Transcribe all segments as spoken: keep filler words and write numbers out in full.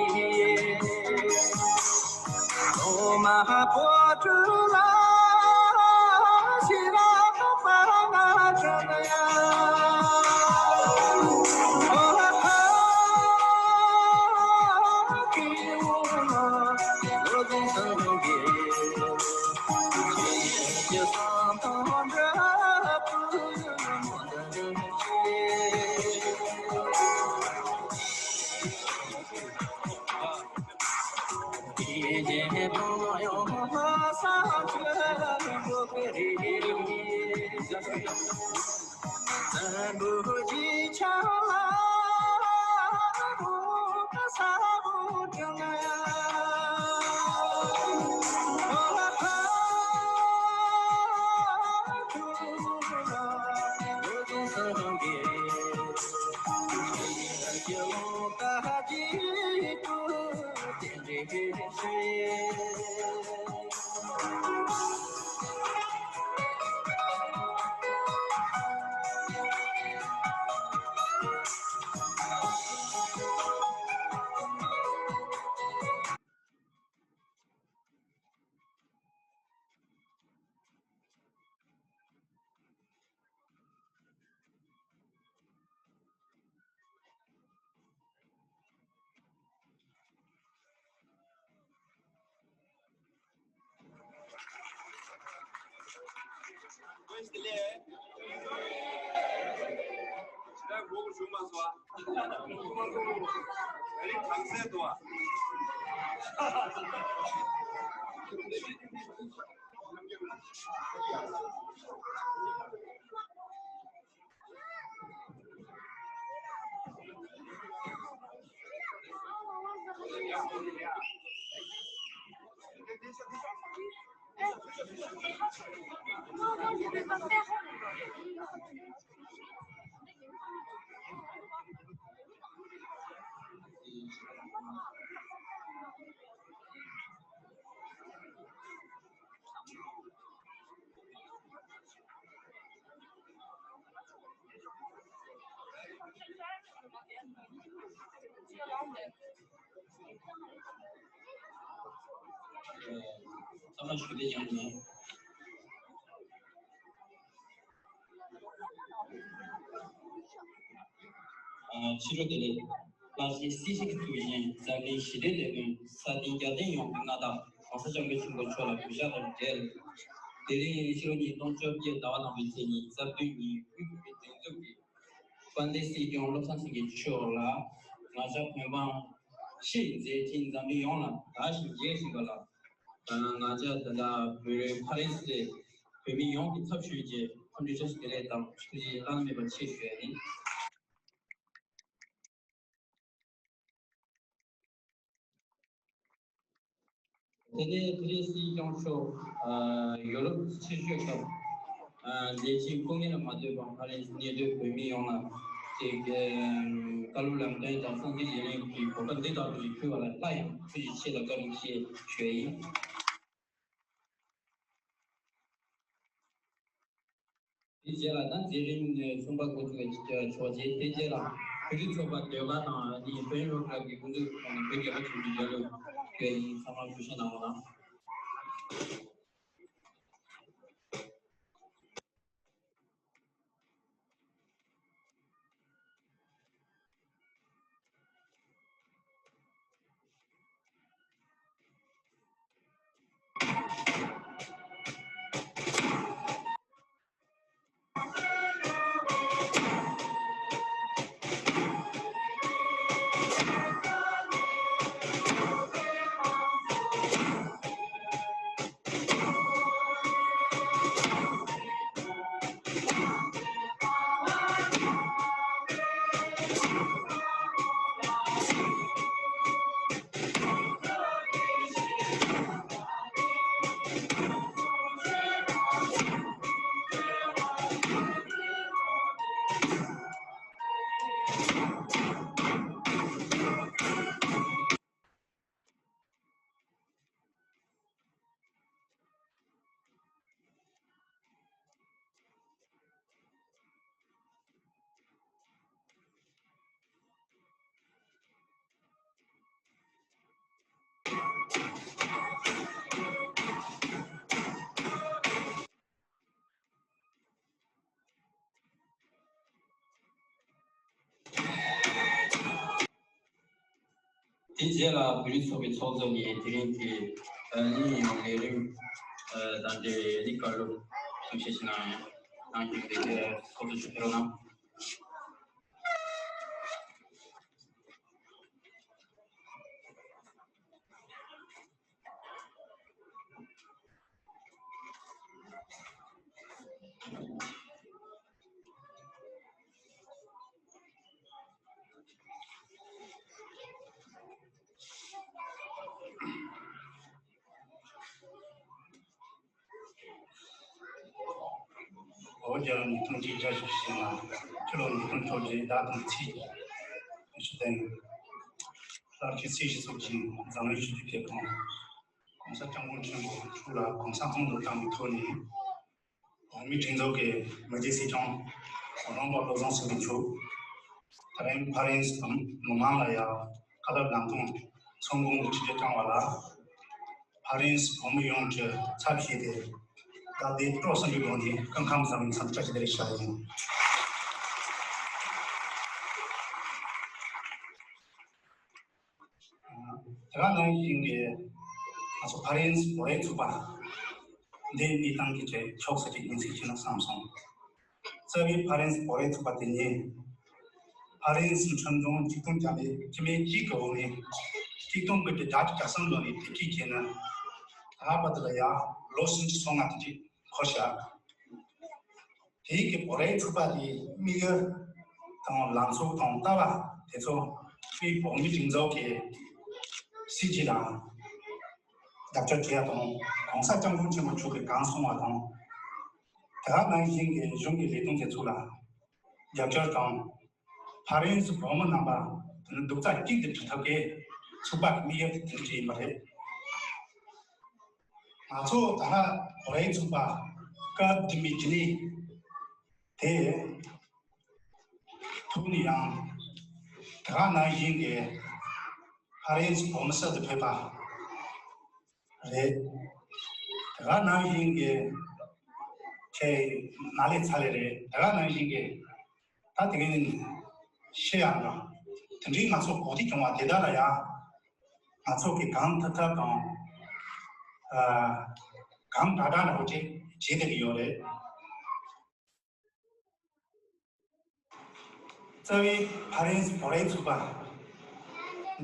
ཨ། ཚང་མ་ཞུ་བདེ་ཡང་ནས། ཨ། ཕྱི་དྲོ་བདེ་ལེགས། བླ་ཆེན་སྲིད་ཞིའི་གདུལ་ཞིང་འཛམ་གླིང་ཞི་བདེའི་ལས་དོན་སྲ་བརྟན་རྒྱལ་བརྟན་ཡོང་བའི་མངའ་བདག་༸གོང་ས་༸སྐྱབས་མགོན་ཆེན་པོ་མཆོག་ལ་གུས་ཕྱག་དང་འབྲེལ། དེ་རིང་ཕྱི་ལོ་ཉིས་སྟོང་བཅོ་བརྒྱད་ཟླ་བ་དང་པོའི་ཚེས་ཉི་ཤུ་རྩ་བདུན་ཉིན་དབུས་བོད་མིའི་སྒྲིག་འཛུགས་ཀྱི་དཔལ་ལྡན་སྲིད་སྐྱོང་བློ་བཟང་སེང་གེ་མཆོག་ལ་ང་ཅག་བོད་འབངས་ཕྱི་ཡི་མཛད་འཕྲིན་འཛམ་གླིང་ཡོངས་ལ་དར་ཞིང་རྒྱས་བཞིན་པ་ལ། ང་ཅག་ད་ལྟ་བོད་རིགས་ཕ་རན་སི་བོད་མི་ཡོངས་ཀྱི་ཚབ་ཞུས་ཏེ་འཚམས་འདྲི་བཀྲ་ཤིས་བདེ་ལེགས་དང་ཐུགས་རྗེ་བླ་ན་མེད་པ་ཆེ་ཞུ་ཡ་ཡིན། དེ་ནས་ཕ་རན་སིའི་སྐྱོང་མཆོག་ཡོ་རོབ་ཕྱིར་བསྐྱོད་སྐབས་ལས་བྱེད་སྐུ་ངལ་ལ་མ་ལྟོས་པར་ཕ་རན་སི་གནས་སྡོད་བོད་མི་ཡོངས་ལ་དེ་བཀའ་སློབ་ལམ་སྟོན་དང་སངས་རྒྱས་བརྙན་ལེན་གྱི་གོ་སྐབས་འདི་ལྟ་བུ་ཞིག་ཕུལ་བ་ལ་སླར་ཡང་ཐུགས་རྗེ་ཆེ་ལ་བཀའ་དྲིན་ཆེ་ཞུ་ཡ་ཡིན། དེའི་རྗེས་ལ་ད་མཛད་རིམ་གསུམ་པ་འགོ་འཛུགས་ཀྱི་ཆོག་མཆན། དེའི་རྗེས་ལ་བོད་རིགས་ཚོགས་པ་ཟློས་གར་དང་ནི་བོན་རོལ་གར་གྱི་འགོ་འཛུགས་ཐོག་ནས་བོད་རྒྱལ་ལོ་བྱུང་གི་རྒྱལ་གླུ་སྐྱོད་ཡིན། ཚང་མ་བཀྲ་ཤིས་གནང་རོགས་གནང་། དེའི་རྗེས་ལ་བོད་རིགས་ཚོགས་པའི་ཚོགས་གཙོ་ནས་དེ་རིང་གི་གླིང་ཡོངས་ལས་རིམ་དང་འབྲེལ་ནི་བཀའ་སློབ་གསུང་བཤད་ཞིག་གནང་གནང་རྒྱུ་དེ་ཚོགས་གཙོ་ཞུ་ཕེབས་རོགས་གནང་། ཨོ་རྒྱལ་ལོ་ཉིས་སྟོང་གཅིག་བརྒྱ་བཞི་བཅུ་ཞེ་ལྔ། ཕྱི་ལོ་ཉིས་སྟོང་བཅོ་བརྒྱད་ཟླ་དང་ཚེས་ཞུ་དོན། ལྷར་བཅས་སྲིད་ཞུ་ཚོགས་ཀྱི་འཛམ་གླིང་ཞི་བདེའི་དཔེ་ཁང་། གོང་ས་སྐྱབས་མགོན་ཆེན་པོ་མཆོག་ལ་གོང་ས་མཚོན་དུ་བཏང་བའི་ཐོག་ནས། འོག་མིན་སྒྲིག་འཛུགས་ཀྱི་མི་རྗེ་སྲིད་སྐྱོང་རོང་པ་བློ་བཟང་སེང་གེ་མཆོག་ད་རིང་ཕ་རན་སི་མི་མང་ལ་ཡང་བཀའ་སློབ་ལམ་སྟོན་ཚོགས་འགོ་གི་ཆིབས་བསྒྱུར་བསྐྱངས་པ་ལ། ཕ་རན་སི་བོད་མི་ཡོངས་ཀྱི་ཚབ་བྱས་ཏེ། དགའ་བདེ་སྤྲོ་གསུམ་གྱི་སྒོ་ནས་སྐུ་ཁམས་བཟང་བའི་འཚམས་འདྲི་བཀྲ་ཤིས་བདེ་ལེགས་ཞུ་ཡ་ཡིན། དེ་ག་ནང་བཞིན་གྱི་ང་ཚོ་ཕ་རན་སི་བོད་རིགས་ཚོགས་པ་འདི་གནས་སྟངས་ཀྱི་ཆེད་ཕྱོགས་སུ་ཅིག་ཉིན་ཚིག་ཕྱིན་ན་བསམ་སོང་། རྩ་བའི་ཕ་རན་སི་བོད་རིགས་ཚོགས་པ་དེ་ཉིད་ཕ་རན་སི་ཁྲིམས་དཔོན་ཆིག་སྟོང་བརྒྱ་མེད་བཅུ་མེད་གཅིག་གི་འོག་ནས་ཆིག་སྟོང་དགུ་བརྒྱ་བརྒྱད་ཅུ་གྱ་གསུམ་ལོ་ནས་དེབ་སྐྱེལ་བྱས་ནས་ད་བར་དུ་ལ་ཡང་ལོ་སུམ་ཅུ་སོ་ལྔ་དེ་ཅིག་འཁོར་བཞག་དེའི་གི་བོད་རིགས་ཚོགས་པ་དེའི་དམིགས་ཡུལ་དང་ལངས་ཕྱོགས་དང་ལྟ་བ་དེ་ཚོ་དཔེ་འོག་མིན་སྒྲིག་འཛུགས་ཀྱི་སྲིད་ཇུས་དང་རྒྱབ་སྐྱོར་བྱེད་ཡ་དང་གོང་ས་སྐྱབས་མགོན་ཆེན་པོ་མཆོག་གིས་གང་གསུངས་པ་དང་། དེ་ག་ནང་བཞིན་གྱི་གཞུང་གི་ལས་དོན་དེ་ཚོ་ལ་རྒྱབ་སྐྱོར་དང་། ཕ་རན་སི་བོད་མི་རྣམ་པ་དེ་ནི་རྡོག་རྩ་གཅིག་ཏུ་སྒྲིལ་ཐབས་ཀྱི་ཚོགས་པ་གི་དམིགས་ཡུལ་དེ་དེ་འདྲ་ཅིག་ཡིན་པ་རེད། ང་ཚོ་ད་ལྟ་བོད་རིགས་ཚོགས་པ་སྐབས་བདུན་པའི་རྒྱུན་ལས་དེ་ཐུགས་ནས་ཡང་དེ་ག་ནང་བཞིན་གྱི་ཕ་རན་སི་བོད་མི་གསར་དུ་ཕེབས་པ་རེད། དེ་ག་ནང་བཞིན་གྱི་ཁྱེད་ནཱ་ལེནྡྲ་ཚ་ལེ་རེད། དེ་ག་ནང་བཞིན་གྱི་ད་དེ་ག་ནི་ཤེས་ཡག་འདྲ་དེ་འདྲའི་ང་ཚོ་གོ་སྒྲིག་བྱུང་བ་དེ་དག་ལ་ཡང་ང་ཚོ་གི་གང་ཐུབ་ཐབས་དང་ཨ་གང་དྲག་དྲག་འདྲ་བོ་ཅིག་བྱེད་བསྡད་ཀྱི་ཡོད་རེད། རྩ་བའི་ཕ་རན་སི་བོད་རིགས་ཚོགས་པ་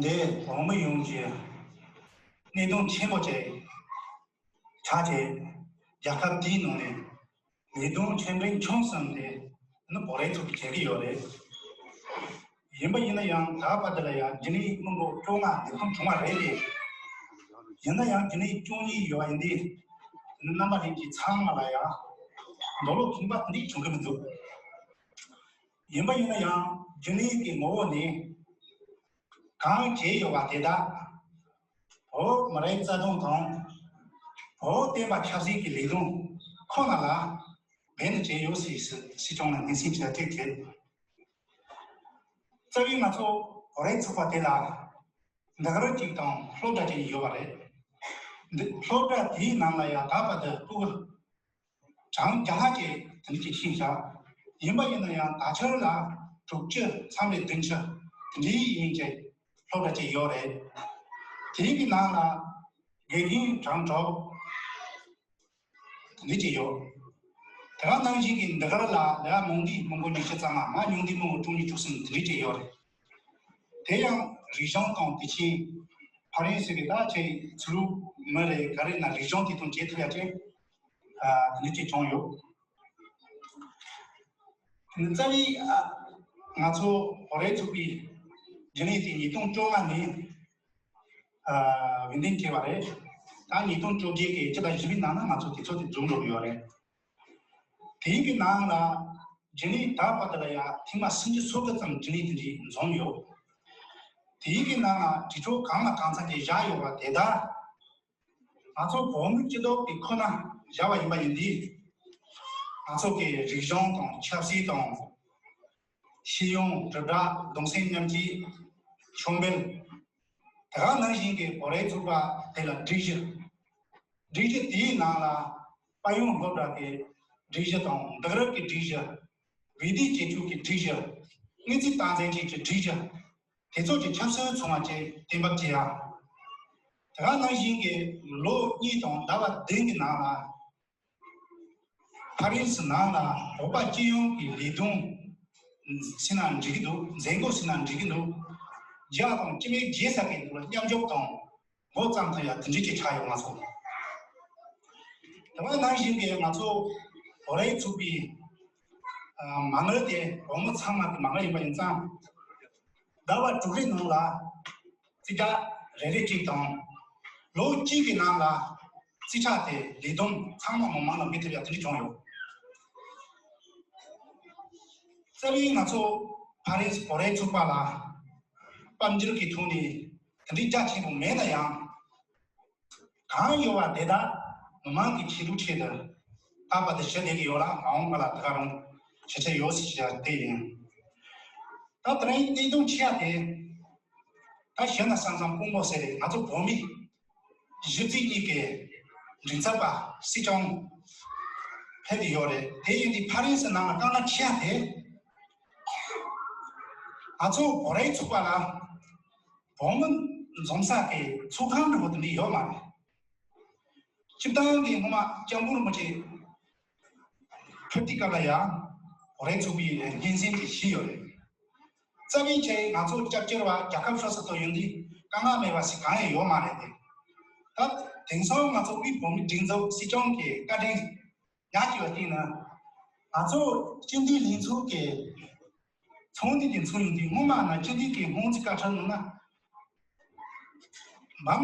འདི་བོད་མི་ཡོངས་ཀྱི་གནད་དོན་ཆེན་པོ་ཅིག་ཆགས་ཏེ། རྒྱལ་ཁབ་འདིའི་ནང་ནས་ལས་དོན་ཆེ་འབྲིང་ཆུང་གསུམ་དེ་ནི་བོད་རིགས་ཚོགས་པས་བྱེད་ཀྱི་ཡོད་རེད། ཡིན་པ་ཡིན་ན་ཡང་ད་བར་དུ་ལ་ཡང་རྒྱུན་ལས་མི་འབོར་བཅོ་ལྔ་འདེམས་ཐོན་བྱུང་བ་རེད་དེ། ཡིན་ན་ཡང་རྒྱུན་ལས་བཅུ་གཉིས་ཡོད་པ་ཡིན་དུས་རྣམ་པ་གླིང་གི་ཚང་མ་ལ་ཡང་འདོད་བློ་ཁེངས་པ་དེ་འདྲ་བྱུང་གི་མི་འདུག་ཡིན་པ་ཡིན་ན་ཡང་རྒྱུན་ལས་ཀྱི་ངོ་བོ་ནི་གང་བྱས་ཡོད་པ་དེ་དག་བོད་མི་རིགས་རྩ་དོན་དང་བོད་བསྟན་པ་ཆབ་སྲིད་ཀྱི་ལས་དོན་ཁོ་ན་ལ་འབད་ནས་བྱས་ཡོད་ཟེར་སྲིད་སྲིད་སྐྱོང་ལ་སྙན་སེང་ཞུ་ཡ་ཐེག་ཐེག་རྩ་བའི་ང་ཚོ་བོད་རིགས་ཚོགས་པ་དེ་ལ་འདི་ག་རེ་ཅིག་དང་སློབ་གྲྭ་ཅིག་ཡོད་པ་རེད། འདི་སློབ་གྲྭ་དེའི་ནང་ལ་ཡང་ད་བར་དུ་ཕྲུ་གུ་གྲངས་བརྒྱ་ལྷག་ཅིག་དེ་འདྲ་ཅིག་ཕྱིན་བཞག་ཡིན་པ་ཡིན་ན་ཡང་ད་ཆར་ལ་དྲུག་ཅུ་མཚམས་རེ་བདུན་ཅུ་དེ་འདྲའི་ཡིན་ཅིག་སློབ་གྲྭ་ཅིག་ཡོད་རེད། དེའི་གི་ནང་ལ་དགེ་རྒན་གྲངས་དྲུག་འདི་གཅིག་ཡོད། དེ་ག་ནང་བཞིན་གྱི་འདི་གར་ལ་ལས་མང་འདི་མང་པོ་ཉི་ཤུ་རྩ་ལྔ་མ་ཉུང་འདི་མང་པོ་དྲུག་ཉིས་དྲུག་གསུམ་འདི་འདྲ་གཅིག་ཡོད་རེད། དེ་ཡང་རིག་གཞུང་དང་དེ་བཞིན་ཕ་རན་སི་གི་ད་ཆེ་ཚུལ་མི་རེ་ག་རེ་ན་རིག་གཞུང་དེ་དང་བཅས་ཐུབ་ཡ་ཆེ་འདི་འདྲ་གཅིག་བྱུང་ཡོད། དེ་ནི་རྩ་བའི་ང་ཚོ་བོད་རིགས་ཚོགས་པའི་རྒྱུན་ལས་དེ་ཉིས་སྟོང་བཅོ་ལྔ་ནས། ཨ་འོས་འདེམས་བྱས་པ་རེད། ད་ཉིས་སྟོང་བཅོ་བརྒྱད་ཀྱི་སྤྱི་ཟླ་བཞི་པའི་ནང་ན་ང་ཚོ་དུས་ཚོད་དེ་རྫོགས་འགྲོ་གི་ཡོད་རེད། དེའི་གི་ནང་ལ་རྒྱུན་ལས་ད་བར་དུ་ལ་ཡ་ཐེངས་མ་སུམ་ཅུ་སོ་དགུ་ཙམ་རྒྱུན་ལས་དེ་འདྲའི་འཛོམས་ཡོད། དེའི་གི་ནང་ལ་དྲི་ཆོག་གང་ལ་གང་འཚམ་ཅིག་བཞག་ཡོད་པ་དེ་དག་ང་ཚོ་བོད་མི་སྤྱི་ཚོགས་དེ་ཁོ་ན་བཞག་པ་ཡིན་པ་ཡིན་དུས། ང་ཚོ་གི་རིག་གཞུང་དང་ཆབ་སྲིད་དང་། ཤེས་ཡོན་དྲིལ་བསྒྲགས་གདུང་སེམས་མཉམ་སྐྱེད་ཕྱུག་འཕེལ། དེ་ག་ནང་བཞིན་གྱི་བོད་རིགས་ཚོགས་པ་དེ་ལ་སྒྲིག་གཞི། སྒྲིག་གཞི་དེའི་ནང་ལ་དཔལ་ཡོན་སློབ་གྲྭ་གི་སྒྲིག་གཞི་དང་འདུག་རུབ་ཀྱི་སྒྲིག་གཞི། འོས་བསྡུ་བྱེད་ཕྱོགས་ཀྱི་སྒྲིག་གཞི། དངུལ་རྩིས་སྟངས་འཛིན་བྱེད་ཀྱི་སྒྲིག་གཞི། དེ་ཚོ་གི་ཆབ་སྲིད་ཚོང་བ་བཅས་གཏན་འབེབས་བྱེད་ཡ། དེ་ག་ནང་བཞིན་གྱི་ལོ་གཉིས་དང་ཟླ་བ་བདུན་གྱི་ནང་ལ། ཕ་རན་སི་ནང་ལ་བོད་པ་སྤྱི་ཡོངས་ཀྱི་ལས་དོན་ཟེར་ན་འགྲིག་གི་འདུག་མཛད་སྒོ་ཟེར་ན་འགྲིག་གི་འདུག་རྒྱ་དང་སྤྱི་མི་རྒྱལ་ས་གི་འདུག་ལ་མཉམ་འཇོག་དང་མགོ་བརྩམས་ཐུབ་ཡ་དེ་འདྲ་ཅིག་ཆགས་ཡོད་ང་ཚོ། དེ་བ་ནང་བཞིན་གྱི་ང་ཚོ་བོད་རིགས་ཚོགས་པའི་མ་དངུལ་དེ་བོད་མི་ཚང་མ་གི་མ་དངུལ་ཡིན་པ་ཡིན་ཙང་། ཟླ་བ་དྲུག་རེའི་ནང་ལ་རྩིས་ཁྲ་རེ་རེ་གཅིག་དང་། ལོ་གཅིག་གི་ནང་ལ་རྩིས་ཁྲ་དེ་ལས་བསྡོམས་ཚང་མ་མི་མང་ལ་མི་ཐེབས་ཡ་དེ་འདྲ་བྱུང་ཡོད། རྩ་བའི་ང་ཚོ་ཕ་རན་སི་བོད་རིགས་ཚོགས་པ་ལ་དཔལ་འབྱོར་གྱི་ཐོག་ནས་དེ་འདྲའི་རྒྱ་ཆེན་པོ་མེད་ན་ཡང་། གང་ཡོད་པ་དེ་དག་མི་མང་གི་ཆེད་དུ་ཆེད་དུ་ད་བར་དུ་བྱེད་བསྡད་ཀྱི་ཡོད་ལ་མ་འོངས་པ་ལ་དེ་ག་རང་བྱེད་ཆེད་ཡོད་ཟེར་བཤད་དེ་ཡིན། ད་དེ་རིང་གནད་དོན་ཆེ་བ་དེ་ད་གཞན་ལ་བསམ་བསམ་དཀོན་པོ་ཟེར་རེད། ང་ཚོ་བོད་མི་གཞི་རྩའི་གཉིས་ཀྱི་མགྲིན་ཚབ་པ་སྲིད་སྐྱོང་ཕེབས་ཀྱི་ཡོད་རེད། དེ་ཡིན་དུས་ཕ་རན་སི་ནང་ལ་དཀའ་ངལ་ཆེ་བ་དེ་ང་ཚོ་བོད་རིགས་ཚོགས་པ་ལ་བོད་མི་འཛོམས་ས་གི་ཚོགས་ཁང་འདྲ་བོ་དེ་འདྲ་ཡོད་མ་རེད། སྤྱིར་བཏང་གི་སྔོན་མ་སྐྱབས་མགོན་རིན་པོ་ཆེ་ཕེབས་དུས་སྐབས་ལ་ཡང་བོད་རིགས་ཚོགས་པའི་སྙན་སེང་དེ་ཞུས་ཡོད་རེད། རྩ་བའི་ཆ་ཡིས་ང་ཚོ་སྐྱབས་བཅོལ་བ་རྒྱལ་ཁབ་སོ་སོ་དུ་ཡོང་དུས་དཀའ་ངལ་མེད་པ་ཞིག་གང་ཡང་ཡོད་མ་རེད་དེ། ད་དེང་སང་ང་ཚོ་དབུས་བོད་མིའི་སྒྲིག་འཛུགས་སྲིད་སྐྱོང་གི་བཀའ་དྲིན་ཉག་གཅིག་ལ་བརྟེན་ནས་ང་ཚོ་སྤྱི་འཐུས་ལྷན་ཚོགས་ཀྱི་ཚོགས་འདུ་དེ་ཚོགས་ཡོང་དུས་སྔོན་མ་ན་སྤྱི་འཐུས་ཀྱི་སྔོན་རྩིས་བཀའ་ཁྲིམས་ནང་ན་འབུམ་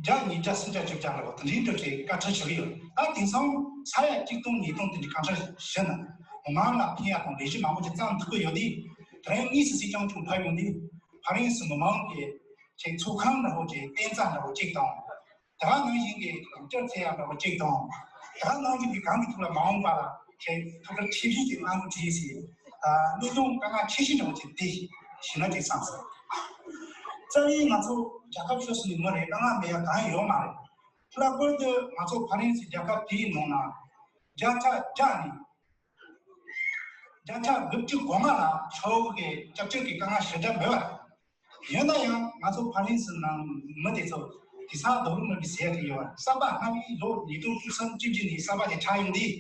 བརྒྱ་ཉིས་བརྒྱ་སུམ་བརྒྱ་བཅུ་བརྒྱ་ལ་དེ་འདྲའི་འདྲ་བྱས་བཀའ་ཁྲིམས་བཞག་གི་ཡོད། ད་དེང་སང་ས་ཡ་གཅིག་སྟོང་ཉིས་སྟོང་དེ་འདྲའི་བཀའ་ཁྲིམས་བཞག་ན་མི་མང་ལ་ཕན་ཡག་དང་ལས་གཞི་མང་པོ་ཞིག་བརྩམས་ཐུབ་ཀྱི་ཡོད་དུས། དེ་རིང་དངོས་སུ་སྲིད་སྐྱོང་མཆོག་ཕེབས་ཡོང་དུས་ཕ་རན་སི་མི་མང་གི་ཆེད་ཚོགས་ཁང་འདྲ་བོ་ཅིག་རྟེན་རྩ་འདྲ་བོ་ཅིག་དང་། དེ་ག་ནང་བཞིན་གྱི་རྒྱབ་སྐྱོར་བྱེད་ཡག་འདྲ་བོ་གཅིག་དང་། དེ་ག་ནང་བཞིན་གྱི་གང་གི་ཐོག་ལ་མ་འོངས་པ་ལ་ཁྱེད་ཐུགས་ཁུར་ཆེ་བཞིན་གྱི་གནང་རོགས་གྱིས་ཟེར། ཨ་གནད་དོན་དཀའ་ངལ་ཆེ་ཤོས་འདྲ་བོ་ཅིག་དེ་ཞུས་ན་འགྲིག་བསམ་སོང་། རྩ་བའི་ང་ཚོ་རྒྱལ་ཁབ་ཕྱོགས་སུ་ནས་མི་རེ་དཀའ་ངལ་མེད་ཡག་གང་ཡང་ཡོད་མ་རེད། ལྷག་པར་དུ་ང་ཚོ་ཕ་རན་སི་རྒྱལ་ཁབ་དེའི་ནང་ན་བརྒྱ་ཆ་བརྒྱ་ནས་བརྒྱ་ཆ་དགུ་བཅུ་གོ་ལྔ་ལ་ཕྱོགས་ཀྱི་སྐྱབས་བཅོལ་གྱི་དཀའ་ངལ་ཞེ་དྲག་མེད་པ་རེད། ཡིན་ན་ཡང་ང་ཚོ་ཕ་རན་སི་ནང་མི་དེ་ཚོ་དེ་ས་རྡོ་རུ་མི་གི་ཟེར་གི་ཡོད། གསར་པ་སྔ་མའི་ལོ་ཉིས་སྟོང་བཅུ་གསུམ་བཅུ་བཞི་ནས་གསར་པ་དེ་ཆགས་ཡོང་དུས།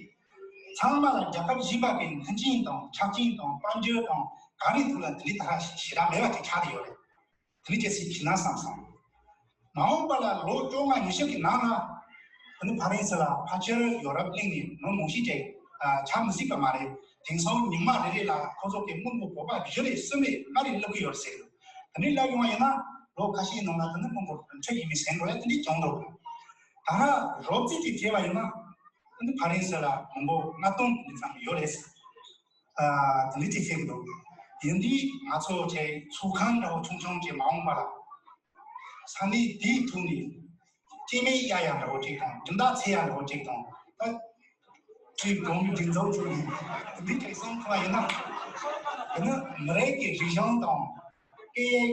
ཚང་མ་ལ་རྒྱལ་ཁབ་གཞན་པ་གི་མཐུན་རྐྱེན་དང་ཆ་རྐྱེན་དང་དཔལ་འབྱོར་དང་ག་རེ་ཐོག་ལ་དེ་འདྲའི་ད་ཞེ་དྲག་མེད་པ་དེ་ཆགས་བསྡད་ཡོད་རེད། དེ་འདྲའི་ཅི་ཞིག་བྱས་ན་བསམ་སོང་། མ་འོངས་པ་ལ་ལོ་བཅོ་ལྔ་ཉི་ཤུ་གི་ནང་ལ། དེ་ནི་ཕ་རན་སི་ལ་ཕལ་ཆེར་ཡོ་རོབ་གླིང་ནས་མི་མང་ཤོས་ཅིག་ཆགས་མི་སྲིད་པ་མ་རེད། དེང་སང་ཉི་མ་རེ་རེ་ལ་ཁོ་ཚོ་གི་དམངས་གཙོ་བོད་པ་བཞི་རེ་གསུམ་རེ་ལྔ་རེ་སླེབས་ཀྱི་ཡོད་རེད་ཟེར། དེ་འདྲའི་སླེབས་ཡོང་བ་ཡིན་ན་ལོ་ཁ་ཤས་ནང་ལ་དེ་ནི་དམངས་གཙོ་ཁྲོད་ཡིན་མིན་ཟེར་འགྲོ་ཡ་དེ་འདྲའི་བྱུང་འགྲོ། ད་ལྟ་རོབ་རྩིས་ཅིག་བྱས་པ་ཡིན་ན་དེ་ནི་ཕ་རན་སི་ལ་མི་མང་ལྔ་སྟོང་གི་ཙམ་ཡོད་རེད། ཨ་དེ་འདྲའི་ཅིག་བཤད་ཀྱི་འདུག་ཡིན་དུས་ང་ཚོ་ཆེ་ཚོགས་ཁང་འདྲ་བོ་ཆུང་ཆུང་ཅིག་མ་འོངས་པ་ལ་ས་གནས་དེའི་ཐོག་ནས་སྐྱེས་མའི་གཡར་ཡ་འདྲ་བོ་ཅིག་དང་སྦྱིན་བདག་འཚོལ་ཡ་འདྲ་བོ་ཅིག་དང་། ད་ཅིག་གོང་གི་སྦྱིན་བདག་ཚོ་ཡིན་འདི་ཅིག་སོང་ཐུབ་པ་ཡིན་ན། དེ་ནི་མི་རིགས་ཀྱི་རིག་གཞུང་དང་སྐད་ཡིག་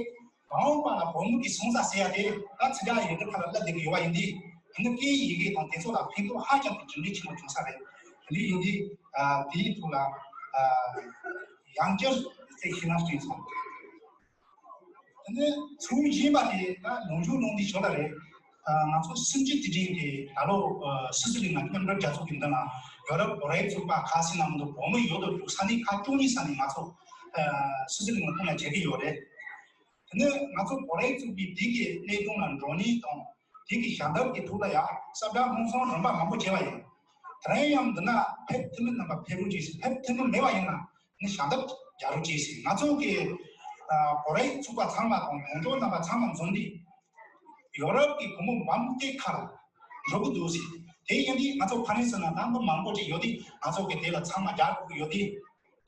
མ་འོངས་པ་ལ་བོད་མི་གི་སོང་ས་ཟེར་ཡ་དེ་ད་ཚིག་རྒྱ་ཡི་གེ་ཁ་ལ་བསླབ་བསྡད་ཀྱི་ཡོད་པ་ཡིན་དུས། དེ་ནི་སྐད་ཡིག་ཡི་གེ་དང་དེ་ཚོ་ལ་ཕན་ཐོགས་ཧ་ཅང་གི་གྲུབ་འབྲས་ཆེན་པོ་བྱུང་ས་རེད། དེ་འདྲ་ཡིན་དུས་ཨ་དེའི་ཐོག་ལ་ཨ་ཡང་བསྐྱར་ཚིག་ཤིག་ན་བསྟན་སོང་། དེ་ནས་ཚུལ་གཞན་པ་དེ་ད་ལུང་ཕྱོགས་ལུང་འདི་ཞོར་ལ་རེད། ང་ཚོ་སུམ་ཅུ་དུས་དྲན་གྱི་ད་ལོ་སི་སི་ལིང་ལ་མཉམ་འབྲེལ་རྒྱལ་ཚོགས་ཀྱི་མདུན་ལ་ཡོ་རོབ་བོད་རིགས་ཚོགས་པ་ཁག་ཅིག་ནང་དུ་བོད་མི་ཡོད་དོ་ཅོག་ས་གནས་ཁག་བཅུ་གཉིས་ས་ནས་ང་ཚོ་སི་སི་ལིང་ལ་ཁོང་ལ་མཇལ་གྱི་ཡོད་རེད། དེ་ནས་ང་ཚོ་བོད་རིགས་ཚོགས་པའི་དེ་གི་གནད་དོན་ལ་འགྲོ་ནས་དང་དེ་གི་ཞལ་འདེབས་ཀྱི་ཐོག་ལ་ཡང་ས་བཀྲ་སྨོན་ཚོང་རིམ་པ་མང་པོ་བྱས་པ་ཡིན། དེ་རིང་ཡང་འདི་ན་ཕེབས་ཐུབ་མིན་རྣམ་པ་ཕེབས་རོགས་གྱིས་ཟེར། ཕེབས་ཐུབ་མིན་མེད་པ་ཡིན་ན་ནི་ཞལ་འདེབས་རྒྱག་རོགས་གྱིས་ཟེར། ང་ཚོ་གི་བོད་རིགས་ཚོགས་པ་ཚང་མ་དང་གོང་ཞུ་རྣམ་པ་ཚང་མ་འཛོམས་ནས་ཡོ་རོབ་ཀྱི་བུ་མོ་འབུམ་སྡེ་ཁར་འགྲོ་གི་འདུག་ཟེར། དེ་ཡིན་དུས་ང་ཚོ་ཕ་རན་སི་ནང་ད་མི་མང་པོ་ཅིག་ཡོད་དུས་ང་ཚོ་གི་དེ་ལ་ཚང་མ་རྒྱག་དགོས་ཀྱི་ཡོད་དུས།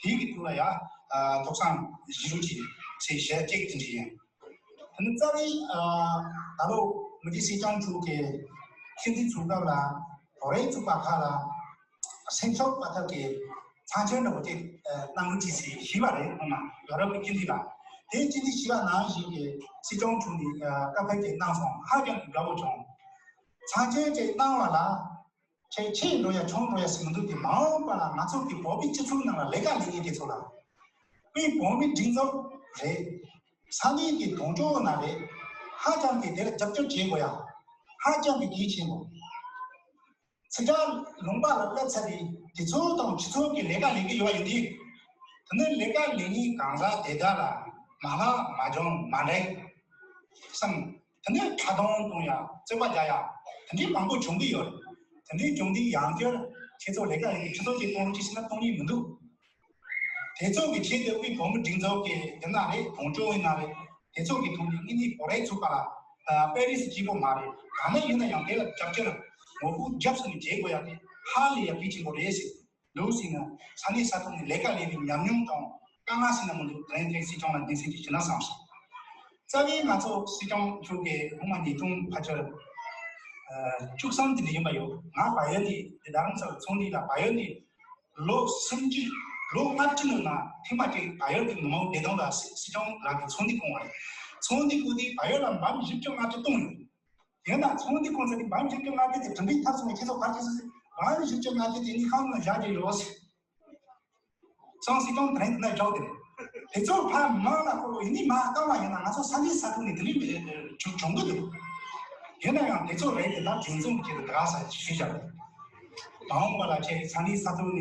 དེའི་གི་ཐོག་ལ་ཡ་ཐོག་སང་བཞི་རུ་ཅིག་ཚེ་ཞལ་གཅིག་དེ་འདྲ་ཡིན། དེ་ནི་རྩ་བའི་ད་ལོ་མི་རྗེ་སྲིད་སྐྱོང་མཆོག་གི་ཆིག་སྒྲིལ་ཚོགས་སྐབས་ལ་བོད་རིགས་ཚོགས་པ་ཁག་ལ་སེམས་ཤུགས་སྤར་ཐབས་ཀྱི་ཚོགས་ཆེན་འདྲ་བོ་ཅིག་གནང་རོགས་གྱིས་ཞེས་ཞུས་པ་རེད། ཁོང་ལ་ཡོ་རོབ་ཀྱི་ཆིག་སྒྲིལ་ལ་དེ་ཆིག་སྒྲིལ་ཞུས་པ་ནང་བཞིན་གྱི་སྲིད་སྐྱོང་མཆོག་ནས་བཀའ་ཕེབས་ཀྱི་གནང་སོང་། ཧ་ཅང་གི་དགའ་བོ་བྱུང་། ཚོགས་ཆེན་ཅིག་གནང་བ་ལ། ཆེ་ཆེ་འགྲོ་ཡ་ཆུང་འགྲོ་ཡ་ཟེར་མི་འདུག་དེ་མ་འོངས་པ་ལ་ང་ཚོ་གི་བོད་པའི་སྤྱི་ཚོགས་ནང་ལ་ལས་ཀ་ལས་མཁན་དེ་ཚོ་ལ་དཔེ་བོད་མི་སྒྲིག་འཛུགས་རེད། ས་གནས་ཀྱི་དོན་གཅོད་ན་རེད། ཧ་ཅང་གི་དེར་རྒྱབ་སྐྱོར་བྱེད་དགོས་ཡ། ཧ་ཅང་གི་གལ་ཆེན་པོ། ཚིག་ཁྲ་ལུང་པ་ལ་སླེབས་ཚར་དུས་དེ་ཚོ་དང་ཕྱི་ཚོགས་ཀྱི་ལས་ཀ་ལས་ཀྱི་ཡོད་པ་ཡིན་དུས། དེ་ནི་ལས་ཀ་ལས་ཉིན་གང་ཟག་དེ་དག་ལ་མ་ལྷག་མ་འཇོན་མ་འགྲིག་བསམ། དེ་ནི་ཁ་གདོང་གཏོང་ཡ་རྩོད་པ་རྒྱག་ཡ་དེ་འདྲའི་མང་པོ་བྱུང་གི་ཡོད་རེད། དེ་འདྲའི་བྱུང་དུས་ཡང་བསྐྱར་ཁྱེད་ཚོ་ལས་ཀ་ལས་ཀྱི་ཕྱི་ཚོགས་ཀྱི་གཏོང་རོགས་ཅིག་བྱས་ན་གཏོང་ཉིན་མི་འདུག་དེ་ཚོ་གི་ཆེད་དུ་དབུས་བོད་མི་སྒྲིག་འཛུགས་ཀྱི་དེ་ན་རེད། གྲོང་ཆོག་ཡིན་ན་རེད། དེ་ཚོ་གི་ཐོག་ནས་དངོས་གནས་བོད་རིགས་ཚོ་བར་ལ་པེ་རི་སི་གཅིག་པོ་མ་རེད། གང་ན་ཡིན་ན་ཡང་དེ་ལ་རྒྱབ་སྐྱོར་ངོ་རྒོལ་རྒྱབ་སོང་ནས་བྱེད་དགོས་ཡ་དེ་ཧ་ལས་ཡ་གལ་ཆེན་པོ་རེད་ཟེར། ལོ་ཟིན་ན་ས་གནས་ས་ཐོག་ནས་ལས་ཀ་ལས་པའི་ཉམས་མྱོང་དང་དཀའ་ངལ་ཟིན་ན་མི་འདུག་དེ་རིང་ཐེངས་སྲིད་སྐྱོང་ལ་སྙན་སེང་ཅིག་ཞུ་ན་བསམ་སོང་། རྩ་བའི་ང་ཚོ་སྲིད་སྐྱོང་མཆོག་གིས་སྔོན་མ་ཉིས་སྟོང་ཕལ་ཆེར་བཅུ་གསུམ་དེ་འདྲ་ཡིན་པ་ཡོད། ང་བལ་ཡུལ་ནས་དེ་རྡ་རམ་ས་ལ་ཚོགས་འདུ་ལ་བལ་ཡུལ་ནས། ལོ་སུམ་ཅུ། ལོ་ལྔ་བཅུ་ནང་ན་ཐེངས་མ་གཅིག་བལ་ཡུལ་གྱི་མི་མང་བདེ་དོན་ལ་སྲིད་སྲིད་སྐྱོང་ལགས་ཀྱིས་ཚོགས་འདུ་བསྐོངས་པ་རེད། ཚོགས་འདུ་བསྐོངས་དུས་བལ་ཡུལ་ལ་འབུམ་བཞི་བཅུ་ལྔ་བཅུ་བཏང་ཡོད། ཡིན་ན་ཚོགས་འདུ་བསྐོངས་ཚར་དུས་འབུམ་བཞི་བཅུ་ལྔ་བཅུ་དེ་གྲུབ་འབྲས་ཐོབ་སོང་ནས་ཁྱེད་ཚོ་ག་རེ་བྱས་སོང་ཟེར། འབུམ་བཞི་བཅུ་ལྔ་བཅུ་དེ་ནི་ཁང་ནང་བཞག་རྒྱུ་ཡོད་ཟེར། སང་སྲིད་སྐྱོང་དེ་རིང་འདི་ན་འཇོག་དེ་རེད། དེ་ཚོ་ཕར་མང་ལ་ཁོ་ཡིན་ནི་མ་བཏང་བ་ཡིན་ན་ང་ཚོ་ས་གནས་ས་ཁུལ་ནས་དེ་རིང་བྱུང་བྱུང་གི་འདུག་ཡིན་ན་ཡང་དེ་ཚོ་རེད་དེ་དག་འཛིན་བཟུང་བྱས་ཏེ་དགའ་ས་ཞུས་བཞག་རེད། མ་འོངས་པ་ལ་ཁྱེད་ས་གནས་ས་ཁུལ་ནས་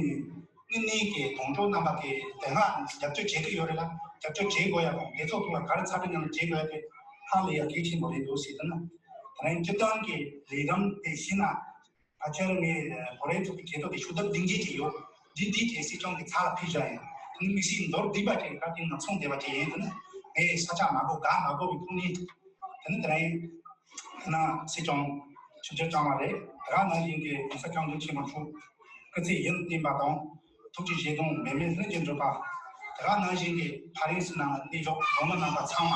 དངོས་གནས་ཀྱི་གྲོང་ཆོག་རྣམ་པ་གི་དེ་སྔ་རྒྱབ་སྐྱོར་བྱེད་ཀྱི་ཡོད་རེད་ལ་རྒྱབ་སྐྱོར་བྱེད་དགོས་ཡ་དང་དེ་ཚོ་ཐོག་ལ་ག་རེ་ཚ་དྲོད་མཉམ་དུ་བྱེད་དགོས་ཡ་དེ་ཧ་ལས་ཡ་གལ་ཆེན་པོ་རེད་འདུག་ཟེར་དུས་ན། དེ་རིང་སྤྱིར་བཏང་གི་ལས་རིམ་དེ་བཞི་ན། ཕལ་ཆེར་ངས་བོད་རིགས་ཚོ་གི་བྱེད་ཐབས་དེ་ཤུགས་ལྡབ་བདུན་བརྒྱད་ཅིག་ཡོད། འདི་འདི་བྱས་སྲིད་སྐྱོང་གི་ཚབ་ལ་ཕུལ་བཞག་ཡིན། དེ་ནི་དམིགས་བསལ་མདོར་བསྡུས་པ་ཅིག་ད་དེ་ང་ཚོང་བསྡད་པ་ཅིག་ཡིན། དེ་ནི་ངས་ས་ཆ་མ་གོ་དགའ་མ་གོ་བའི་ཐོག་ནས་དེ་ནི་དེ་རིང་ཁ་ན་སྲིད་སྐྱོང་ཆིབས་བསྒྱུར་བསྐྱངས་པ་རེད། དེ་ག་ནང་བཞིན་གྱི་༸གོང་ས་༸སྐྱབས་མགོན་ཆེན་པོ་མཆོག་སྐུ་ཚེ་ཡུན་བརྟན་པ་དང་ཐུགས་ཀྱི་བཞེད་དོན་འབད་མེད་ལྷུན་གྱིས་འགྲུབ་པ། དེ་ག་ནང་བཞིན་གྱི་ཕ་རན་སི་ནང་ལ་གནས་བཞུགས་བོད་མི་རྣམ་པ་ཚང་མ་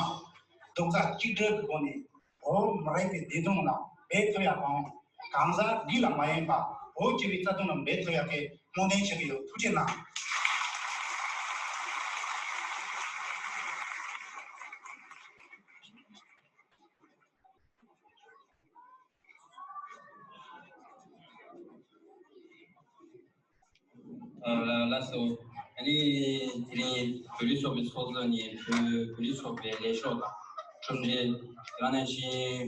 རྡོག་རྩ་གཅིག་སྒྲིལ་གྱི་སྒོ་ནས། བོད་མི་རིགས་ཀྱི་བདེ་དོན་ལ་འབད་ཐུབ་ཡག་དང་། གང་ཟག་སྒེར་ལ་མ་ཡིན་པ་བོད་སྤྱི་པའི་རྩ་དོན་ལ་འབད་ཐུབ་ཡག་གི་སྨོན་འདུན་ཞུ་གི་ཡོད། ཐུགས་རྗེ་གནང་། ལགས་སོ། ཨ་ནི་དེ་རིང་བོད་རིགས་ཚོགས་པའི་ཚོགས་གཙོ་ནས་བོད་བོད་རིགས་ཚོགས་པའི་ལས་ཤོག་དང་གྲུབ་འབྲས་དེ་ནང་བཞིན་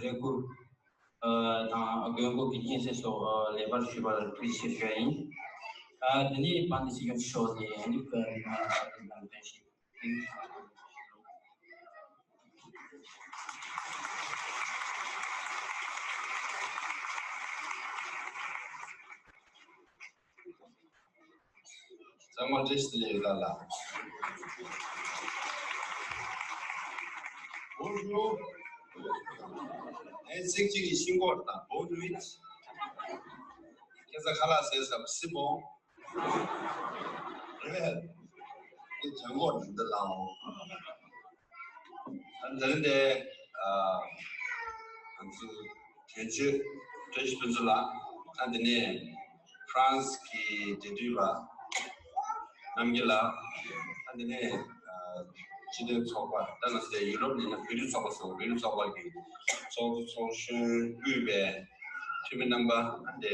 རེ་སྐུལ་དང་དགོས་མཁོ་གི་སྙན་སེང་སོགས་ལེགས་པར་ཞུས་པར་ཐུགས་རྗེ་ཆེ་ཞུ་བ་ཡིན། དེ་ནས་བན་དེ་སྲིད་སྐྱོང་མཆོག་ནས་ཨ་ནི་བཀའ་དྲིན་དང་བསྟན་ཞིང་། ཚང་མ་བཀྲ་ཤིས་བདེ་ལེགས་ཡོད་ད་ལ། Bonjour. ངས་ཚིག་གཅིག་གིས་ཤིང་སྒོར་དང་། Bonne nuit. ཁྱེད་ཚོ་ཁ་ལག་ཟས་ཚར་སྲིད་པོ། རེད། དེ་ཇང་གོ་ནི་འདི་ལའོ། ཨ་འདི་རིང་དེ་ཨ་ང་ཚོ་དོན་གཅོད་བཀྲ་ཤིས་ཕུན་ཚོགས་ལགས། ཨ་འདི་ནས་ཧྥ་རན་སི་གི་འབྲེལ་མཐུད་པ་རྣམ་རྒྱལ་ལགས། ཨ་འདི་ནས་ཨ་སྤྱི་མཐུན་ཚོགས་པ། ད་ང་ཚོ་དེ་ཡུ་རོབ་ནས་ན་བོད་རིགས་ཚོགས་པ་སོགས་བོད་རིགས་ཚོགས་པ་གི་ཚོགས་གཙོ་ཚོགས་གཞོན་དབུས་པའི་འཐུས་མི་རྣམ་པ། ཨ་འདི་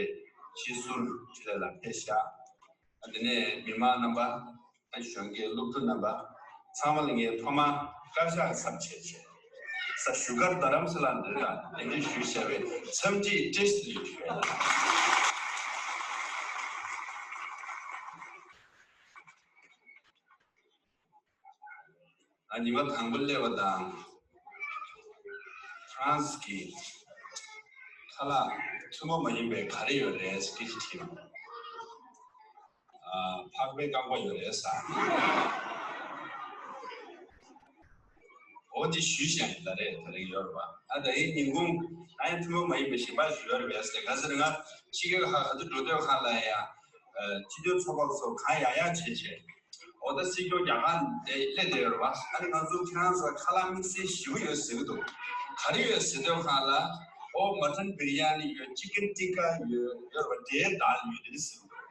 ཕྱི་ཟུར་ཕྱི་ལ་ལ་ཕེབས་ཤག་ཨ་དེ་ནས་མི་མང་རྣམ་པ། ཨ་གཞོན་སྐྱེས་སློབ་ཕྲུག་རྣམ་པ། ཚང་མ་ལ་ངས་ཐོག་མར་བཀའ་ཤག་ཚབ་བྱས་བྱས། ས་བཞུགས་སྒར་རྡ་རམ་ས་ལ་འདིར་ལ་གདན་འདྲེན་ཞུས་བྱས་པའི་འཚམས་འདྲི་བཀྲ་ཤིས་བདེ་ལེགས་ཞུ་ཡ་ཡིན། ཨ་ཉི་མ་དང་པོ་སླེབས་པ་དང་། ཧྥ་རན་སི་གི་ཁ་ལག་ཐུན་མོང་མ་ཡིན་པའི་ག་རེ་ཡོད་རེད་སྐད་ཆ་དྲིས་པ། ཨ་ཕག་པའི་རྐང་པ་ཡོད་རེད་ཟེར། འོ་འདི་ཞུས་བཞག་ཡིན་ད་རེད། ད་རེས་ཡོད་རེད་པ། ཨ་ད་ཡིན་ཉིན་གུང་ཨ་ཡང་ཐུན་མོང་མ་ཡིན་པའི་ཞིབ་པ་ཞུ་ཡོད་རེད་པས་ཟེར། ག་ཟེར་ང་ཕྱི་རྒྱལ་ཁག་ག་ཚོད་འགྲོ་དུས་ཁག་ལ་ཡང་སྤྱི་མཐུན་ཚོགས་པ་སོགས་གང་ཡག་ཡག་བྱས་བྱས། འོ་ད་སྲིད་སྐྱོང་རྒྱ་གར་དེ་སླེབས་བསྡད་ཡོད་རེད་པ། ཨ་ནི་ང་ཚོ་ཁྱེད་རང་ཚོ་ཁ་ལག་དམིགས་བསལ་ཞེ་པོ་ཡོད་ཟེར་གི་འདུག་ག་རེ་ཡོད་ཟེར་དུས་ཁག་ལ། འོ་མ་ཊན་བི་རི་ཡ་ནི་ཡོད། ཅི་ཀན་ཏི་ཀ་ཡོད། ཡོད་རེད་པ། འབྲས་དང་ཡོད་དེ་ཟེར་གི་འདུག་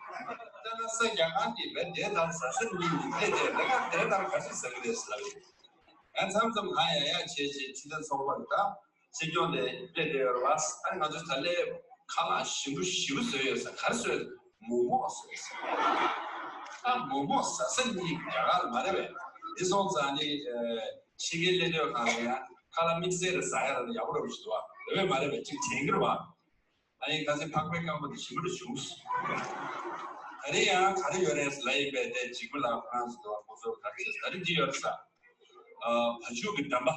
ད་ང་ས་རྒྱ་གར་གྱི་བས་འབྲས་དང་ཟ་ས་གཉིས་ནི་སླེབས་བསྡད་ཡོད། ད་ང་འབྲས་དང་ག་ཚོད་ཟ་གི་རེད་ཟེར་ལབ་ཡོད། ཡང་མཚམས་མཚམས་གང་ཡག་ཡག་བྱས་བྱས་ཕྱི་ཟླ་ཚོགས་པ་རེད་ད། སྲིད་སྐྱོང་དེ་སླེབས་བསྡད་ཡོད་རེད་པ། ཨ་ནི་ང་ཚོ་ད་སླེབས་ཁ་ལག་ཞིམ་པོ་ཞེ་པོ་བཟོས་ཡོད་ཟེར། ག་རེ་བཟོས། མོག་མོག་བཟོས་ཟེར། ཨ་མོག་མོག་ཟ་ས་གཉིས་རྒྱ་གར་མ་རེད་པས། འདི་སོང་ཙང་ནི་ཕྱི་རྒྱལ་སླེབས་དུས་གང་ལ་ཡང་ཁ་ལག་དམིགས་བསལ་རེ་ཟ་ཡ་ར་ཡག་པོ་ར་བ་ཞིག་འདུག་བ། རེད་པས་མ་རེད་པས་གཅིག་དྲན་གི་རེད་བ། ཨ་ནི་ཁ་སང་ཕག་པའི་རྐང་པ་དེ་ཞིམ་པོ་རེ་བྱུང་། ད་རེས་ཡང་ག་རེ་ཡོད་རེད་ལབ་ཡིན་པས་དེ་འཇིགས་མེད་ལགས་ཧྥ་རན་སི་འདུག་བ། ཁོ་ཚོ་ག་རེ་བྱས་ད་རེས་འདི་ཡོད་རེད་ཟ། བ་ཕྱུགས་ཀྱི་འགྲམ་པ།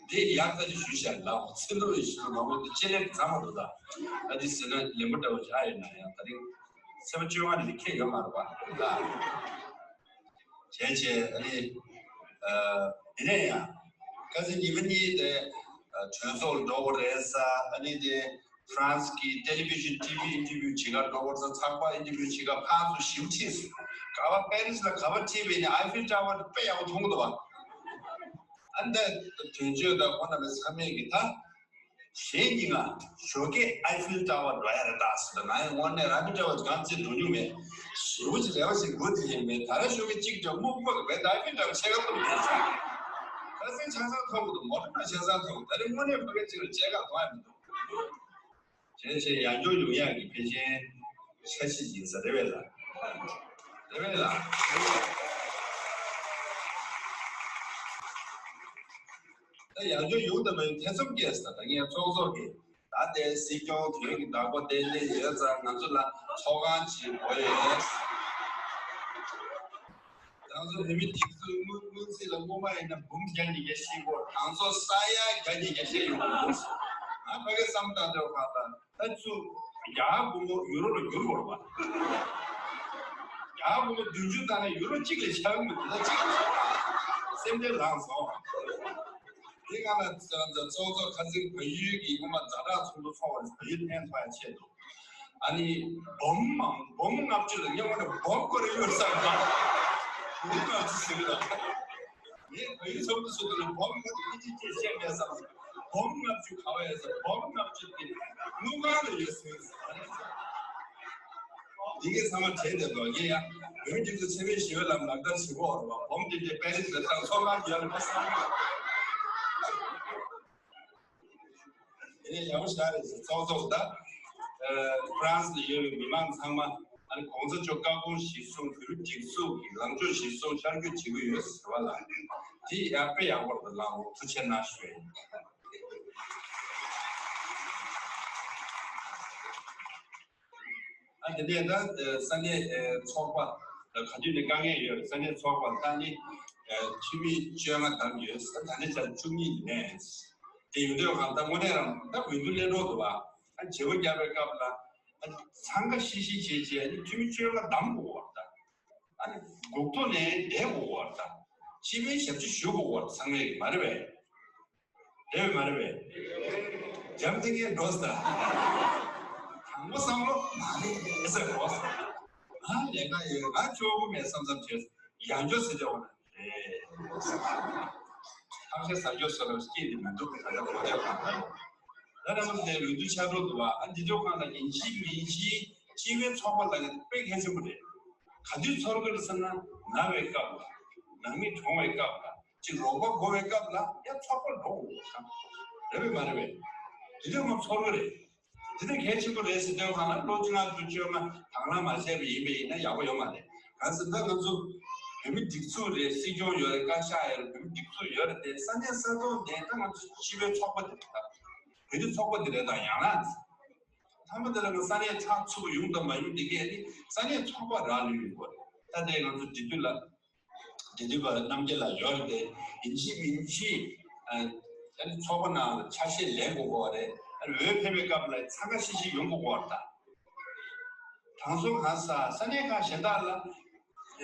འདི་ཡག་ཐག་ཆོད་ཞུས་བཞག་ལ་ཚེ་ལོ་ཡི་ཞིག་ལོ་མང་པོ་འདི་ལྕེ་ལེབ་ཚང་མ་འདུག་ད། ཨ་འདི་ཟེར་ན་ལེན་པོ་འདྲ་བོ་ཞིག་ཨ་ཡོད་ན་ཡང་ད་རིང་ཚེས་པ་བཅོ་ལྔ་ནས་ཁྱེད་ཡོད་མ་རེད་པ་ལ། བྱས་བྱས་ཨ་ནི། དེ་ནས་ཡང་ཁ་སང་ཉི་མ་གཉིས་དེ་གྲོས་ཚོགས་ལ་འགྲོ་དགོས་རེད་ས། ཨ་ནི་དེ། ཧྥ་རན་སི་གི་ཏེ་ལི་བི་ཤན་ཊི་ཝི་ཨིན་ཊར་བིའུ་བྱེད་གར་འགྲོ་བར་ཚ་ཚགས་པར་ཨིན་ཊར་བིའུ་བྱེད་གར་ཕར་ཚུར་ཞིབ་ཁྲིད་སོང་། ག་བ་པེ་རི་སི་ལ་ག་བ་ཁྲིད་པས་ནི་ཨའི་ཧྥིལ་ཊ་ཝར་དཔེ་ཡག་པོ་མཐོང་གི་འདུག་བ། ཨ་ནི་དོན་གཅོད་དང་ཁོ་ན་ལ་ཚང་མས་ཀྱི་ད་གཞན་གཉིས་ང་ཞོགས་ཀས་ཨའི་ཧྥིལ་ཊ་ཝར་འགྲོ་ཡ་རེད་ད་ཟེར་ད་ང་ཡང་དངོས་གནས་ཨའི་ཧྥིལ་ཊ་ཝར་གང་ཚེ་འགྲོ་མྱོང་མེད། ཞེ་པོ་ཅིག་རེ་བ་ཞིག་དགོས་དེ་ཡིན་མེད་ད་ར་ཞོགས་ཀས་གཅིག་ཀྱང་སྨུག་པ་གི་བས་ད་ཨའི་ཧྥིལ་ཊ་ཝར་ཆེ་ཁ་ཐུབ་མེད་ཟེར། ཁ་སང་ཆ་ཚང་མཐོང་གི་འདུག་མོ་ཊ་ནང་ཆ་ཚང་མཐོང་གི་ད་རེས་དངོས་གནས་ཕ་གི་གཅིག་ལ་ཆེ་ཁ་མཐོང་ཡ་མི་འདུག་བྱས་བྱས་ཡར་འཇོག་ཡོང་ཡག་གི་ཕལ་ཆེར་འཆར་གཞི་ཡིན་ས་རེད་པས་ལ། རེད་པས་ལ། ད་ཡར་འཇོག་ཡོང་ཐུབ་པའི་ཐེ་ཚོམ་སྐྱེས་ས་ད་ངས་ཚོགས་གཙོ་གིས་ད་ལྟའི་སྲིད་སྐྱོང་དོན་གྱི་བདག་པོ་དེ་སླེབས་ཡོད་ཙང་ང་ཚོ་ལ་ཚོགས་ཁང་ཅིག་དགོས་ཡོད། ང་ཚོ་བོད་མི་སྒྲིག་འཛུགས་སྔོན་སྔོན་རྩིས་ལ་སྔོན་མ་ཡིན་ན་འབུམ་བརྒྱ་ཉིས་བརྒྱ་ཤེས་དགོས། ང་ཚོ་ས་ཡ་བརྒྱ་ཉིས་བརྒྱ་ཤེས་ཡོང་དགོས། ང་ཕ་གི་བསམ་བཏང་དུས་ཁ་ད་ད་ཚུ་རྒྱ་སྒོར་མོ་ཡུ་རོ་ལ་བསྒྱུར་དགོས་པ། རྒྱ་སྒོར་མོ་བདུན་ཅུ་བཏང་ན་ཡུ་རོ་གཅིག་ལས་ཆག་གི་མི་འདུག་ད་གཅིག་ལས་ཆག་སེམས་ཁྲལ་ལངས་སོང་། དེ་སྒང་ལ་ཚོགས་གཙོ་ཁ་སང་བལ་ཡུལ་གྱི་སྔོན་མ་ཛ་དྲག་ཚོགས་འདུ་ཚོགས་པ་བལ་ཡུལ་ཕན་ཐོགས་ཡ་ཆེད་དུ། ཨ་ནི་སྦོམ་མང་སྦོམ་ལྔ་བཅུ་ལ་ཉེ་བ་ནས་སྦོམ་སྐོར་ཡོད་བསམ་པ། སྦོམ་ལྔ་བཅུ་ཟེར་གི་ད། ངས་བལ་ཡུལ་ཚོགས་འདུ་ཚོགས་དུས་ལ་སྦོམ་ལྔ་བཅུ་ཅི་ཅི་བཤད་མེད་བསམ། སྦོམ་ལྔ་བཅུ་ག་བ་ཡོད་ཟེར་སྦོམ་ལྔ་བཅུ་དེ་དངུལ་ཁང་ལ་ཡོད་ཟེར། འདི་གའི་ཚང་མ་དྲན་བསྡད་འདུག་ངས་ཡང་བོད་འདི་ཚོ་འཆི་མེད་ཞི་བའི་ལམ་ལག་བསྟར་བྱེད་དགོས་རེད་བ། སྦོམ་འདི་འདྲའི་པེ་རི་སི་ལ་བཏང་ཚོགས་ཁང་རྒྱབ་ལ་ཕ་སང་། དེ་ནས་ཡག་པོ་ཞེ་དྲག་རེད་ཟེར་ཚོགས་གཙོ་ད། ཨ་ཧྥ་རན་སི་ལ་ཡོད་པའི་མི་མང་ཚང་མ་ཨ་ནི་གོང་ས་མཆོག་བཀའ་དགོངས་གཞིར་བཟུང་བོད་མིའི་སྒྲིག་འཛུགས་ཀྱི་ལངས་ཕྱོགས་གཞིར་བཟུང་ཤར་བསྐྱོད་བྱེད་ཀྱི་ཡོད་ཟེར་བ་ལ། དེ་ཡག་དཔེ་ཡག་པོ་རེད་ལགས་འོ་ཐུགས་རྗེ་གནང་ཞུ་ཡ་ཡིན། ཨ་དེ་ནས་ད་ས་གནས་ཚོགས་པ་ག་དུས་ནས་དཀའ་ངལ་ཡོད་ས་གནས་ཚོགས་པ་ད་ནི་འཐུས་མི་བཅོ་ལྔ་བདམས་ཡོད་ད་ནི་ཆ་བཅུ་གཉིས་ནས་དེ་ཡོད་དུས་གང་ལྟར་དངོས་གནས་རང་ད་འོས་བསྡུ་སླེབས་འགྲོ་འདུག་བ། ཨ་བརྗེ་པོ་བརྒྱབ་པའི་སྐབས་ལ་ཨ་འཚང་ཁ་ཤིག་ཤིག་བྱས་བྱས་ཨ་ནི་འཐུས་མི་བཅོ་ལྔ་བདམས་དགོས་བ་ད། ཨ་ནི་སྒུག་ཐོ་ནས་བསྡད་དགོས་བ་ད། སྤྱི་པའི་ཞབས་ཕྱི་ཞུ་དགོས་བ་ཚང་མས་མ་རེད་པས། རེད་པས་མ་རེད་པས། འཇམ་ཐིང་ངེ་འགྲོ་ས། དང་པོ་བསམ་བློ་མ་རེད་ཟེར་འགྲོ་ས། ང་ལས་ཀ་ཡོད་ང་ཆོག་གི་མེད་བསམ་བསམ་བྱས་ཡང་ཆོག་ཟེར་བྱས་འོ་ན་རེད། ཐང་ཤ་ཟ་རྒྱུ་སོགས་ལ་སྐྱིད་དེ་མི་འདུག་ག་ལ་གོ་ལས་གང་ལ། ད་ནང་ལས་འོས་བསྡུ་ཆགས་འགྲོ་འདུག་བ་ཨ་འདི་ཚོ་གང་ལ་ཡིན་གཅིག་མིན་གཅིག་སྤྱི་པའི་ཚོགས་པ་ལ་ཡང་དཔེ་གལ་ཆེན་པོ་རེད། ག་དུས་ཚོར་གི་རེད་ཟེར་ན་ན་བའི་སྐབས་ལ་ནང་མི་གྲོངས་པའི་སྐབས་ལ། ཅིག་རོགས་པ་དགོས་པའི་སྐབས་ལ་ཡང་ཚོགས་པ་འགྲོ་དགོས་ཀྱང་རེད་པས་མ་རེད་པས། དེ་འདྲ་ངོ་ཚོར་གི་རེད། དེ་འདྲ་གལ་ཆེན་པོ་རེད་ཟེར་དུས་གང་ལ་ལོ་བཅོ་ལྔ་བཅུ་བཅོ་ལྔ་དང་བླངས་མ་བྱས་པ་ཡིན་པ་ཡིན་ན་ཡག་པོ་ཡོད་མ་རེད། གང་ཟེར་ན་ང་ཚོ་བོད་མི་སྒྲིག་འཛུགས་རེད་སྲིད་སྐྱོང་ཡོད་རེད་བཀའ་ཤག་ཡོད་རེད་བོད་མི་སྒྲིག་འཛུགས་ཡོད་རེད་དེ་ས་གནས་ས་ཐོག་ནས་ད་ང་ཚོ་སྤྱི་པའི་ཚོགས་པ་དེ་རེད་ད། བོད་མི་ཚོགས་པ་དེ་རེད་ད་ཡང་ན། མཐའ་མ་དེ་ལ་ང་ས་གནས་ཚགས་ཚུད་པོ་ཡོང་དང་མ་ཡོང་དེ་གས་ནི་ས་གནས་ཚོགས་པ་རག་ལས་ཡོད་དགོས་རེད་ད་དེ་ང་ཚོ་འབྲེལ་མཐུད་ལ། འབྲེལ་མཐུད་པ་རྣམ་རྒྱལ་ལགས་ཡོད་རེད་དེ་ཡིན་གཅིག་མིན་གཅིག་ཨ་ནི་ཚོགས་པ་ནང་ལ་ཆ་ཤས་ལེན་དགོས་དགོས་རེད། ཨ་ནི་འོས་འཕེན་པའི་སྐབས་ལ་འཚང་ཁ་ཤིག་ཤིག་ཡོང་དགོས་དགོས་རེད་ད། དང་སོ་གང་ས་ས་གནས་ཁག་གཞན་དག་ལ་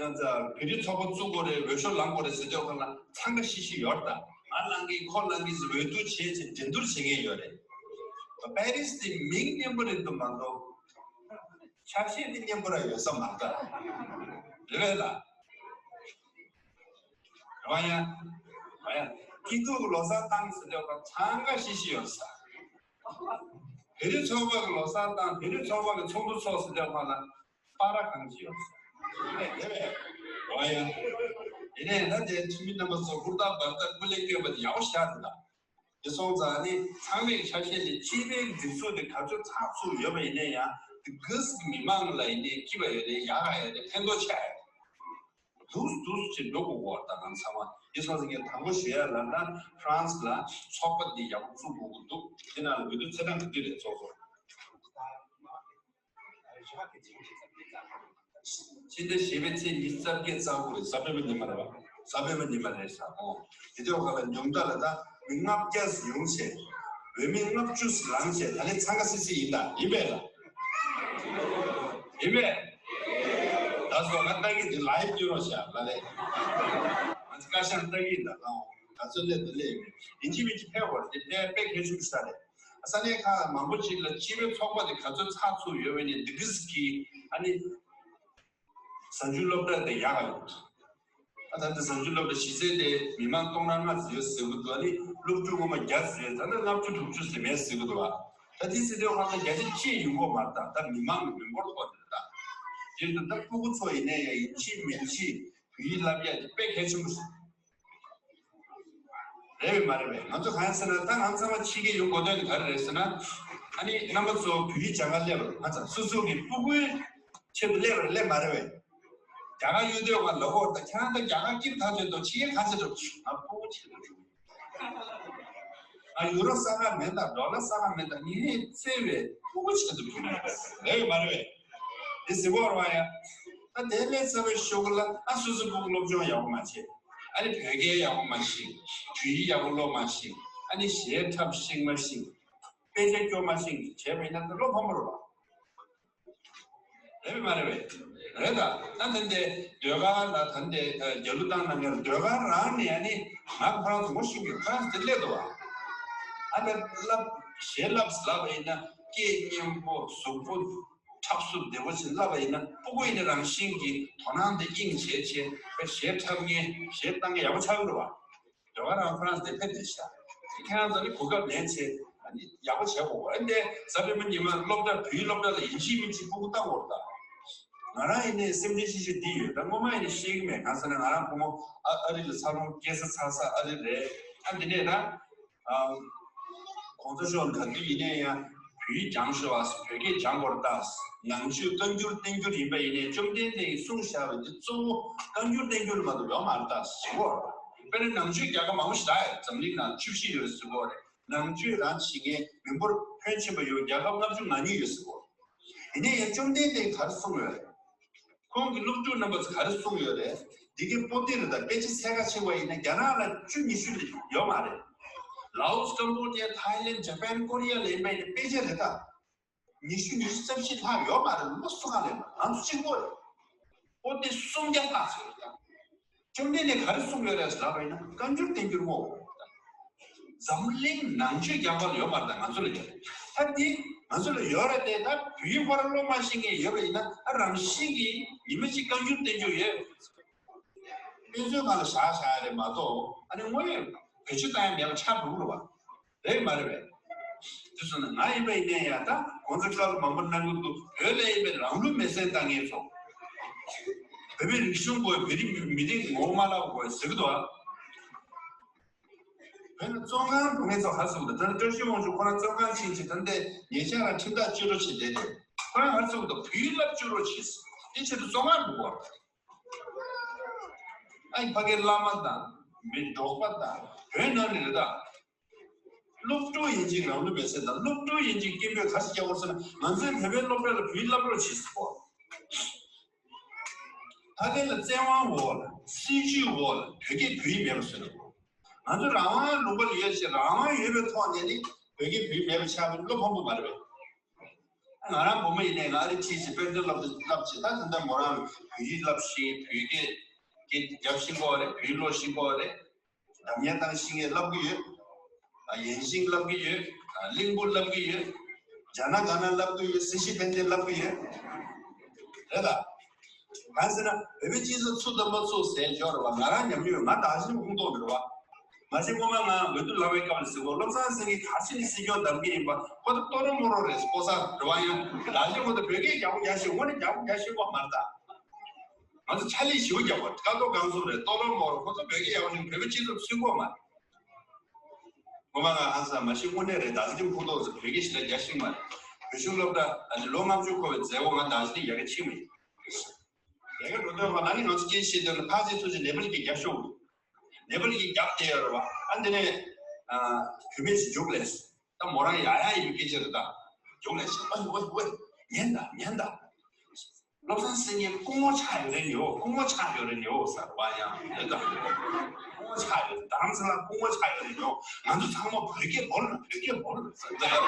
ཡང་ཙ་བོད་རིགས་ཚོགས་པ་བཙུགས་དགོས་རེད་འོས་ཤོག་ལངས་དགོས་རེད་ཟེར་དུས་ཁོ་ལ་འཚང་ཁ་ཤིག་ཤིག་ཡོད་རེད་ད། ང་ལངས་གི་ཁོ་ལངས་གི་ཟེར་འོས་བསྡུ་བྱས་ཚེ་འགྲན་བསྡུར་བྱེད་མཁན་ཡོད་རེད། པེ་རི་སི་དེ་མིང་སྙན་པོ་རེད་འདུག་མ་གཏོགས། ཆ་ཤས་དེ་སྙན་པོ་ར་ཡོད་ས་མ་རེད། རེད་པས་ལ། རེད་པ་ཡ། རེད་པ་ཡ། སྐྱིད་སྡུག་གི་ལོ་གསར་བཏང་ཟེར་དུས་ཁོ་འཚང་ཁ་ཤིག་ཤིག་ཡོད་ས། བོད་རིགས་ཚོགས་པ་གི་ལོ་གསར་བཏང་བོད་རིགས་ཚོགས་པ་གི་ཚོགས་འདུ་ཚོགས་ཟེར་དུས་ཁོ་ལ་པ་ར་གང་ཅི་ཡོད་ས། རེད་པས། རེད་པས། རེད་པ་ཡ། དེ་ནས་ད་དེ་འཐུས་མི་རྣམ་པ་ཚོ་ཧུར་ཐག་འབད་ཐག་སྐུ་ལས་བསྐྱོན་པ་དེ་ཡག་པོ་ཞེ་དྲག་རེད་ད། དེ་སོང་ཙང་ནི་ཚང་མས་ཆ་ཤས་ནི་སྤྱི་པའི་སྒྲིག་འཛུགས་དེ་ག་ཚོད་ཚགས་ཚུད་ཡོད་པ་ཡིན་ན་ཡང་ དེ་གིས་མི་མང་ལ་ཡིན་ནའི་སྐྱིད་པ་ཡོད་རེད། ཡག་ག་ཡོད་རེད། ཕན་ཐོགས་ཆེ་ཡོད་རེད། འདུག་འདུག་ཅེས་འགྲོ་དགོས་པ་དང་། ང་ཚང་མ་ཡིན་སོང་ཙང་ངས་དང་པོ་ཞུ་ཡ་ལ་ད་ཧྥ་རན་སི་ལ་ཚོགས་པ་འདི་ཡག་པོ་བཙུགས་དགོས་ཀྱི་འདུག་དེ་ནང་ལ་འོས་བསྡུ་ཚེས་གྲངས་ག་དུས་རེད་ཚོགས་ཚོགས། ཕྱི་ཟླ་བཞི་པའི་ཚེས་ཉི་ཤུ་རྩ་བརྒྱད་རྩ་དགུ་རེད། གཟའ་སྤེན་པ་ཉི་མ་རེད་པ། གཟའ་སྤེན་པ་ཉི་མ་རེད་ཤག་འོ། དེ་དུས་ཁ་ལ་ཉུང་མཐའ་ལ་ད་མི་ལྔ་བརྒྱ་ཡོང་བྱས། འོས་མི་ལྔ་བཅུ་ལངས་བྱས། ད་ནི་འཚང་ཁ་སིག་སིག་ཡིན་ད། ཡིན་པས་ལ། ཡིན་པས། ད་སོ་ང་ལྟ་གི་འདི་ལའིབ་བསྐྱོན་རོགས་བྱ་ལ་ལས། ང་ཚོ་བཀའ་ཤག་ལྟ་གི་ཡིན་ད་ལ། ང་ཚོ་སླེབས་དང་སླེབས་ཡིན་གཅིག་མིན་གཅིག་ཕེབས་དགོས་རེད། དེ་དཔེ་དཔེ་གལ་ཆེན་པོ་ཞིག་རེད། ས་གནས་ཁག་མང་པོ་ཅིག་ལ་སྤྱི་པའི་ཚོགས་པ་དེ་ག་ཚོད་ཚགས་ཚུད་ཡོད་པ་ནས་འདི་གིས་ཀྱི་ཨ་ནི། གཟའ་མཇུག་སློབ་གྲྭ་དེ་ཡག་ག་ཡོད། ཨ་ད་ལྟ་གཟའ་མཇུག་སློབ་གྲྭ་གཞི་རྩའི་དེ་མི་མང་སྟོང་ཕྲག་ལྔ་ཙམ་ཡོད་ཟེར་གི་འདུག་ཨ་ནི་སློབ་ཕྲུག་སྔོན་མ་བརྒྱ་ཙམ་ཡོད། ད་ལྟ་ལྔ་བཅུ་དྲུག་ཅུ་ཟིན་མེད་ཟེར་གི་འདུག་ཨ་ད་དེ་ཟེར་དུས་ཧ་ལམ་བརྒྱ་ཆ་གཅིག་ཡོང་གི་མ་རེད། ད་ད་མི་མང་གི་མི་འབོར་ཐོག་དེ་རེད། ད་དེ་ད་ལྟ་སྤུ་གུ་ཚོ་ཡིན་ནའི་ཡང་ཡིན་གཅིག་མིན་གཅིག་བོད་ཡིག་བསླབ་ཡ་དེ་དཔེ་གལ་ཆེན་པོ་རེད། རེད་པས་མ་རེད་པས། ང་ཚོ་གང་ཡིན་ཟེར་ན། ད་ང་ཚང་མ་ཕྱི་རྒྱལ་ཡོང་དགོས་དོན་དེ་ག་རེ་རེད་ཟེར་ན། ཨ་ནི་རྣམ་པ་ཚོ་བོད་ཡིག་སྦྱང་ག་སླེབས་པ་རེད། ང་ཚོ་སོ་སོ་གི་སྤུ་གུའི་ཆེད་དུ་སླེབས་པ་རེད། སླེབས་མ་རེད་པས། རྒྱ་གར་ཡོད་དུས་ང་ལབ་ཀྱི་ཡོད་རེད། ད་ཁྱེད་རང་ད་རྒྱ་གར་སྐྱིད་ཐག་ཆོད་འདུག་ཕྱི་རྒྱལ་ག་ཚོད་འགྲོ། ང་སྤུ་གུ་ཆེད་དུ་འགྲོ། ང་ཡུ་རོ་ས་ག་མེད་ད། ཌོ་ལར་ས་ག་མེད་ད། ངས་བརྩེ་བའི་སྤུ་གུ་ཆེད་དུ་འགྲོ་ནི་རེད། རེད་པས་མ་རེད་པས། དེ་ཟེར་བ་རེད་པ་ཡ། ད་དེ་ལས་ཚ་བའི་ཤོག་གུ་ལ་ཨ་སོ་སོ་སྤུ་གུ་སློབ་སྦྱོང་ཡག་པོ་མ་བྱེད། ཨ་ནི་བོད་སྐད་ཡག་པོ་མ་ཤེས། བོད་ཡིག་ཡག་པོ་ཀློག་མ་ཤེས། ཨ་ནི་གཞས་འཁྲབ་ཤེས་མ་ཤེས། དཔེ་ཆ་སྐྱོར་མ་ཤེས། བྱས་པ་ཡིན་ན་ད་བློ་ཕམ་པོ་རེད་པ། རེད་པས་མ་རེད་པས། རེད་ད། ད་ད་ལྟ་ཟློས་གར་ལ་ད་ལྟ་རྒྱ་ལུ་བཏང་གནང་མཁན་ཟློས་གར་རང་ནས་ཨ་ནི་ང་ཁོ་རང་ཚོ་ངོ་ཤེས་ཀྱི། ཁོ་རང་ཚོ་དེ་སླེབས་འདུག་པ། ཨ་ད་བསླབ་གཞས་བསླབ་ཟེར་ལབ་པ་ཡིན་ན་སྐད་སྙན་པོ་གཟུགས་པོ་འཁྲབ་གསོ་བདེ་པོ་ཞིག་བསླབ་པ་ཡིན་ན། སྤུ་གུ་ཡིན་ན་རང་བཞིན་གྱིས་དོ་སྣང་དེ་དབྱིངས་བྱས་བྱས་གཞས་འཁྲབ་མཁན་གཞས་བཏང་མཁན་ཡག་པོ་ཆགས་ཀྱི་རེད་པ། ཟློས་གར་རང་ཁོ་རང་དེ་ཕེབས་བསྡད་ཤག་ཁྱེད་རང་ཚོ་ནི་གོ་སྐབས་ལེན་བྱས་ཨ་ནི་ཡག་པོ་བྱེད་དགོས། ཨ་ནི་གཟའ་སྤེན་པ་ཉི་མ་སློབ་གྲྭ་བོད་ཡིག་སློབ་གྲྭ་ལ་ཡིན་གཅིག་མིན་གཅིག་སྤུ་གུ་བཏང་དགོས་རེད་ད། ང་རང་ཡིན་ནའི་སེམས་ཁྲལ་ཤིག་ཤིག་འདི་ཡོད་ད། སྔོན་མ་ཡིན་ནའི་ཤེས་ཀྱི་མེད། གང་ཟེར་ན་ང་རང་བུ་མོ་ཨ་ཨ་རི་ལ་འཚར་ལོངས་སྐྱེས་ས་འཚར་ས་ཨ་རི་རེད། ཨ་འདི་ནས་ད་ཨ་གོང་ས་མཆོག་ག་དུས་ཡིན་ནའི་ཡང་བོད་ཡིག་སྦྱང་ཤོག་ཨ། བོད་སྐད་སྦྱང་དགོས་རེད་ད། ནང་ཆོས་བཀའ་འགྱུར་བསྟན་འགྱུར་ཡིན་པ་ཡིན་ནའི་བཅོམ་ལྡན་འདས་ཀྱིས་གསུངས་བཞག་པ་འདི་གཙོ་བོ་བཀའ་འགྱུར་བསྟན་འགྱུར་ལ་མ་གཏོགས་ཡོད་མ་རེད་ད་ཟེར་གོ། དཔེར་ན་ནང་ཆོས་རྒྱལ་ཁབ་མང་པོ་ཞིག་ད་ཡོད། འཛམ་གླིང་ནང་བཅུ་བཞི་ཡོད་ཟེར་གོ་རེད། ནང་ཆོས་རང་བྱེད་མཁན་མི་འབོར་ཕོན་ཆེན་པོ་ཡོད་རྒྱལ་ཁབ་ལྔ་བཅུ་ང་གཉིས་ཡོད་ཟེར་གོ། ཡིན་ནའི་ཡང་བཅོམ་ལྡན་འདས་ག་རེ་གསུངས་ཡོད་རེད། ཁོང་གི་སློབ་ཕྲུག་རྣམ་པ་ཚོ་ག་རེ་གསུངས་ཡོད་རེད། འདི་གའི་པོ་ཏི་རེད་ད། དཔེ་ཆ་ཚད་ཀ་ཕྱེ་བ་ཡིན་ན་རྒྱ་ནག་ལ་བཅུ་ཉི་ཤུ་ལས་ཡོད་མ་རེད། ལའོ་སི། ཀམ་པོ་ཌི་ཡ། ཐའི་ལེན། ཇ་པན། ཀོ་རི་ཡ་ལ་ཡིན་པ་ཡིན་ན་དཔེ་ཆ་རེད་ད། ཉི་ཤུ་ཉི་ཤུ་རྩ་བཞི་ལྷག་ཡོད་མ་རེད། ལོ་སུ་གང་ལས་མ་ང་ཚོ་གཅིག་པོ་རེད། པོ་ཏི་སུམ་བརྒྱ་ལྷག་ཙམ་རེད་ད། བཅོམ་ལྡན་འདས་ག་རེ་གསུངས་ཡོད་རེད་ཟེར་ལབ་པ་ཡིན་ན་བཀའ་འགྱུར་བསྟན་འགྱུར་སྨོ། འཛམ་གླིང་ནང་ཆོས་རྒྱ་གར་ལ་ཡོད་མ་རེད་ད། ང་ཚོ་ལ་ཡོད་རེད། ད་འདི་ང་ཚོ་ལ་ཡོད་རེད་དེ། ད་བོད་ཡིག་ཕར་ཀློག་མ་ཤེས་མཁན་ཡོད་པ་ཡིན་ན་ཨ་རང་བཞིན་གྱིས་ཉི་མ་གཅིག་བཀའ་འགྱུར་བསྟན་འགྱུར་ཡོད། དཔེ་མཛོད་ཁང་ལ་བཞག་བཞག་ཡ་རེད་མ་གཏོགས་ཨ་ནི་དངོས་ཡོད་བེད་སྤྱོད་བཏང་ཡ་མེད་པ་ཆགས་འགྲོ་གི་རེད་པ། རེད་མ་རེད་པས། དེ་སོང་ན་ང་ཡིན་པ་ཡིན་ནའི་ཡང་ད་གོང་ས་སྐལ་བ་མང་པོ་གནང་གི་འདུག་བོད་ལ་ཡིན་པའི་རང་ལུགས་མེར་སྲེག་བཏང་མཁན་ཚོ། བོད་པའི་རིག་གཞུང་དགོས། བོད་རིགས་མི་རིགས་ངོ་བོ་མ་བརླག་དགོས་ཟེར་གི་འདུག་ཨ། བོད་ནང་བཙོན་ཁང་འགྲོ་མཁན་ཚོ་ག་རེ་གསུངས་འདུག་ད་ནི་བཀྲ་ཤིས་དབང་ཕྱུག་ཁོ་རང་བཙོན་ཁང་ཕྱིན་བྱས་ད་ལྟའི་ཉེ་ཆར་རང་ཁྲིམས་ཐག་གཅོད་རོགས་བྱེད་བསྡད་དེ། ཁོ་རང་ག་རེ་གསུངས་འདུག་བོད་ཡིག་བསླབ་བཅུག་རོགས་བྱེད། དེ་ཆེད་དུ་བཙོན་ཁང་འགྲོ་དགོས། ཨ་ནི་ཕ་གིའི་བླ་མ་དང་མི་འབྲོག་པ་དང་བོད་ནང་ནས་རེད་ད། སློབ་ཕྲུག་ཡིན་གཅིག་རང་ལུགས་མེར་སྲེག་དང་། སློབ་ཕྲུག་ཡིན་གཅིག་སྐད་འབོད་ག་རེ་རྒྱག་དགོས་ཟེར་ན། ང་ཚོའི་བོད་པའི་སློབ་གྲྭ་ལ་བོད་ཡིག་བསླབ་རོགས་བྱེད་ཟེར་གོ། ད་ལྟའི་ལ་བཙན་དབང་འོག་ལ་སྲིད་ཇུས་འོག་ལ་བོད་སྐད་བོད་ཡིག་མེད་པ་བཟོས་འདུག་ང་ཚོ་རང་དབང་ལུང་པ་ལ་ཡོད་ཅེས་རང་དབང་ཡོད་པའི་ཐོག་ནས་ནི་བོད་སྐད་བོད་ཡིག་མེད་པ་ཆགས་པ་བློ་ཕམ་པོ་མ་རེད་པས། ང་རང་བུ་མོ་ཡིན་ནའི་ང་ཨ་རི་ཁྲིད་བྱས་དཔེ་མཛོད་བསླབ་བསླབ་བྱས། ད་ད་ལྟ་མོ་རང་བོད་ཡིག་བསླབ་ཤེས། བོད་སྐད་སྐད་རྒྱབ་ཤེས་ཀྱི་ཡོད་རེད། བོད་ཡིག་ཀློག་ཤེས་ཀྱི་ཡོད་རེད། འདམ་ཡ་བཏང་ཤེས་མཁན་བསླབ་ཀྱི་ཡོད། ཨ་ཡན་ཤིང་བསླབ་ཀྱི་ཡོད། ཨ་གླིང་བུ་བསླབ་ཀྱི་ཡོད། ཇ་ན་ག་ན་བསླབ་ཀྱི་ཡོད། སི་ཤི་ཕན་ཚུན་བསླབ་ཀྱི་ཡོད། རེད་ད། གང་ཟེར་ན་བོད་པའི་སྤྱི་ཚོགས་ཚུགས་དང་མ་ཚུགས་ཟེར་ཡོད་རེད་པ། ང་རང་ཉམས་མྱོང་ཡོད། ང་ད་ག་ཞིག་ཁུངས་གཏོགས་མི་རེད་པ། མ་གཞི་སྔོན་མ་ང་འོས་བསྡུ་ལངས་པའི་སྐབས་ལ་ཟེར་གོ། བློ་བཟང་སེང་གེ་ག་ཅི་ནས་སྲིད་སྐྱོང་བདམས་ཀྱི་ཡིན་པ། ཁོ་ད་ལྟོ་རོ་མོ་རོ་རེད་ཟེར་གོ་ས་རེད་པ། ཡང་ད་ག་ཞིག་ཁོ་ད་བོད་སྐད་རྒྱག་པོ་རྒྱག་ཤེས། དངོས་གནས་རྒྱག་པོ་རྒྱག་ཤེས་པ་མ་རེད་ད། ང་ཚོ་ཕྱག་ལས་ཞེ་པོ་རྒྱག་པ། ཀ་ཏོ་གང་སུ་རེད། ལྟོ་རོ་མོ་རོ། ཁོ་ཚོ་བོད་སྐད་ཡག་པོ་ཤེས། བོད་པའི་སྤྱི་ཚོགས་ཚུད་ཀྱི་ཡོད་མ་རེད། ངོ་མ་ང་ཧང་སང་མ་ཤེས། དངོས་གནས་རེད། ད་གཟི་ཁྱིམ་ཕུག་ཐོག་ཚོ་བོད་སྐད་ཞེ་དྲག་རྒྱག་ཤེས་མ་རེད། བོད་གཞུང་སློབ་གྲྭ་ཨ་ནི་ལོ་ལྔ་བཅུ་འཁོར་བའི་མཛད་སྒོ་ང་ད་ཅི་ཡ་གི་ཕྱིན་མི་ཡོད། ཡ་གི་འགྲོ་དོན་ཁོ་ན་ནི་ང་ཚོ་སྐད་ཆ་བཤད་དོན་ལ་ཕར་ཚད་ཚུར་ཚད་ནེ་པ་ལི་གི་རྒྱབ་ཤོག་ནེ་པ་ལི་གི་རྒྱབ་བསྡད་ཡོད་རེད་བ། ཨ་འདི་ནས་ཨ་བུད་མེད་ཞིག་རྒྱུགས་ལས། ད་མོ་རང་ཡ་ཡ་ཡིན་པའི་སྐད་ཆ་རེད་ད། རྒྱུགས་ལས་ཤིག་ཨོ་ཨོ་ཨོ། ཉན་ད་ཉན་ད། བློ་བཟང་སེང་གེ་སྐུ་ངོ་ཆགས་ཡོད་རེད་ཉོ། སྐུ་ངོ་ཆགས་ཡོད་རེད་ཉོ་ཟེར་བ་ཡང་ཡོད་ད། སྐུ་ངོ་ཆགས་ཡོད། རྡ་རམ་ས་ལ་སྐུ་ངོ་ཆགས་ཡོད་རེད་ཉོ། ང་ཚོ་ཚང་མ་བོད་སྐད་བོར་ལ་བོད་སྐད་བོར་ལ་ཟེར་ད། རྡ་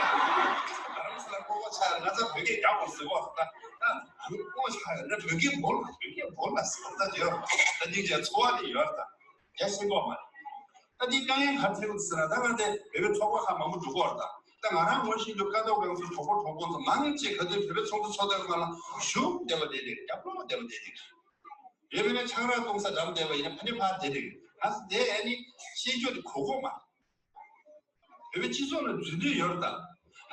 རམ་ས་ལ་སྐུ་ངོ་ཆགས་ཡོད། ང་ཚོ་བོད་སྐད་རྒྱག་དགོས་ཟེར་བ་ད། ད་ང་ཚོ་སྐུ་ངོ་ཆགས་ཡོད་ན་བོད་སྐད་བོར་ལ་བོད་སྐད་བོར་ལ་ཟེར་བ་ད། དེ་ཡོད་ད། འདི་རྗེས་ཚོར་བ་དེ་ཡོད་ད། རྒྱ་ཤེས་གོ་མ་རེད། ད་འདི་དཀའ་ངལ་ག་རེ་འཕྲད་ཀྱི་ཟེར་ན། ད་ང་དེ་བོད་པའི་ཚོགས་པ་ཁག་མང་པོ་འགྲོ་གི་ཡོད་རེད་ད། ད་ང་རང་ངོ་ཤེས་རྒྱུ་ཀ་ཐོག་གི་ཚོ་གྲོགས་པོ་གྲོགས་པོ་ཚོ་མང་ཆེ་ག་དུས་བོད་པའི་ཚོགས་འདུ་ཚོགས་དུས་སྒང་ལ་ཞུ་བདེ་བ་བདེ་བདེ་རྒྱབ་ལོག་བདེ་བ་བདེ་བདེ། བོད་པའི་ཆང་རག་བཏུང་ས་འགྲམ་བསྡད་པ་ཡིན་ན་ཕ་ནི་ཕར་བསྡད་རེད། ང་ཚོ་དེ་ཨ་ནི་ཤེས་རྒྱུ་དེ་གོ་གོ་མ་རེད། བོད་པའི་སྤྱི་ཚོགས་ལ་འཛུལ་འདོད་ཡོད་རེད་ད།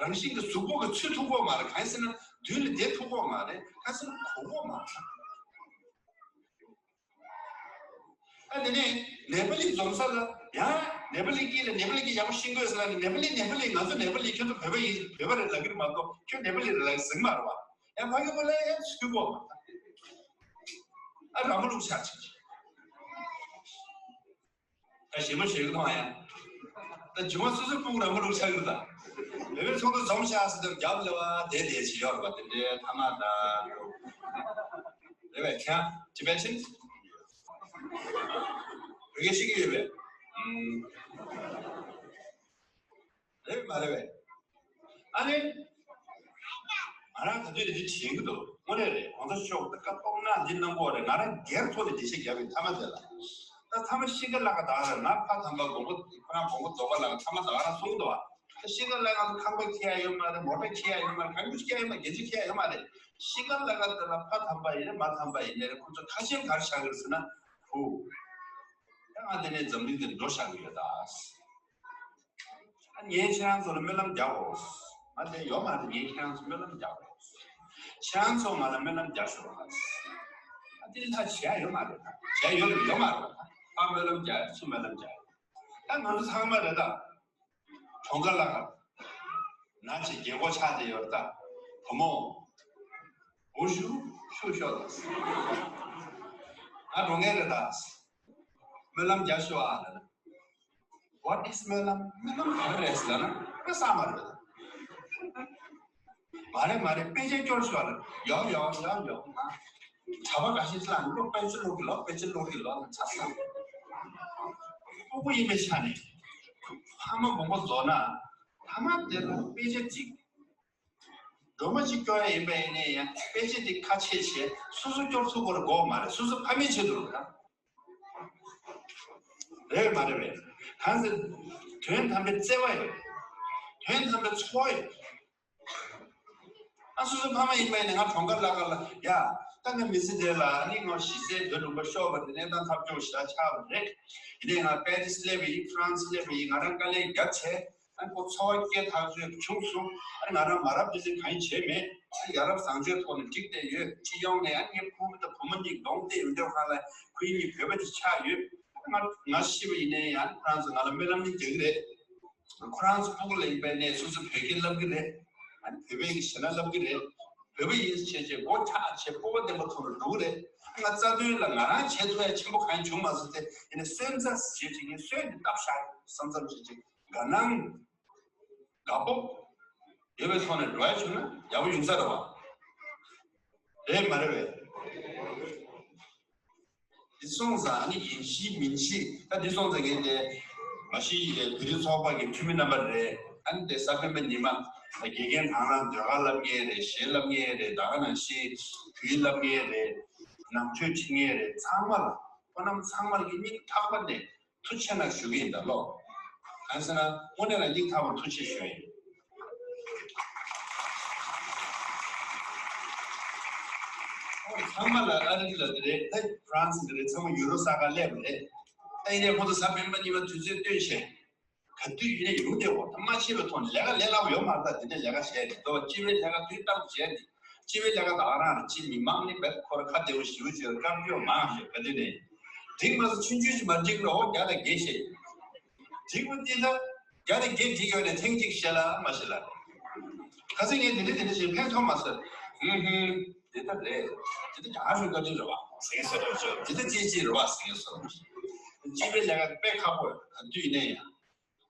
རང་བཞིན་གྱི་གཟུགས་པོ་གི་ཚུད་ཐུབ་གོ་མ་རེད། གང་ཡིན་ཟེར་ན་མདུན་ལ་བསྡད་ཐུབ་གོ་མ་རེད། གང་ཡིན་ཟེར་ན་གོ་གོ་མ་རེད། ཨ་དེ་ནས་ནེ་པ་ལི་འཛོམས་ས་ལ་ཡང་ནེ་པ་ལི་སྐད་ལ་ནེ་པ་ལི་སྐད་ཡག་པོ་ཤེས་དགོས་ཟེར་ལ་ནི། ནེ་པ་ལི་ནེ་པ་ལི། ང་ཚོ་ནེ་པ་ལི། ཁྱོད་ཚོ་བོད་པ་ཡིན། བོད་པ་རེད་ལབ་ཀྱི་རེད་མ་གཏོགས་ཁྱོད་ནེ་པ་ལི་རེད་ལབ་ཟིན་མ་རེད་བ། ཡང་ཕ་གི་པོ་ལ་ཡང་ཚུད་གོ། ཨ་ར་མ་ལུག་ཆགས་ཆགས། ད་ཞེ་མ་ཞེ་གི་མ་ཡ། ད་ཇུ་མ་སུ་སུ་སྤུ་གུ་ར་མ་རུ་ཆག་གི་ད། བོད་པའི་ཚོགས་འདུ་འཛོམས་ཤག་ཟེར་དུས་རྒྱབ་ལ་བ་དེ་དེ་ཅི་ཡོད་རེད་པ། དེ་འདྲའི་ཐ་མ་ད། རེད་པས། ཁྱེད་ཅི་པེ་ཤིན། བོད་སྐད་ཤེས་ཀྱི་ཡོད་པས། ཨུམ། རེད་མ་རེད་པས། ཨ་ནི། ང་རང་ག་དུས་རེད་འདི་དྲན་གྱི་འདུག་དངོས་གནས་རེད། གོང་ས་མཆོག་ད་བཀའ་གཏོང་ན་འདི་གནང་གི་རེད། ང་རང་སྒེར་ཐོག་ནས་འགྲེལ་བཤད་རྒྱབ་པའི་ཐ་མ་དེ་ལ། ད་ཐ་མ་ཤི་ཀ་ལ་ཀ་ད་ར་ང་ཕ་དམ་པ་མགོན་པོ་ཁོ་རང་མགོན་པོ་རྫོགས་པ་ལ་ཐ་མ་ད་ར་གསུངས་འདུག་ད་ཤི་ཀ་ལ་ང་ཚོ་ཁང་པ་ཁྱེར་ཡ་ཡོད་མ་རེད། མོ་ཊ་ཁྱེར་ཡ་ཡོད་མ་རེད། གང་ཡུ་ཁྱེར་ཡ་ཡོད་མ་རེད། རྒྱལ་ཇུས་ཁྱེར་ཡ་ཡོད་མ་རེད། ཤི་ཀ་ལ་ཀ་དེ་ལ་ཕ་དམ་པ་ཡིན་ནའི་མ་དམ་པ་ཡིན་ནའི་རེད། ཁོ་ཚོ་ཁ་ཞེ་ག་རེ་བཞག་གི་རེད་ཟེར་ན། ཧུ། ད་ང་དེ་ནས་འཛམ་གླིང་འདིར་འགྲོ་བཞག་གི་ཡོད་ད། ཨ་ངས་ཁྱེད་རང་ཚོ་ལ་སྨོན་ལམ་རྒྱག་འོ། ང་དེ་ཡོད་མ་རེད། ངས་ཁྱེད་རང་ཚོ་སྨོན་ལམ་རྒྱག་འོ། ཁྱེད་རང་ཚོ་ང་ལ་སྨོན་ལམ་རྒྱག་ཤོག་ཨ། ཨ་དེ་ལ་བྱས་ཡོད་མ་རེད་ད། བྱས་ཡོད་རེད་ཡོད་མ་རེད་ད། ཨ་སྨོན་ལམ་རྒྱག་ཚུར་སྨོན་ལམ་རྒྱག་ད་ང་ཚོ་ཚང་མ་རེད་ད། གྲོང་ཁ་ལ་ཁ། ན་ཅིག་རྒྱལ་སྒོ་ཆགས་བསྡད་ཡོད་རེད་ད། བུ་མོ། འུ་ཤུ་ཤུ་ཤོག་ད། ང་འགྲོ་ངེས་རེད་ད། སྨོན་ལམ་རྒྱག་ཤོག་ཨ་ལ། What is སྨོན་ལམ། སྨོན་ལམ་ག་རེ་རེད་ཟེར་ན་དཔེ་བསམ་མ་རེད། མ་རེད་མ་རེད། དཔེ་ཆ་སྐྱོར་ཤོག་ལ། ཡོང་ཡོང་ཡོང་ཡོང་། གྲྭ་པ་འགའ་ཞིག་ལ་ནི་ལོ་དཔེ་ཆ་ཀློག་གི་ལོ། དཔེ་ཆ་ཀློག་གི་ལོ་ལ་ཚ་ཚ། ཕྲུ་གུ་ཡིན་པའི་ཆ་ནས། ཕ་མ་མང་པོ་རྫོགས་ན། ཕ་མ་དེ་ལ་དཔེ་ཆ་གཅིག་སྒྲོལ་མ་གཅིག་སྐྱོར་ཡ་ཡིན་པ་ཡིན་ནའི་ཡང་དཔེ་ཆ་དེ་ཁ་ཕྱེ་བྱས་སོ་སོ་སྐྱོར་ཐུབ་པར་དགོས་མ་རེད། སོ་སོ་ཕ་མའི་ཆེད་དུ་རེད་ད། རེད་མ་རེད་པས། གང་ཟེར། དོན་དམ་པའི་བརྩེ་བ་ཡོད། དོན་དམ་པའི་ཚོར་བ་ཡོད། ཨ་སོ་སོ་ཕ་མ་ཡིན་པ་ཡིན་ན་ང་གྲོང་ཁ་ལ་ཁ་ལ་ཡ། ད་ང་མི་ཚེ་འདི་ལ་ཨ་ནི་ང་གཞི་རྩའི་བོད་ལུང་པ་ཤོར་བ་དེ་ནས་ད་འཐབ་ཕྱོགས་ཞེ་དྲག་ཆགས་པ་རེད། ཡིན་ནའི་ང་པེ་རིས་སླེབས་པ་ཡིན། ཧྥ་རན་སི་སླེབས་པ་ཡིན། ང་རང་དཀའ་ལས་བརྒྱབ་བྱས། ཨ་ཁོ་འཚོ་བ་སྐྱེལ་ཐག་ཆོད་བྱུང་སོང་། ཨ་ང་རང་མ་རབས་འདི་ཚོ་གང་ཡང་བྱས་མེད། ཨ་ཡ་རབས་བཟང་སྤྱོད་ཐོག་ནས་འགྲིག་བསྡད་ཡོད། སྤྱི་ཡོངས་ནས་ཨ་ངའི་ཕུ་བོ་དང་བུ་མོ་གཉིས་གདོང་གཏད་ཡོད་འདྲ་ཁང་ལ་ཁོ་གཉིས་བོད་པ་ཅིག་ཆགས་ཡོད། ཨ་ང་ང་ཤི་བ་ཡིན་ནའི་ཡང་ཁོ་རང་ཚོ་ང་ལ་སྨོན་ལམ་ནི་རྒྱག་གི་རེད། ཁོ་རང་ཚོ་ཕྲུ་གུ་ལ་ཡིན་པའི་ནས་སོ་སོ་བོད་སྐད་བསླབ་ཀྱི་རེད། ཨ་ནི་བོད་པའི་གི་གཞས་སྣ་བསླབ་ཀྱི་རེད། བོད་པ་ཡིན་བྱས་བྱས་སྒོ་ཐག་བྱས་སྤོབས་པ་ལྡན་པ་ཐོག་ནས་འགྲོ་གི་རེད། ང་རྩ་དོན་ལ་ང་རང་བྱེད་ཐུབ་ཡ་ཆེན་པོ་གང་ཡང་བྱུང་མ་སོང་སྟེ། ཡིན་ནའི་སོན་རྩ་བྱེད་ཅིག་ཡིན། སོན་འདི་བཏབ་བཞག་བསམ་བསམ་བྱེད་ཅིག་དགའ་སྣང་། དགའ་སྤོབས་ཡོད་པའི་ཐོག་ནས་འགྲོ་ཡ་བྱུང་ན་ཡག་པོ་ཡོང་ས་རེད་བ། རེད་མ་རེད་བས། འདི་སོང་ཙང་ཨ་ནི་ཡིན་གཅིག་མིན་གཅིག་ད་འདི་སོང་ཙང་ངས་དེ་མ་གཞི་བོད་རིགས་ཚོགས་པ་གི་འཐུས་མི་རྣམ་པ་རེད། ཨ་ནི་དེ་གཟའ་སྤེན་པ་ཉི་མ་དགེ་རྒན་རང་རང་ཟློས་གར་བསླབ་མཁན་རེད། གཞས་བསླབ་མཁན་རེད། ད་ག་ནང་བཞིན་བོད་ཡིག་བསླབ་མཁན་རེད། ནང་ཆོས་ཁྲིད་མཁན་རེད། ཚང་མ་ལ་ཁོ་རྣམ་ཚང་མ་ལ་གི་སྙིང་ཐག་པ་ནས་ཐུགས་ཆེ་གནང་ཞུ་གི་ཡིན་ད་ལོ། གང་ཟེར་ན་དངོས་གནས་ལ་སྙིང་ཐག་པ་ཐུགས་ཆེ་ཞུ་ཡིན། ཚང་མ་ལ་ཨ་རི་ལ་འདི་རེད། ད་ཧྥ་རན་སི་འདི་རེད། ཚང་མ་ཡུ་རོ་ས་ཁ་སླེབས་པ་རེད། ད་ཡིན་ནའི་ཁོང་ཚོ་གཟའ་སྤེན་པ་ཉི་མ་དུས་ཚོད་བཏོན་བྱས། ག་དུས་ཡིན་ནའི་ཡོང་བསྡད་འོ། ད་མ་ཤེས་པའི་ཐོག་ནས་ལས་ཀ་ལས་སླ་པོ་ཡོད་མ་རེད། ད་འདི་འདྲའི་ལས་ཀ་བྱས་ཏེ་ལྟོ་སྤྱི་པའི་ལས་ཀ་དུས་ལྟར་དུ་བྱས་ཏེ། སྤྱི་པའི་ལས་ཀ་ད་ག་རང་རེད། སྤྱི་མི་མང་ནི་བེད་ཁོ་ར་ཁ་བདེ་བོ་ཞེ་པོ་བྱས་དཀར་སྐྱོ་མང་ཞེས་ག་དུས་ནས། འགྲིག་མ་སོང་ཆུང་ཆུང་ཞིག་མ་འགྲིག་ལ་འོ་བརྒྱ་དང་བརྒྱད་བཤད། འགྲིག་པ་འདི་ད་བརྒྱ་དང་བརྒྱད་འགྲིག་ཡོད་ནས་ཐེངས་གཅིག་བཤད་ལ་མ་བཤད་ལ། ཁ་སང་ངས་དེ་འདྲ་དེ་འདྲ་ཞིག་ཕན་ཐོགས་མ་སོང་། ཧུམ་ཧུམ། དེ་ལྟར་རེད། དེ་ལྟར་རྒྱ་གར་བཀའ་དྲིན་རེད་བ་ཟེར་གྱི་སོང་། དེ་ལྟར་ཅི་ཅི་རེད་བ་ཟེར་གྱི་སོང་། སྤྱི་པའི་ལས་ཀ་དཔེ་ཁག་པོ་རེད། ག་དུས་ཡིན་ནའི་ཡང་།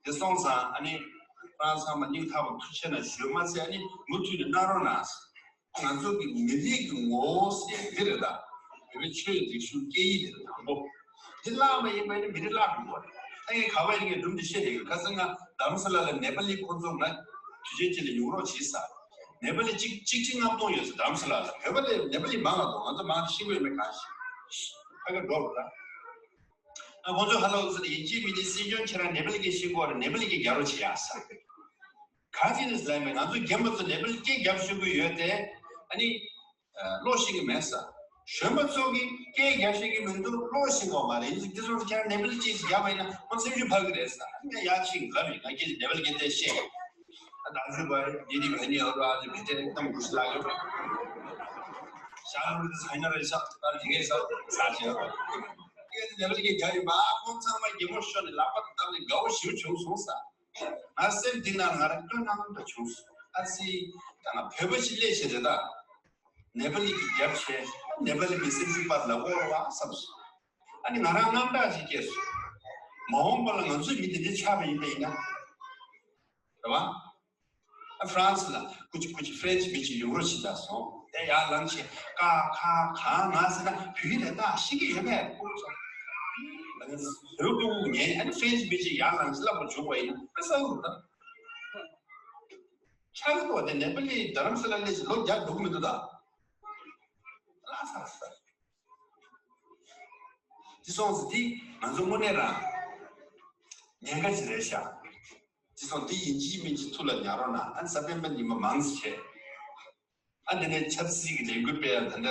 དེ་སོང་ཙང་ཨ་ནི་ཁྱེད་རང་ཚང་མ་སྙིང་ཐག་པ་ཐུགས་རྗེ་ཆེ་གནང་ཞུ་མ་ཚད། ཨ་ནི་མུ་མཐུད་ནས་གནང་རོགས་གནང་། ང་ཚོ་གི་མི་རིགས་ཀྱི་ངོ་བོ་ཟེར་འདི་རེད་ད། བོད་པའི་ཆོས་རིག་གཞུང་སྐད་ཡིག་དེ་དང་པོ། དེ་བརླག་པ་ཡིན་པ་ཡིན་ན་མི་རིགས་བརླག་འགྲོ་གི་རེད། ད་ངས་ག་པར་ཡིན་ངས་སྒྲུང་འདི་བཤད་བསྡད་ཡོད། ཁ་སང་ང་རྡ་རམ་ས་ལ་ལ་ནེ་པ་ལི་ཁོང་ཚོ་ང་དུས་ཆེན་གཅིག་ལ་ཡོང་རོགས་བྱེད་ཟེར། ནེ་པ་ལི་གཅིག་གཅིག་གཅིག་ལྔ་སྟོང་ཡོད་ཟེར། རྡ་རམ་ས་ལ་ལ། བོད་པ་ལས་ནེ་པ་ལི་མང་ང་འདུག་ང་ཚོ་མང་ཤེས་ཀྱི་ཡོད་མེད་གང་ཤེས། ཕ་གི་འགྲོ་རོགས་ད། ང་ཁོང་ཚོས་ཧ་ལོ་ཟེར་ཡིན་གཅིག་མིན་གཅིག་སྲིད་སྐྱོང་ཁྱེད་རང་ནེ་པ་ལི་སྐད་ཤེས་ཀྱི་ཡོད་རེད། ནེ་པ་ལི་སྐད་རྒྱག་རོགས་བྱེད་ཡ་ཟེར། ག་ཅི་ནས་ལབ་མེད། ང་ཚོ་རྒན་པ་ཚོ་ནེ་པ་ལི་སྐད་རྒྱབ་ཤེས་ཀྱི་ཡོད་དེ། ཨ་ནི་ཨ་ཀློག་ཤེས་ཀྱི་མེད་ཟེར། གཞོན་པ་ཚོ་གིས་སྐད་རྒྱག་ཤེས་ཀྱི་མི་འདུག་ཀློག་ཤེས་ཀྱི་མ་རེད། ཡིན་ཙང་འདི་ཚོ་ཁྱེད་རང་ནེ་པ་ལི་སྐད་ཅིག་རྒྱབ་པ་ཡིན་ན་ཁོང་སེམས་ཤུགས་འཕར་གི་རེད་ཟེར། ཨ་ནི་ངས་ཡར་ཕྱིན་ལབ་ཡིན། ང་སྐད་ནེ་པ་ལི་སྐད་བལྟས་ཤེས། ཨ་ད་ཚོད་པ་རེད། འདི་དེ་བས་ནི་ཨ་རོ་ཨ་ཅེ་བེ་ཏེ་རེད། གཏམ་དགོས་ཤེས་ལ་གི་ཤ་རུ་དེ་ཚ་ན་རེད་ཤག་ད་དེ་གས་ས་ཚ་ཆེ་རོ། སྐད་ནེ་པ་ལི་སྐད་རྒྱག་ཡིན་པ། ཁོང་ཚང་མ་གད་མོ་ཤོར་ནས་ལག་པ་དང་བསྡམས་ནས་དགའ་བོ་ཞེ་པོ་བྱུང་སོང་ཟེར། ང་སེམས་གཏིང་ནང་ང་རང་སྐྱོ་སྣང་འདྲ་བྱུང་སོང་། ཨ་ཙི། ད་ང་བོད་པ་ཞིག་སླེབས་བྱས་རེད་ད། ནེ་པ་ལི་གི་རྒྱབ་བྱས། ནེ་པ་ལི་མི་སེམས་ཤུགས་པར་ལ་འོར་བ་བསམ་སོང་། ཨ་ནི་ང་རང་དངངས་སྐྲག་ཅིག་སྐྱེས་སོང་། མ་འོངས་པ་ལ་ང་ཚོའི་མི་དེ་འདྲ་ཆགས་པ་ཡིན་པ་ཡིན་ན། རེད་བ། ཨ་ཧྥ་རན་སི་ལ་ཀུ་ཅི་ཀུ་ཅི་ཧྥ་རན་སི་མི་ཅིག་ཡོང་རོགས་བྱེད་ད་སོང་། དེ་ཡར་ལངས་བྱས་ཀ་ཁ་གང་ང་ཟེར་ན་བོད་ཡིག་རེད་ད་ཤེས་ཀྱི་ཡོད་མེད་ཀུ་ཅི། བོད་ཀུ་ངས་ཨ་ནི་ཧྥ་རན་སི་མི་ཅིག་ཡར་ལངས་བྱས་ལབ་པ་བྱུང་བ་ཡིན་ན་ཨ་ས་འུར་ད། ཆགས་ཀྱི་འདུག་བ། དེ་ནེ་པ་ལི་རྡ་རམ་ས་ལ་སླེབས་ཤིང་ལོ་བརྒྱ་འགྲོ་གི་མི་འདུག་ད། ལ་ས་ས། དེ་སོང་ཙང་དེ་ང་ཚོ་དངོས་གནས་རང་ཉེན་ཁ་ཅིག་རེད་ཤག་དེ་སོང་དེ་ཡིན་གཅིག་མིན་གཅིག་ཐུགས་ལ་ཉར་རོགས་གནང་། ཨ་ནི་གཟའ་སྤེན་པ་ཉི་མ་མང་ཙམ་བྱས། ཨ་དེ་ནས་ཆབ་སྲིད་ཀྱི་ལས་འགུལ་སྤེལ་ཡ་ད་ལྟ་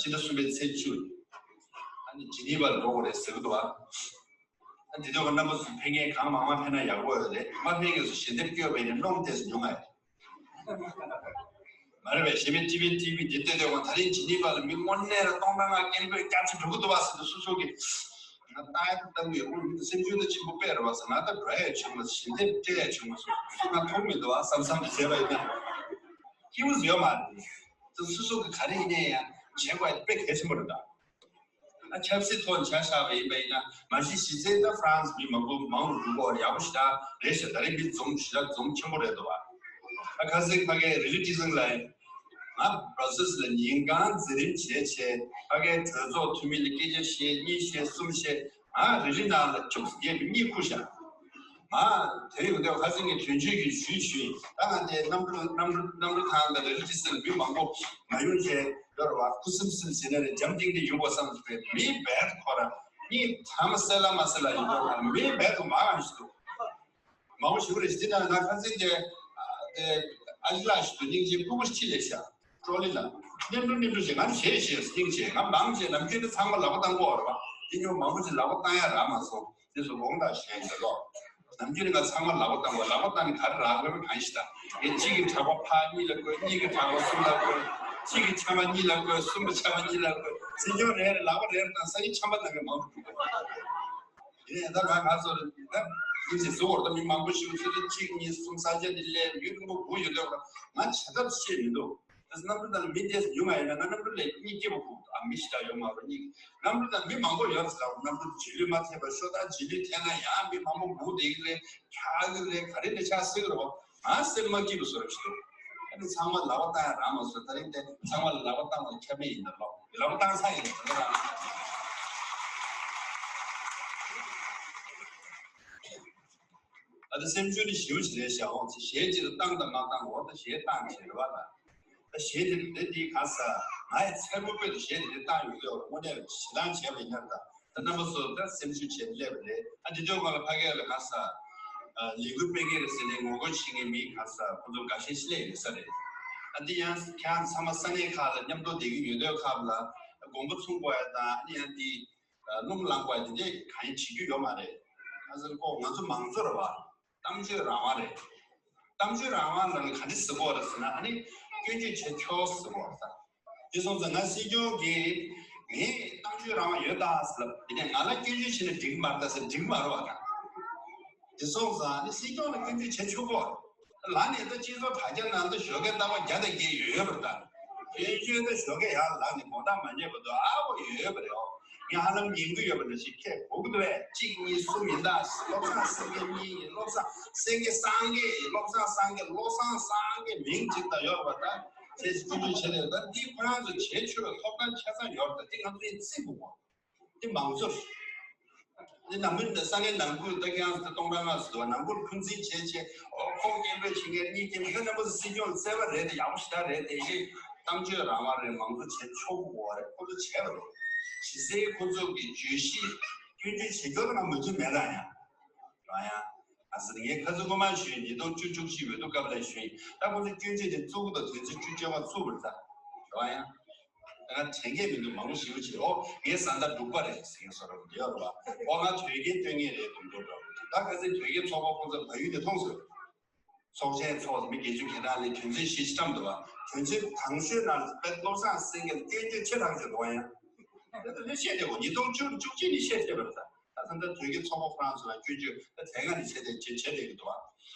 ཕྱི་ཟླ་གསུམ་པའི་ཚེས་བཅུ། ཨ་ནི་ཇི་ནི་ཝར་འགྲོ་དགོས་རེད་ཟེར་གི་འདུག་ཨ། ཨ་འདི་དུས་ཀ་རྣམ་པ་ཚོ་ཕེབས་མཁན་གང་མང་མང་ཕེབས་ན་ཡག་པོ་ཡོད་རེད། མ་ཕེབས་མཁན་ཚོ་ཞལ་འདེབས་སྐྱོན་པ་ཡིན་ན་གནོང་ཏོག་ཙམ་ཉུང་ང་རེད། མ་རེད་པས། གཞན་པའི་ཊི་ཝི་ཊི་ཝི་འདི་ལྟོས་དུས་ཀ་ད་རིང་ཇི་ནི་ཝར་ལ་མི་དངོས་གནས་ལ་སྟོང་ཕྲག་ལྔ་སྐད་འབོད་བརྒྱ་ཅིག་འགྲོ་གི་འདུག་བ་ཟེར་དུས་སོ་སོ་གི་ང་ལྟ་ཡ་ལྟ་གི་ཡོད། ཁོང་སེམས་ཤུགས་ད་ཆེན་པོ་དཔེ་རེད་བ་ཟེར། ང་ད་འགྲོ་ཡ་བྱུང་མ་སོང་། ཞལ་འདེབས་སྤྲད་ཡ་བྱུང་མ་སོང་། སུ་ང་མཐོང་མི་འདུག་བ་བསམ་བསམ་དུ་བྱས་པ་ཡིན་ན་སྐྱིད་པོ་ཡོད་མ་རེད། དེ་སོ་སོ་གི་ག་རེ་ཡིན་ནའི་ཡང་བྱེད་དགོས་ཡ་དཔེ་གལ་ཆེན་པོ་རེད་ད། ཨ་ཆབ་སྲིད་ཐོག་ནས་ཆ་བཞག་པ་ཡིན་པ་ཡིན་ན་མ་གཞི་གཞི་རྩའི་ད་ཧྥ་རན་སི་མི་མང་པོ་མང་རུ་འགྲོ་གི་ཡག་པོ་ཞེ་དྲག་རེད་ཤག་ད་རེས་མི་འཛོམས་ཞེ་དྲག་འཛོམས་ཆེན་པོ་རེད་འདུག་བ། ཨ་ཁ་སང་ཕ་གིའི་རི་ལི་ཊི་ཟིང་ལ་ང་བྷར་སེལ་སི་ལ་ཉིན་གང་མཛད་རིམ་བྱས་བྱས་ཕ་གིའི་གྲོས་ཚོགས་འཐུས་མི་ལ་སྐད་ཆ་བཤད། གཉིས་བཤད་གསུམ་བཤད། ང་རི་ལི་ནང་ལ་བཅུ་གསུམ་བརྒྱད་ཅུ་གཉིས་ཁུར་བཞག་ང་དེ་ཡོང་དུས་ཁ་སང་ངས་དོན་གཅོད་ཀྱིས་ཞུས་ཞུས། ད་ང་དེ་གནམ་གྲུ་གནམ་གྲུ་གནམ་གྲུ་ཐང་དང་རི་ལི་ཊི་ཟིང་ལ་མི་མང་པོ་མ་ཡོང་བྱས་ཡོད་རེད་བ། ཁུ་སིམ་སིམ་ཟིན་ན་རེད། འཇམ་ཐིང་ཐིང་ཡོང་དགོས་བསམ་བྱས། མི་བེད་ཁོ་རང་གཉིད་ཐ་མ་སེ་ལ་མ་སེ་ལ་ཡོད་རེད་བ། མི་བེད་དུ་མ་གང་ཞིག་འདུག་མང་པོ་ཞིག་རེད། དེ་ན་ང་ཁ་སང་དེ་དེ་ཨ་ཅེ་ལགས་ཞིག་ཏུ་སྙིང་རྗེ་སྐུ་ངོ་ཁྲིད་ལས་ཤག་ཀྲོ་ལི་ལ་ནེམ་གྲུ་ནེམ་གྲུ་བྱས། ང་བྱས་བྱས་སྙིང་རྗེ། ང་མང་ཆེ་ནམ་རྒྱུན་དུ་ཚང་མ་ལག་པ་བཏང་གི་ཡོད་རེད་བ། དེ་ཉོ་མང་པོ་ཞིག་ལག་པ་བཏང་ཡ་རག་མ་སོང་། དེ་ཚོ་དགོངས་དག་ཞུ་ཡ་ཡིན། ད་ལོ་ནམ་རྒྱུན་ནི་ང་ཚང་མ་ལག་པ་བཏང་བ། ལག་པ་བཏང་ནས་ག་རེ་རག་དགོས་པ་གང་ཞིག་ད། ངས་གཅིག་གི་དྲ་པ་ཕར་གཉིས་ལ་བཀོད། གཉིས་ཀྱི་དྲ་པ་གསུམ་ལ་བཀོད། གཅིག་གི་ཆམ་པ་གཉིས་ལ་བཀོད། གསུམ་པ་ཆམ་པ་གཉིས་ལ་བཀོད། སྲིད་སྐྱོང་རེ་རེ་ལག་པ་རེ་རེ་བཏང་ས་ཡི་ཆམ་པ་ནང་གི་མང་རུ་འགྲོ་གི་ཡིན། ད་ང་ང་ཚོ་ད་ཡིན་ཞེས་གཟུགས་བོར་ད་མི་མང་པོ་ཞིག་ཚོ་གཅིག་གཉིས་གསུམ་ས་ཆ་འདི་སླེབས་ཡུན་རིང་པོ་སྒུག་ཡོད་དུས་ང་བྱ་ཐབས་ཤེས་མི་འདུག་ད་གནམ་གྲུ་ནང་ལ་མི་དེ་ཉུང་བ་ཡིན་ན་ང་གནམ་གྲུ་ལ་གཉིད་སྐྱིད་པོ་ཁུག་ཨ་མི་ཞིག་ཡོད་མ་རེད། གཉིད་གནམ་གྲུ་ནང་མི་མང་པོ་ཡོད་ཟེར་ལ་གནམ་གྲུ་རྗེས་ལུས་མ་ཐེབས་པར་ཤོག་ད་རྗེས་ལུས་ཐེབས་ན་ཡང་མི་མང་པོ་སྒུག་བསྡད་ཀྱི་རེད། ཆགས་ཀྱི་རེད། ག་རེ་ནས་ཆགས་སྲིད་ཀྱི་རེད་བ། ང་སེམས་མ་སྐྱིད་པ་བཟོ་རབས་ཞིག་འདུག་ཨ་ནི་ཚང་མ་ལག་པ་བཏང་ཡ་རག་མ་སོང་། ད་རིང་དེ་ཚང་མ་ལ་ལག་པ་བཏང་བ་ཁྱབ་མེད་ཡིན་ད་ལོ། ལག་པ་བཏང་ས་ཡིན་ད་ལོ། ཨ་ད་སེམས་ཤུགས་ནི་ཞེ་པོ་ཞིག་རེད་ཤག་འོང་ཚེ་གཞས་ཅིག་ལ་བཏང་དང་མ་བཏང་འོ་ད་གཞས་བཏང་བྱས་རེད་བ་ད། ད་གཞས་དེ་འདི་འདི་ག་ས་ང་ཡི་ཚད་མོ་དཔེ་དུ་གཞས་དེ་འདི་བཏང་ཡོད་ཀྱི་ཡོད་དངོས་གནས་ཞེ་སྡང་བྱས་པ་ཡིན་ན་ད། ད་རྣམ་པ་ཚོ་ད་སེམས་ཤུགས་བྱས་སླེབས་པ་རེད། ཨ་འདི་དུས་ང་ལ་ཕ་གི་ལ་ག་ས་ལས་འགུལ་སྤེལ་མཁན་རེད་ཟེར་ནས་ངོ་རྒོལ་བྱེད་མཁན་མི་ག་ས་ཁོ་ཚོ་འགའ་ཤས་སླེབས་ཡོད་ས་རེད། ཨ་འདི་ཡང་ཁྱེད་རང་ཚང་མ་ས་གནས་ཁག་ལ་མཉམ་དུ་བསྡད་ཀྱི་ཡོད་དུས་ཁག་ལ་དགོངས་པ་ཚོམ་དགོས་ཡ་དང་ཨ་ནི་ཡང་འདི། རླུང་ལངས་པ་དེ་འདྲས་གང་ཡིན་བྱེད་རྒྱུ་ཡོད་མ་རེད། ང་ཚོ་ལ་ཀོ་ང་ཚོ་མང་གཙོ་རེད་བ། གཏམ་བརྗོད་རང་དབང་རེད། གཏམ་བརྗོད་རང་དབང་ལ་ནི་ག་འདྲས་ཟེར་དགོས་རེད་ཟེར་ན་ཨ་ནི་སྐྱོན་བརྗོད་བྱེད་ཆོག་ཟེར་དགོས་རེད་ད། དེ་སོང་ཙང་ང་སྲིད་སྐྱོང་གིས་ངས་གཏམ་བརྗོད་རང་དབང་ཡོད་ད་ཟེར་ལབ་དེ་ནས་ང་ལ་སྐྱོན་བརྗོད་བྱས་ན་འགྲིག་གི་མ་རེད་ད་ཟེར་འགྲིག་གི་མ་རེད་བ་ད། དེ་སོང་ཙང་ཨ་ནི་སྲིད་སྐྱོང་ལ་སྐྱོན་བརྗོད་བྱེད་ཆོག་གོ། ལ་ནས་ད་སྤྱི་ཚོགས་དྲ་རྒྱ་ནང་དུ་ཞོགས་ཀས་རྟག་པར་བརྒྱ་དང་བརྒྱད་ཡོད་ཡོད་པར་ལྟ། སྐྱོན་བརྗོད་ད་ཞོགས་ཀས་ཡར་ལ་ནས་དགོང་དག་མ་ཉལ་བར་དུ་ཨ་བོ་ཡོད་ཡོད་པ་རེད། ཨོ། ངས་ཧ་ལམ་ཉན་གི་ཡོད་པ་འདྲ་ཞིག་ཁྱེད་གོ་གི་འདུག་བས། གཅིག་གཉིས་གསུམ་ཡིན་ད། བློ་བཟང་སེང་གེ་གཉིས་ཡིན། བློ་བཟང་སེང་གེ་སངས་རྒྱས་ཡིན། བློ་བཟང་སངས་རྒྱས། བློ་བཟང་སངས་རྒྱས་མིང་གཅིག་ད་ཡོད་པ་ད། ཁྱེད་ཀྱིས་སྐྱོན་བརྗོད་བྱེད་རེད། ད་འདི་ཁོ་རང་ཚོ་བྱེད་ཆོག་པའི་ཐོབ་ཐང་ཆ་ཚང་ཡོད་རེད། ད་འདི་ང་ཚོ་ཡིན་རྩིས་དགོས་མོ། འདི་མང་གཙོ་རེད། འདི་ནང་མི་འདི་ས་གནས་ནང་ཁུལ་ལྟ་ཀྱང་ཟེར་སྟོང་ཕྲག་ལྔ་ཟེར་བ་ནང་ཁུལ་འཁོན་འཛིན་བྱས་བྱས། ཨོ་ཁོང་སྐད་འབོད་བྱེད་མཁན་གཉིས་སྐད་འབོད་མཁན་རྣམ་པ་ཚོ་སྲིད་སྐྱོང་བཙལ་བ་རེད་དེ། ཡག་པོ་ཞེ་དྲག་རེད་དེ། ཞེས་གཏམ་བརྗོད་རང་དབང་རེད། མང་གཙོ་བྱེད་ཆོག་གི་ཡོད་རེད། ཁོ་ཚོ་བྱས་པ་རེད། གཞི་རྩའི་ཁོ་ཚོ་གི་བརྗོད་གཞི་སྐྱོན་བརྗོད་བྱེད་རྒྱུ་ལ་ང་མོས་མཐུན་མེད་ད་ཡང་། རེད་ཡ། ང་ཚོ་ངས་ཁ་སང་སྔོན་མ་ཞུས། ཉིས་སྟོང་བཅུ་བཅུ་གཅིག་འོས་བསྡུ་སྐབས་ལ་ཞུས། ད་ཁོ་ཚོ་སྐྱོན་བརྗོད་དེ་བཙུགས་དང་དོན་ཚན་བཅུ་བཅོ་ལྔ་བཙུགས་པ་རེད་ད། རེད་ཡ། ད་ང་དྲན་གྱི་མི་འདུག་མང་པོ་ཞེ་པོ་ཅིག་ཨོ་ངའི་བཟའ་ཟླ་འབྲུག་པ་རེད་ཟེར་མཁན་བཟོ་འདྲ་པོ་དེ་ཡོད་རེད་བ། ཨོ་ང་དོལ་རྒྱལ་སྟོན་མཁན་རེད་འདུག་འགྲོ་འདྲ་པོ་དེ། ད་ཁ་སང་དོལ་རྒྱལ་ཚོགས་པ་ཁོ་ཚོ་བལ་ཡུལ་ནས་མཐོང་སོང་། ཚོགས་ཆེན་ཚོགས་མི་བརྒྱད་ཅུ་གྱ་གྲངས་ལ་དོན་ཚན་བཞི་བཅུ་ཐམ་འདུག་བ། དོན་ཚན་དང་ཤོས་ནང་དཔེ་བློ་བཟང་སེང་གེ་ལ་སྐྱོན་བརྗོད་ཆེ་ཐག་ཆོད་འདུག་བ། ཡང་དེ་ཚོ་ནས་བཤད་བསྡད་དགོས། ཉིས་སྟོང་བཅུ་བཅུ་གཅིག་ནས་བཤད་བསྡད་པ་རེད་ད། ད་ད་ལྟ་དོལ་རྒྱལ་ཚོགས་པ་ཁོ་རང་ཚོ་ལ་སྐྱོན་བརྗོད་ད་དེ་སྔ་ནས་བྱས་ཏེ་བྱས་བྱས་བསྡད་ཀྱི་འདུག་བ།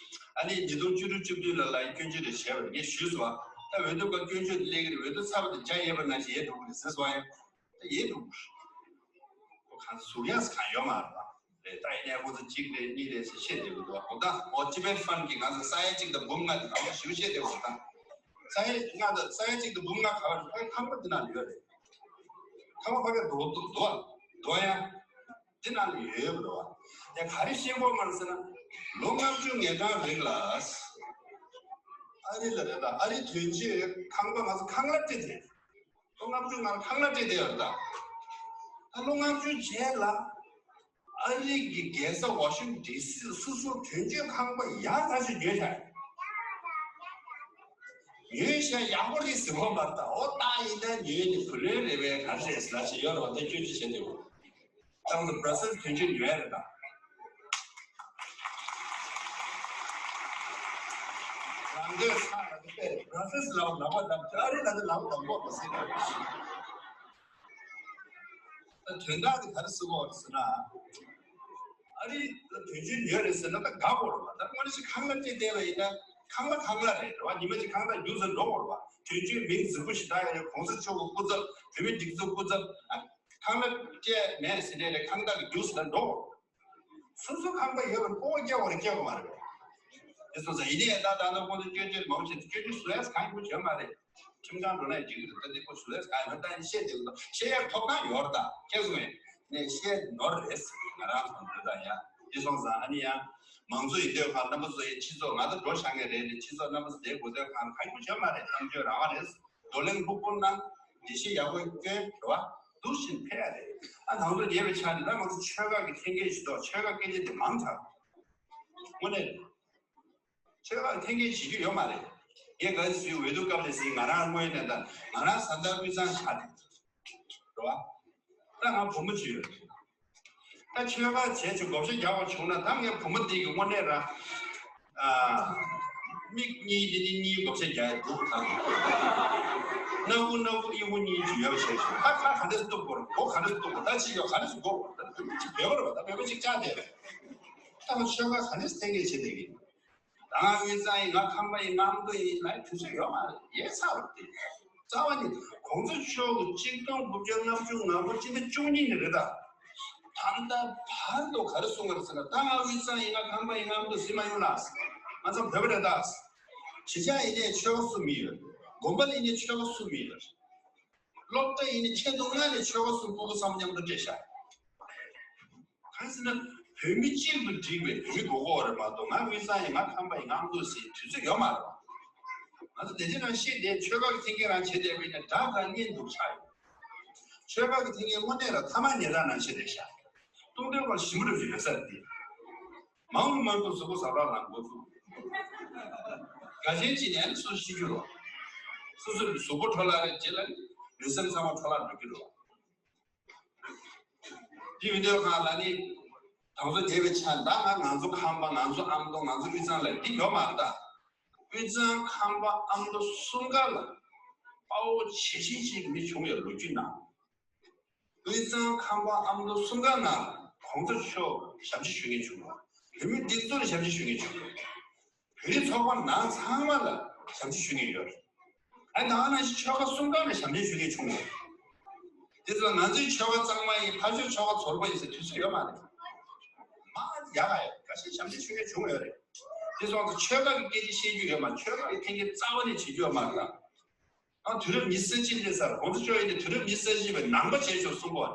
ཨ་ནི་ཉིས་སྟོང་བཅུ་དྲུག་བཅུ་བདུན་ལ་ལ་སྐྱོན་བརྗོད་རེ་བྱས་པ་རེད། ངས་ཞུས་སོང་བ། ད་འོས་བསྡུ་སྐབས་སྐྱོན་བརྗོད་དེ་སླེབས་ཀྱི་རེད། འོས་བསྡུ་ཚར་བ་དང་སྦྱར་ཡས་པ་ནང་བཞིན་ཡས་འགྲོ་གི་རེད་ཟེར་སོང་ཡ། ད་ཡས་འགྲོ་གི་རེད། ཁོ་གང་ཟུར་ཡས་གང་ཡོད་མ་རེད་པ། རེད། ད་ཡིན་ནའི་ཁོ་ཚོ་གཅིག་རེད་གཉིས་རེད་ཟེར་བཤད་བསྡད་ཀྱི་འདུག་བ། འོ་ད་འོ་ཊི་བེཊ་ཕན་གྱིས་ང་ཚོ་ས་ཡ་གཅིག་དང་འབུམ་ལྔ་དེ་གང་ལ་ཞིབ་བཤད་བསྡད་ཀྱི་འདུག་ད། ས་ཡ་ལྔ་དང་ས་ཡ་གཅིག་དང་འབུམ་ལྔ་ག་བ་རེད། ཁང་པ་འདི་ནང་ལ་ཡོད་རེད། ཁང་པ་ཕ་གིར་འདུག་འདུག་འདུག་བ། འདུག་ཡ། འདི་ནང་ལ་ཡོད་རེད་བ། ཡ་ག་རེ་ཤེས་དགོས་མ་རེད་ཟེར་ན། ལོ་ལྔ་བཅུ་ང་གྲངས་རིང་ལ། ཨ་རི་ལ་རེད་ད། ཨ་རི་དོན་གཅོད་ཁང་པ་ང་ཚོ་ཁང་གླ་སྤྲད་དེ། ལོ་ལྔ་བཅུ་ང་ཁང་གླ་སྤྲད་དེ་ཡོད་རེད་ད། ད་ལོ་ལྔ་བཅུ་རྗེས་ལ། ཨ་རི་གི་རྒྱལ་ས་ཝ་ཤིང་ཊོན་ཌི་སི་སོ་སོ་དོན་གཅོད་ཁང་པ་ཡག་ཐག་ཆོད་ཉོས་བཞག་ཉོས་བཞག་ཡག་པོ་རེད་ཟེར་བ་མ་རེད་ད། ཨོ་ད་ཡིན་ད་ཉོས་ནས་བུ་ལོན་རེ་བས་ག་རེ་རེད་ཟེར་ལ་ཞིག་ཡོད་རེད་བ། དེ་སྐྱོན་བརྗོད་བྱས་འདུག་ད་ང་ཚོ་བྷ་ར་སེལ་སི་དོན་གཅོད་ཉོས་རེད་ད། རང་འདོད་ཚ་ར་དེ་བས་བྷ་ར་སེལ་སི་ལ་ལབ་པ་དང་ཨ་རི་ལ་དེ་ལབ་དང་པོ་མ་ཟེར་ད། དོན་དག་དེ་ག་རེ་ཟེར་གོ་རེད་ཟེར་ན། ཨ་རི་ལ་དོན་གཅོད་ཉོས་རེད་ཟེར་ན་ད་དགའ་གོ་རེད་བ། ད་དངོས་གནས་ཤིག་ཁང་གླ་སྤྲད་བསྡད་པ་ཡིན་ན་ཁང་གླ་ཁང་གླ་རེད་བ། ཉི་མ་གཅིག་ཁང་གླ་རྒྱུགས་ཟེར་འགྲོ་གོ་རེད་བ། དོན་གཅོད་མིང་རྫིག་པོ་ཞིག་བཏགས་ཡོད་རེད། གོང་ས་མཆོག་གི་སྐུ་ཚབ། བོད་མི་སྒྲིག་འཛུགས་སྐུ་ཚབ། ཨ། ཁང་གླ་སྤྲད་མེད་ཟེར་ནས་རེད། ཁང་གླ་གི་རྒྱུགས་ཟེར་ན་འགྲོ་གོ་རེད། སོ་སོ་ཁང་པ་ཡོད་པར་སྤོ་བོ་སྐྱེ་བར་སྐྱེ་བ་མ་རེད། དེ་སོང་ཙང་ཡིན་ནའི་ད་ད་ནང་ཁོང་ཚོ་སྐྱོན་བརྗོད་མང་པོ་བྱས་ཏེ་སྐྱོན་བརྗོད་བཟོ་ཡས་གང་ཡང་བྱས་མ་རེད། ཁྲིམས་ཁང་འགྲོ་ན་ཡང་འགྲིག་གི་རེད། ད་དེ་ཁོ་བཟོ་ཡས་གང་ཡང་མ་རེད། ད་ཡིན་བཤད་དེ་ཁོ་བཤད་ཡས་ཐོབ་ཐང་ཡོད་རེད། ད་ཁྱེད་ཚོ་ནས་བཤད་ནོར་རེད་ཟེར་གི་ང་རང་ཚོ་འདི་ད་ཡ། དེ་སོང་ཙང་ཨ་ནི་ཡ། མང་གཙོ་ཡིན་དུས་ཁ་རྣམ་པ་ཚོ་ཡི་སྤྱི་ཚོགས་ང་ད་འགྲོ་བཞག་མཁན་རེད་དེ། སྤྱི་ཚོགས་རྣམ་པ་ཚོ་བསྡད་དགོས་དུས་ཁ་གང་ཡང་བྱས་མ་རེད། གཏམ་བརྗོད་རང་དབང་རེད། བགྲོ་གླེང་ལྷུག་པོ་གནང་། འགྲེལ་བཤད་ཡག་པོ་སྐྱོན། རེད་བ། འདུག་བཞིན་ཕེབས་ཡ་རེད། ཨ་ནང་དུ་ཉེ་བའི་ཆ་ནས་ད་ང་ཚོ་ཆོལ་ཁ་གི་འཐེན་འཁྱེར་བྱེད་མདོག་ཆོལ་ཁ་སྐད་ཆ་དེ་མང་དྲགས། དངོས་གནས་རེད། ཆོལ་ཁ་གི་འཐེན་འཁྱེར་བྱེད་རྒྱུ་ཡོད་མ་རེད། ངས་ག་ཚོད་འོས་བསྡུ་སྐབས་ལ་ཟིན། ང་རང་དངོས་གནས་ད་ང་རང་བཟའ་ཟླ་དབུས་གཙང་ཆགས་ཏེ། རེད་བ། ད་ང་བུ་མོ་བྱོས་ཡོད། ད་ཆོལ་ཁ་བྱས་ཆོག་བགོ་བཤའ་རྒྱག་པ་བྱུང་ན་ད་ངའི་བུ་མོ་འདི་གི་དངོས་གནས་ར། ཨ། མིག་གཉིས་དེ་ནི་གཉིས་བགོ་བཤའ་རྒྱག་ཡ་འདུག་ད། སྣ་ཁུག་སྣ་ཁུག་གཡས་གཡོན་གཉིས་ཀྱི་ཡོད་པ་བྱས་ཤིང་། ད་ཁ་ག་འདྲས་གཏུབ་དགོས་རེད། མགོ་ག་འདྲས་གཏུབ་དགོས། ད་ཅི་ཡོད་ག་འདྲས་དགོས་རེད། ད་བོད་མི་གཅིག་བོད་པ་རེད་བ། ད་བོད་པ་གཅིག་བཅག་བསྡད་རེད། ད་ང་ཆོལ་ཁ་ག་འདྲས་འཐེན་འཁྱེར་བྱེད་བསྡད་ཀྱི་ཡིན། ད་ང་དབུས་གཙང་ཡིན། ང་ཁམས་པ་ཡིན། ང་ཨ་མདོ་ཡིན་ལབ་དུས་ཚོད་ཡོད་མ་རེད། ཡས་ཚར་བ་དེ། རྩ་བ་ནི་གོང་ས་མཆོག་གི་གཅིག་སྟོང་དགུ་བརྒྱ་ལྔ་བཅུ་ང་དགུ་སྤྱི་ཟླ་བཅུ་གཉིས་ནས་རེད་ད། ད་ལྟ་བར་དུ་ག་རེ་གསུངས་པ་རེད་ཟེར་ན། ད་ང་དབུས་གཙང་ཡིན། ང་ཁམས་པ་ཡིན། ང་ཨ་མདོ་ཟེར་མ་ཡོང་ལ། ང་ཚོ་བོད་པ་རེད་ད། གཞིས་ཆགས་ཡིན་ནའི་ཆོལ་ཁ་གསུམ་ཡོད། དགོན་པ་ལ་ཡིན་ནའི་ཆོལ་ཁ་གསུམ་ཡོད། སློབ་གྲྭ་ཡིན་ནའི་ཆེད་དུ་ལྔ་ནས་ཆོལ་ཁ་གསུམ་ཕྲུ་གུ་ཚང་མ་མཉམ་དུ་སྤྲད་བཞག་གང་ཟེར་ན་བོད་མི་གཅིག་ཏུ་བསྒྲིགས་པའི་བོད་མི་དགོས་མཁོ་བ་རེད་མ་གཏོགས། ང་དབུས་གཙང་ཡིན། ང་ཁམས་པ་ཡིན། ང་ཨ་མདོ་ཟེར་དུས་ཚོད་ཡོད་མ་རེད། ང་ཚོ་དེ་དེ་རང་ཤེས་བསྡད། ཆོལ་ཁ་གི་འཐེན་འཁྱེར་རང་བྱེད་བསྡད་པ་ཡིན་ན་དགྲ་དང་གཉེན་སྡུག་ཆགས་ཡོད། ཆོལ་ཁ་གི་འཐེན་འཁྱེར་དངོས་གནས་ལ་ཐ་མག་ཉལ་ཐ་ནང་བྱེད་བསྡད་ཤག་སྟོང་དོན་སྐོར་ཞིམ་པོ་རེ་ཞིག་ཡོད་ས་རེད་དེ། མང་དུ་མང་དུ་གཟུགས་པོ་ཟ་འཕྲོག་ལ་འགོ་བཙུགས། འགའ་ཤས་ཅིག་ནས་སོ་སོ་ཤི་རྒྱུ་རོ། སོ་སོའི་གཟུགས་པོ་འཕྲོ་བརླག་རེད་ཅེས་ལ་ནི་ལུས་སེམས་ཚང་མ་འཕྲོ་བརླག་འགྲོ་རྒྱུ་རོ། འདི་བི་ཌིའོ་ཁང་ལ་ནི་དང་ཚོ་རྒྱལ་བའི་ཆ་ད་ང་ང་ཚོ་ཁམས་པ། ང་ཚོ་ཨ་མདོ། ང་ཚོ་དབུས་གཙང་ལ་འདི་ཡོད་མ་རེད་ད། དབུས་གཙང་ཁམས་པ་ཨ་མདོ་གསུམ་ཀ་ལ་དཔའ་བོ་ཇི་བཞིན་ཅིག་མི་བྱུང་བའི་ལོ་རྒྱུས་ནང་། དབུས་གཙང་ཁམས་པ་ཨ་མདོ་གསུམ་ཀ་ནང་གོང་ས་མཆོག་ཞབས་ཕྱི་ཞུ་མཁན་བྱུང་བ། བོད་མི་སྒྲིག་འཛུགས་ལ་ཞབས་ཕྱི་ཞུ་མཁན་བྱུང་བ། བོད་རིགས་ཚོགས་པ་ནང་ཚང་མ་ལ་ཞབས་ཕྱི་ཞུ་མཁན་ཡོད་རེད། ཨ་ནི་ད་ག་ནང་བཞིན་ཆོལ་ཁ་གསུམ་ཀ་ནས་ཞབས་འདྲེན་ཞུ་མཁན་བྱུང་ཡོད། དེ་ཚོ་ང་ཚོའི་ཆོལ་ཁ་གཙང་མ་ཡིན། ཕར་ཕྱོགས་ཆོལ་ཁ་ཚོར་པ་ཡིན་ཟེར་དུས་ཚོད་ཡོད་མ་རེད། མ་ཡག་ག་ཡོད་ཁ་ཤས་ཞབས་འདྲེན་ཞུ་མཁན་བྱུང་ཡོད་རེད། དེ་སོང་ཙང་ཆོལ་ཁ་གི་སྐད་ཆ་བཤད་རྒྱུ་ཡོད་མ་རེད། ཆོལ་ཁ་གི་འཐེན་འཁྱེར་རྩ་བ་ནས་བྱེད་རྒྱུ་ཡོད་མ་རེད། ཨ་དུས་རབས་ཉི་ཤུ་རྩ་གཅིག་སླེབས་ཚར། ༸གོང་ས་མཆོག་ཡིན་ནའི་དུས་རབས་ཉི་ཤུ་རྩ་གཅིག་པའི་ནང་པ་བྱེད་ཆོག་གསུང་གོ།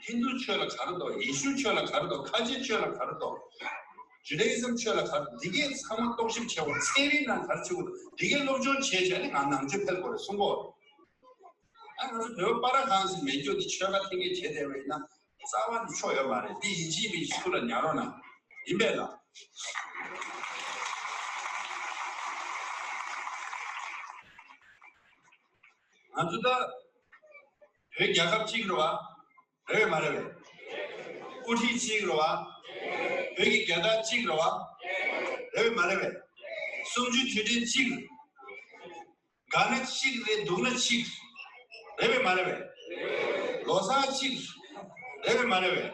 ཧིན་དུ་ཆོས་ལ་ག་རེ་འདུག་ཡེ་ཤུ་ཆོས་ལ་ག་རེ་འདུག་ཁ་ཆེ་ཆོས་ལ་ག་རེ་འདུག་ཇུ་ཌ་ཡི་ཛམ་ཆོས་ལ་ག་རེ་འདུག་འདི་གའི་ཚང་མ་རྟོག་ཞིབ་བྱེད་དགོས། ཚན་རིག་ནང་ག་རེ་བྱེད་དགོས་འདུག་འདི་གའི་སློབ་སྦྱོང་བྱས་བྱས་ནས་ང་ནང་ཆོས་ཕེབས་དགོས་རེད་གསུང་གོ། ཨ་ང་ཚོ་བོད་པ་ར་གང་ཞིག་མེད་རྒྱུ་འདི་ཆོལ་ཁ་འཐེན་འཁྱེར་བྱས་བསྡད་པ་ཡིན་ན་རྩ་བ་ནས་ཆོ་ཡོད་མ་རེད། འདི་ཡིན་གཅིག་མིན་གཅིག་ཐུགས་ལ་ཉར་རོགས་གནང་། ཡིན་པས་ལགས། ང་ཚོ་ད་བོད་རྒྱལ་ཁབ་གཅིག་རེད་བ། རེད་བས་མ་རེད་བས། དབུ་ཁྲིད་གཅིག་རེད་བ། བོད་ཀྱི་རྒྱལ་དར་གཅིག་རེད་བ། རེད་བས་མ་རེད་བས། གསུམ་བཅུའི་དུས་དྲན་གཅིག་དགའ་ན་གཅིག་རེད། སྡུག་ན་གཅིག་རེད་བས་མ་རེད་བས། ལོ་གསར་གཅིག་རེད་བས་མ་རེད་བས།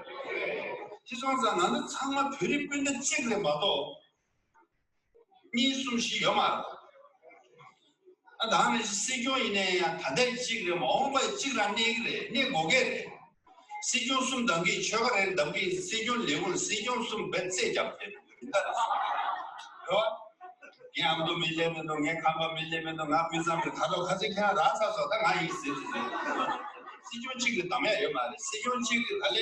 དེ་སོང་ཙང་ང་ཚོ་ཚང་མ་བོད་རིགས་སྤུན་ཟླ་གཅིག་རེད་མ་གཏོགས། གཉིས་གསུམ་བཞི་ཡོད་མ་རེད། ཨ་ད་ནི་སྲིད་སྐྱོང་ཡིན་ནའི་ཡང་ད་ལྟའི་གཅིག་རེད། མ་འོངས་པའི་གཅིག་རང་གནས་ཀྱི་རེད། གནས་དགོས་ཀྱི་རེད། སྲིད་སྐྱོང་གསུམ་བདམས་ཀྱི་ཆོལ་ཁ་རེ་བདམས་ཀྱི་སྲིད་སྐྱོང་ལས་ཁུངས་སྲིད་སྐྱོང་གསུམ་བེད་རྩེ་རྒྱབ་དེ་མི་འདའ་རེད། རེད་བ། ངའི་ཨ་མདོ་མི་སླེབས་མི་འདུག་ངའི་ཁམས་པ་མི་སླེབས་མི་འདུག་ང་དབུས་གཙང་མི་ད་ལོ་ཁ་ཚིག་ཁྱེད་རང་རག་ཚར་སོང་། ད་ང་ཡིན་ཟེར་ཟེར་ཟེར། སྲིད་སྐྱོང་གཅིག་གིས་བདམས་ཡ་ཡོད་མ་རེད། སྲིད་སྐྱོང་གཅིག་གིས་ད་ལས་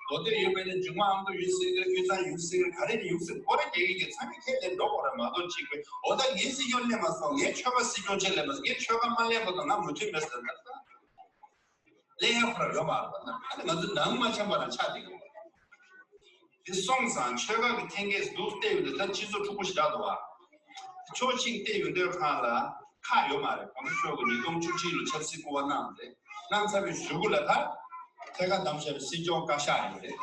མདོ་སྟོད་ཡོད་པའི་ནི་འབྱུང་བ་ཨ་མདོ་ཡོད་སྲིད་ཀྱི་རེད། དབུས་གཙང་ཡོད་སྲིད་ཀྱི་རེད། ག་རེ་ཡོད་སྲིད། ཁོ་རེ་རྒྱལ་ཡོད་ཀྱི་ཚང་མས་ཁས་ལེན་འགྲོ་དགོས་རེད་མ་གཏོགས་གཅིག་པས་འོ་ད་ངའི་སྲིད་སྐྱོང་སླེབས་མ་སོང་། ངའི་ཆོལ་ཁ་སྲིད་སྐྱོང་ཆེད་སླེབས་མ་སོང་། ངའི་ཆོལ་ཁ་མ་སླེབས་བར་དུ་ང་མོས་མཐུན་མེད་ཟེར་ན། ལས་ཡག་པོ་ར་ཡོད་མ་རེད་པ། ཨ་ནི་ང་ཚོ་ནང་མ་འཆམ་པ་ལ་ཆགས་བསྡད་ཀྱི་ཡོད། འདི་སོང་ཙང་ཆོལ་ཁ་གི་འཐེན་འཁྱེར་འདུག་བལྟས་ཡོང་དུས་ད་སྤྱི་ཚོགས་འཁྲུག་པོ་ཞེ་དྲག་འདུག་བ། ཕྱོགས་གཅིག་བལྟས་ཡོང་དུས་ཁ་ལ་ཁག་ཡོད་མ་རེད། གོང་ས་མཆོག་གིས་ཉིས་སྟོང་བཅུ་གཅིག་ལོ་ཆབ་སྲིད་སྐུ་པར་གནང་རེད། གནང་ཚར་བའི་གཞུག་གུ་ལ་ད་ཐད་ཀར་བདམས་བཞག་པའི་སྲིད་སྐྱོང་བཀའ་ཤག་ཡོད་རེད།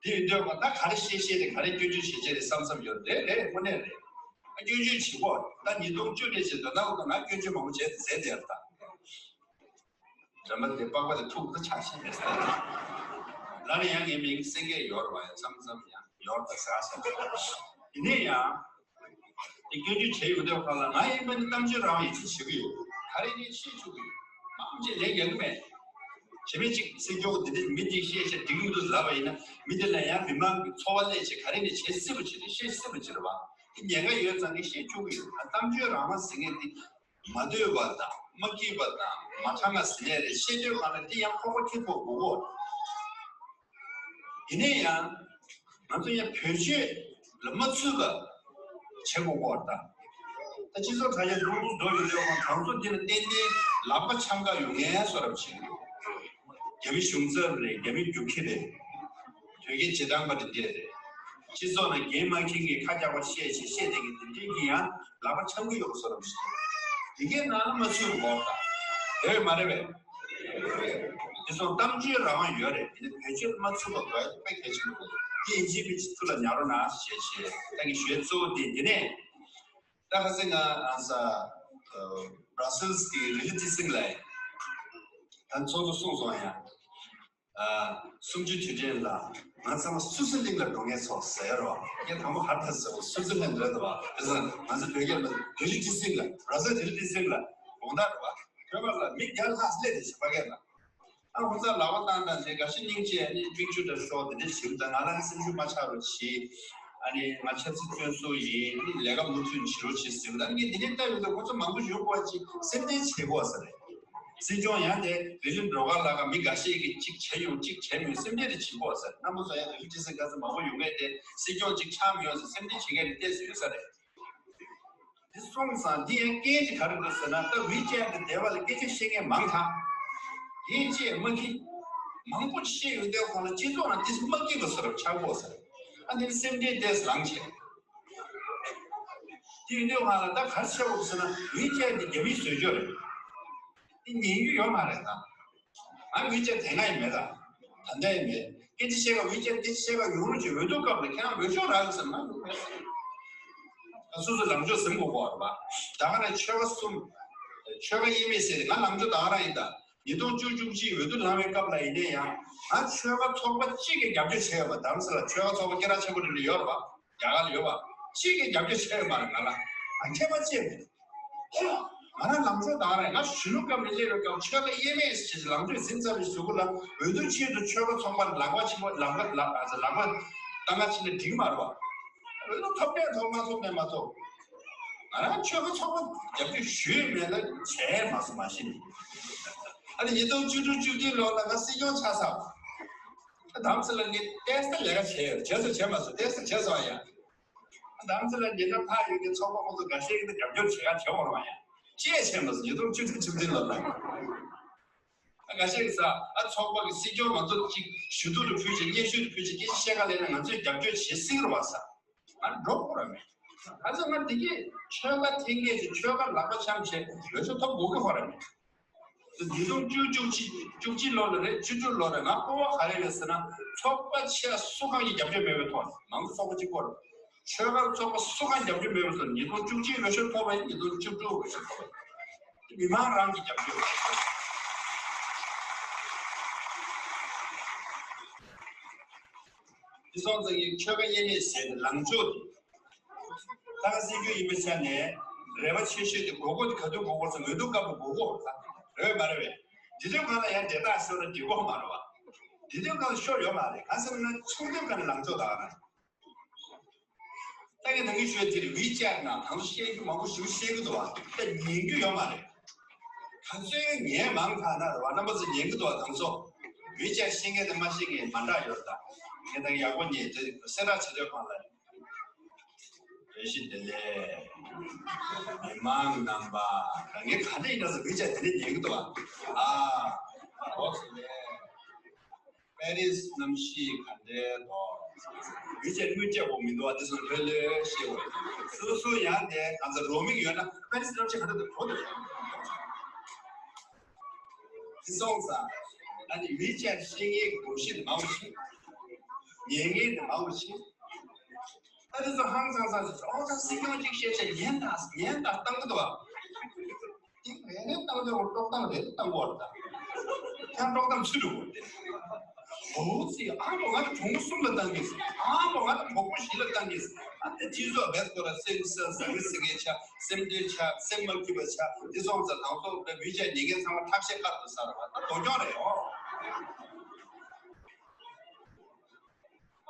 དེ་ཡོང་དུས་ཁ་ད་ག་རེ་བཤད་བཤད་རེད། ག་རེ་སྐྱོན་བརྗོད་བྱེད་བྱེད་རེད་བསམ་བསམ་ཡོད་རེད། རེད་དངོས་གནས་རེད། སྐྱོན་བརྗོད་བྱེད་དགོས། ད་ཉིས་སྟོང་བཅུ་ནས་བྱེད་དོ་ན་འོ་ད་ང་སྐྱོན་བརྗོད་མང་པོ་བྱས་ཟེར་དེ་ཡར་ད། དྲན་པ་དེ་པགས་པ་དེ་ཐུག་ད་ཆགས་ཤིང་རེད་ཟེར། ལ་ནི་ཡང་ངའི་མིང་སེང་གེ་ཡོར་བ་ཡང་མཚམས་མཚམས་ཡང་ཡོར་ད་ཟ་ཟེར། ཡིན་ནའི་ཡང་། དེ་སྐྱོན་བརྗོད་བྱས་ཡོང་དུས་ཁ་ལ་ང་ཡིན་པ་ནི་གཏམ་བརྗོད་རང་ཡིན་ཅི་བྱེད་ཀྱི་ཡོད། ག་རེ་ནི་ཤེས་ཆོག་གི་ཡོད། མང་ཆེ་ལས་ཡག་གི་མེད། བྱེད་མེད་ཅིག་སེམས་སྐྱོ་འདི་འདྲ་མི་འདི་བཤད་བཤད་འགྲིག་མི་འདུག་ལབ་པ་ཡིན་ན་མི་དེ་ལ་ཡང་མི་མང་གི་ཚོར་བ་སླེབས་བྱས་ག་རེ་ནི་བྱེད་སྲིད་པ་བྱེད་རེད། བཤད་སྲིད་པ་བྱེད་རེད་བ། དེ་ཉེན་ཁ་ཡོད་ཙང་གི་བཤད་ཆོག་གི་ཡོད། ད་གཏམ་བརྗོད་རང་མ་ཟེར་མཁན་དེ། མ་འདོད་པ་དང་མ་སྐྱིད་པ་དང་མ་ཁྲ་ང་ཟིན་ནས་རེད། བཤད་འདོད་མ་ན་དེ་ཡང་ཁོག་པ་ཁེ་ཐོག་དགོས་གོ། ཡིན་ནའི་ཡང་ང་ཚོ་ཡང་བེད་སྤྱོད་ལ་མ་ཚུད་པ་བྱེད་དགོས་གོ། ད་ད་སྤྱི་ཚོགས་དྲ་རྒྱ་ལྷུག་ལྷུག་འགྲོ་ཡོད་དུས་ང་ཚོ་འདི་ལ་ཏན་ཏན་ལག་པ་འཆང་ག་ཡོང་ངེས་བཟོ་འདྲ་བྱེད་ཀྱི་འདུག་རྒྱ་མི་གཞུང་ཚབ་རེད། རྒྱ་མི་རྒྱུག་ཁྱི་རེད། དོལ་རྒྱལ་རྗེས་འབྲང་པ་འདི་འདྲས་རེད། སྤྱི་ཚོགས་ནང་འགན་མ་འཁྱེར་མཁན་ཁ་རྒྱག་པ་བཤད་བྱས་བཤད་བསྡད་མཁན་འདི་འདྲས་ཀྱིས་ཡང་ལག་པ་འཆང་གི་ཡོད་པ་བཟོ་འདྲ་ཞིག་འདི་གའི་ནང་ལ་མ་ཚུད་པ་འོག་དང་། རེད་མ་རེད་པས། དེ་ཚོ་གཏམ་བརྗོད་རང་དབང་ཡོད་རེད། དེ་ནི་བེད་སྤྱོད་མ་ཚུད་པ་དགོས་དཔེ་གལ་ཆེན་པོ་རེད། དེ་ཡིན་གཅིག་མིན་གཅིག་ཐུགས་ལ་ཉར་རོགས་གནང་ཞེས་བྱས་ད་གི་ཞུ་ཡས་གཙོ་བོ་དེ་འདི་ནས། ད་ཁ་སང་ང་ཨ་ས་Brussels་གི་རི་ལི་ཏི་སིང་ལ་ད་ཚོགས་གཙོ་གསུངས་སོང་ཡ། ཨ་གསུམ་བཅུའི་དུས་དྲན་ལ་ང་ཚང་མ་སུའུ་ཙི་ལན་ལ་འགྲོ་ངེས་ཚོགས་ཟེར་རོ། ངས་དང་པོ་ཧར་ཐག་ཟེར་བ་སུའུ་ཙི་ལན་རེད་དོ། དེ་ཚོ་ང་ཚོ་བོད་སྐད་ལ་རི་ལི་ཏི་སིང་ལ་ར་ས་རི་ལི་ཏི་སིང་ལ་དགོང་དག་རེད་བ། བོད་པ་ལ་མི་རྒྱ་ལྷག་སླེབས་ཏེ་བྱེད་པ་སྐད་ལ། ཨ་ཁོ་ཚ་ལག་པ་བཏང་བཏང་བྱས་འགའ་ཤས་སྙིང་རྗེ་ནི་ཀྲིག་ཅུ་འདྲ་ཤོག་དེ་འདྲ་བྱེད་དང་ང་རང་སེམས་ཤུགས་མ་ཆག་རོགས་གྱིས། ཨ་ནི་ང་ཆབ་སྲིད་བཙོན་ཟུར་ཡིན། ལས་ཀ་མུ་མཐུད་བྱེད་རོགས་གྱིས་ཟེར་བ་ད་ངས་དེ་འདྲའི་ལྟ་ཡོད་དུས་ཁོ་ཚོ་མང་པོ་ཡོང་དགོས་ཅིག་སེམས་ཁྲལ་བྱེད་དགོས་ས་རེད། སྲིད་སྐྱོང་ཡང་དེ་རི་ལི་འགྲོ་ག་ལ་ག་མི་འགའ་ཤས་ཀྱིས་གཅིག་བྱས་ཡོང་གཅིག་བྱས་མི་ཡོང་སེམས་ཁྲལ་རེ་བྱེད་དགོས་ས་རེད། རྣམ་པ་ཚོ་ཡང་རི་ལི་ཏི་སིང་ག་ཚོད་མང་པོ་ཡོང་ངེས་ཏེ་སྲིད་སྐྱོང་གཅིག་ཆགས་མི་ཡོང་ཟེར་སེམས་ཁྲལ་བྱེད་མཁན་རེ་ཏོག་ཙམ་ཡོད་ས་རེད། འདི་སོང་ཙང་འདི་ཡང་སྐད་ཅིག་ག་རེ་འདུག་ཟེར་ན་ད་ཝི་ཅེ་ཊི་དེ་བ་ལ་སྐད་ཆ་བཤད་མཁན་མང་ཐང་། དེ་ཅེས་མ་ཁི། མང་པོ་བཤད་ཡོང་དུས་ཁོང་ལ་སྤྱི་ཚོགས་ནང་ཏིས་མ་སྐྱིད་པ་ཟེར་བ་ཆགས་དགོས་ཟེར། ཨ་འདི་ནི་སེམས་ཁྲལ་ཏེས་ལངས་བྱས། དེ་ཡོང་དུས་ཁོང་ལ་ད་ག་རེ་བྱེད་དགོས་ཟེར་ན་ཝི་ཅེ་ཊི་འདི་རྒྱ་མིས་བཟོས་ཆོག་རེད། འདི་ཉན་རྒྱུ་ཡོད་མ་རེད་ད། ང་ཝི་ཅེཊ་དེ་སྔ་ཡིན་མེད་ད། ད་ལྟ་ཡིན་མེད། སྐད་ཆ་བཤད་ག་ཝི་ཅེཊ་སྐད་ཆ་བཤད་ག་ཡོང་རོགས་བྱེད། འོས་བསྡུ་སྐབས་ལ་ཁྱེད་རང་འོས་ཤོག་རག་གི་ཟེར་ན་ཡོང་མེད་ཟེར། ད་སོ་སོ་ལངས་ཕྱོགས་ཟིན་དགོས་གོ་རེད་པ། ད་ག་ནས་ཆོལ་ཁ་གསུམ། ཆོལ་ཁ་དབྱེ་མེད་ཟེར་ཏེ་ང་ལངས་ཕྱོགས་ད་ག་རང་ཡིན་ད། ཉིས་སྟོང་བཅུ་བཅུ་གཅིག་འོས་བསྡུ་ལངས་པའི་སྐབས་ལ་ཡིན་ནའི་ཡང་ང་ཆོལ་ཁ་ཚོགས་པ་གཅིག་གིས་རྒྱབ་སྐྱོར་བྱས་ཡོད་པ། རྡ་རམ་ས་ལ་ཆོལ་ཁ་ཚོགས་པ་སྐད་གྲགས་ཆེན་པོ་རེ་རེ་ཡོད་རེད་པ། རྒྱ་གར་ལ་ཡོད་པ། གཅིག་གིས་རྒྱབ་སྐྱོར་བྱས་ཡོད་མ་རེད། ང་ལ་ང་མཁས་པ་ཅིག་མེད། ང་རང་ལམ་འགྲོ་དང་རེད། ང་གཞོན་ནུ་སྐབས་ནས་སླེབས་ཡོད་སྐབས་ཆོལ་ཁ་དབྱེ་མེད་ཞེས་ལམ་འགྲོས་ཟིན་ཚར་བའི་གཞུག་གུ་ལ་འོས་བསྡུ་ཆེད་དུ་ཆོལ་ཁ་ཚོགས་པར་ལག་པ་ཕྱིན་པ་ལག་པ་ལག་ལག་པ་བཏང་ག་ཕྱིན་ན་འགྲིག་མ་རེད་བ། འོས་བསྡུ་ཐོབ་ནས་ཐོབ་མ་ཐོབ་ནས་མ་ཐོབ། ང་རང་ཆོལ་ཁ་ཚོགས་པ་རྒྱབ་སྐྱོར་ཞུས་མེད་ལ་བྱས་མ་སོང་མ་གཞི་ནས། ཨ་ནི་ཉིས་སྟོང་བཅུ་དྲུག་བཅུ་བདུན་ལོ་ལ་ང་སྲིད་སྐྱོང་ཆགས་ཚར། ཨ་དམ་ཚིག་ལ་ངས་ཏེས་ཏེ་ལས་ཀ་བྱས་ཡོད། བྱས་སོང་བྱས་མ་སོང་ཏེས་ཏེ་བྱས་སོང་ཡ། ཨ་དམ་ཚིག་ལ་ཉེ་འགྲམ་ཕར་ཡོད་ཀྱི་ཚོགས་པ་ཁོང་ཚོ་འགའ་ཤས་ཀྱིས་རྒྱབ་སྐྱོར་བྱེད་ག་བྱེད་འོང་རོགས་ཡ། ཅེས་བྱས་མ་སོང་ཉིས་སྟོང་བཅུ་དྲུག་བཅུ་བདུན་ལོ་ལ། ཨ་འགའ་ཤས་ཀྱིས་ས་ཨ་ཚོགས་པ་གི་སྲིད་སྐྱོང་མ་གཏོགས་ཅིག་ཞུ་གཏུག་ལ་ཕུལ་ཅིག་སྙན་ཞུ་ལ་ཕུལ་ཅིག་སྐད་ཆ་བཤད་ག་ལས་ན་ང་ཚོས་རྒྱབ་སྐྱོར་བྱེད་སྲིད་རོགས་ས། ང་འགྲོ་དགོས་ར་མེད། ཁ་སང་ང་འདི་གས་ཆོལ་ཁ་འཐེན་མཁན་གྱི་ཆོལ་ཁ་ལག་པ་འཆང་བྱས་འོས་ཤོག་ཐོབ་དགོས་ཀྱི་ཧོ་ར་མེད། ཉིས་སྟོང་བཅུ་བཅུ་གཅིག་བཅུ་གཅིག་ལོ་ལ་རེད། བཅུ་དྲུག་ལོ་རེད། ང་སྤོབས་པ་ག་རེ་ཡོད་ཟེར་ན་ཚོགས་པ་ཆེ་སུ་གང་གི་རྒྱབ་སྐྱོར་མེད་པའི་ཐོག་ནས་མང་གཙོ་ཚོགས་པ་གཅིག་པོ་རེད། ཆོལ་ཁ་ཚོགས་པ་སུ་གང་རྒྱབ་སྐྱོར་མེད་པའི་ཐོག་ནས་ཉིས་སྟོང་བཅུ་གཅིག་འོས་ཤོག་ཐོབ་པ་ཡིན། ཉིས་སྟོང་བཅུ་དྲུག་འོས་ཤོག་ཐོབ་པ་ཡིན། མི་མང་རང་གི་རྒྱབ་སྐྱོར། དེ་སོང་ཙང་གི་ཆོལ་ཁ་དབྱེ་མེད་ཟེར་ནས་ལངས་ཕྱོགས་དེ། ད་ག་སྲིད་སྐྱོང་ཡིན་པའི་ཆ་ནས་རེ་བ་ཆེ་ཤོས་དེ་དགོས་མཁོ་དེ་ག་དུས་དགོས་མཁོ་ཚོ་འོས་བསྡུ་སྐབས་ལ་དགོས་མཁོ་རེད་མ་རེད་བས། དེ་དུས་གང་ལ་ཡང་དེ་དག་ཤོར་ན་འགྲིག་གི་མ་རེད་བ། དེ་དུས་གང་ལ་ཤོར་ཡོད་མ་རེད། གང་ཟེར་ན་ཚོགས་འདུའི་སྒང་ནས་ལངས་ཕྱོགས་དག་ན། ད་ངས་ད་གིན་ཞུས་དེ་རེད། ཝི་ཅེཊ་ནང་དང་ཚོ་བཤད་རྒྱུ་མང་པོ་ཞིག་བཤད་ཀྱི་འདུག་བ། ད་ཉན་རྒྱུ་ཡོད་མ་རེད། ད་ཚོད་ངས་མང་དྲགས་ན་རེད་བ། རྣམ་པ་ཚོ་ཉན་གྱི་འདུག་བ། དང་ཚོ་ཝི་ཅེཊ་ཤེས་མཁན་དང་མ་ཤེས་མཁན་མ་འདྲ་ཡོད་རེད། ད་ངས་ད་གིན་ཡག་པོ་ཉན་དེ་གསལ་བསྒྲགས་བྱེད་དུས་གང་ལ་རེད། བཀྲ་ཤིས་བདེ་ལེགས། མི་མང་རྣམ་པ། ད་ངས་ག་འདྲ་ཡིན་ན་ཟེར་ཝི་ཅེཊ་དེ་འདྲ་ཉན་གྱི་འདུག་བ། ཨ། འོ་ཟེར་ནས། པེ་རིས་གནམ་གཤིས་ག་འདྲའི་འདུག་ཝི་ཅེཊ་དངུལ་རྒྱག་དགོས་མི་འདུག་ཨ། དེ་ཚོ་ལྷོད་ལྷོད་བཤད་དགོས། སོ་སོ་ཡང་དེ་གང་ཚ་རོ་མིག་ཡོད་ན་པེ་རིས་གནམ་གཤིས་ག་འདྲ་འདུག་གོ་དེ། དེ་སོང་ཙང་ཨ་ནི་ཝི་ཅེཊ་ཤེས་མཁན་གྱི་གོམས་གཤིས་དེ་མང་པོ་ཞིག་ཉན་མཁན་དེ་མང་པོ་ཞིག་ཨ་དེ་ཚོ་ཧང་སང་སང་ཞིག་ཨོ་ད་སྲིད་སྐྱོང་གཅིག་བཤད་བྱས་ཉན་དང་ཉན་དང་བཏང་གི་འདུག་ཨ། དེ་ངས་ནས་བཏང་དོན་དཀྲོག་གཏམ་རེད་བཏང་གོ་རེད་ད། ཁྱང་དཀྲོག་གཏམ་ཚུད་འགྲོ་གོ་རེད། འོ་ཙི་ཨ་མོ་ང་ཚོ་གྲོང་པ་གསུམ་ལ་བཏང་གིས། ཨ་མོ་ང་ཚོ་གྲོགས་པོ་བཞི་ལ་བཏང་གིས། ཨ་དེ་སྤྱི་ཚོགས་བེད་སྐོར་ལ་སེམས་ས་ཟ་གི་ཟ་གི་ཆ་སེམས་འདུན་ཆ་སེམས་མ་སྐྱིད་པ་ཆ་དེ་སོང་ཙང་དང་ཚོགས་པའི་མི་ཆ་ཉེ་རྒན་ཚང་མ་ཐབས་ཤེས་ཁག་ཏུ་ཟ་ར་བ་ད་དོ་སྐྱོང་རེད་ཨོ།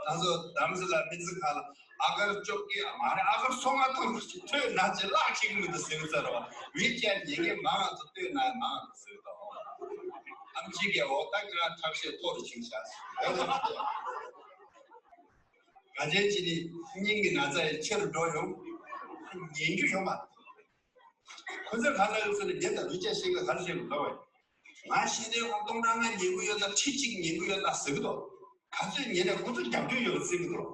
ང་ཚོ་དམ་ཚིག་ལ་མི་ཚིག་ཁ་ལ་ཨ་གར་བཅོ་བརྒྱད་མ་རེད་ཨ་གར་སོ་ལྔ་ཐོན་པ་ཞིག་ཐོས་ན་ཅི་ལག་ཁྱེར་གི་མི་འདུག་ཟེར་གི་ཚར་བ་ཝི་ཅེཊ་ཉན་མཁན་མང་ང་ཚོ་ལྟོས་ན་མང་ང་ཚོ་ཟེར་གི་འདུག་ཨམ་ཅི་གས་འོ་ད་ཁྱེད་རང་ཐབས་ཤེས་ཐོག་ཏུ་ཕྱིན་ཤག་ཟེར་ག་ཅན་ཅི་ནི་སྙིང་གི་ན་ཚ་ཡི་ཆེ་རུ་འགྲོ་ཡོང་ཉན་རྒྱུ་ཡོད་མ་རེད། ཁོ་ཚོས་ག་ལ་ཡོད་ཟེར་ན་ངས་ད་ལུས་ཅན་ཤེས་གི་ག་ལ་ཤེས་གི་འདུག་བས། ང་ཤེས་ནས་ང་སྟོང་ཕྲག་ལྔ་ཉན་གི་ཡོད་ད་ཁྲི་གཅིག་ཉན་གི་ཡོད་ད་ཟེར་གི་འདུག་ག་ཚོད་ཉན་ནས་ཁོ་ཚོ་རྒྱབ་སྐྱོར་ཡོད་ཟེར་གི་འདུག་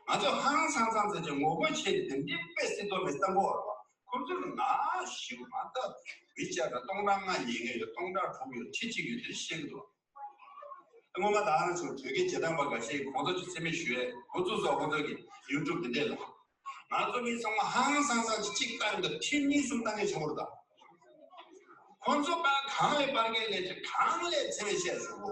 ང་ཚོ་ཧང་སང་སང་ཟེར་གྱི་ངོ་རྒོལ་བྱས་ནས་དེ་འདྲའི་དཔེ་སྲིད་དོ་མེད་བཏང་གི་ཡོད་རེད་བ། ཁོ་ཚོས་ང་ཞིག་མ་ད་མི་བྱས་ད་སྟོང་ཕྲག་ལྔ་ཉན་གི་ཡོད་སྟོང་ཕྲག་དྲུག་ཡོད་ཁྲི་གཅིག་ཡོད་དེ་བཤད་གི་འདུག་སྔོན་མ་ད་ང་རང་ཚོ་དོལ་རྒྱལ་རྗེས་འབྲང་པ་འགའ་ཤས་ཀྱིས་གོང་ས་མཆོག་མཚན་སྨད་ཞུ་ཡས་འགོ་བཙུགས་སོགས་ཁོང་ཚོ་གིས་ཡུ་ཊུབ་འདི་འདྲས་ལ། ང་ཚོ་མི་ཚང་མ་ཧང་སང་སང་གཅིག་བལྟ་ཡོང་དུས་ཁྲི་གཉིས་གསུམ་བལྟ་མཁན་བྱུང་བ་རེད་ད། ཁོང་ཚོ་པ་གང་ལས་པར་རྒྱལ་ལས་ཀྱི་གང་ལས་མཚན་སྨད་བཤད་ཟེར་གོ།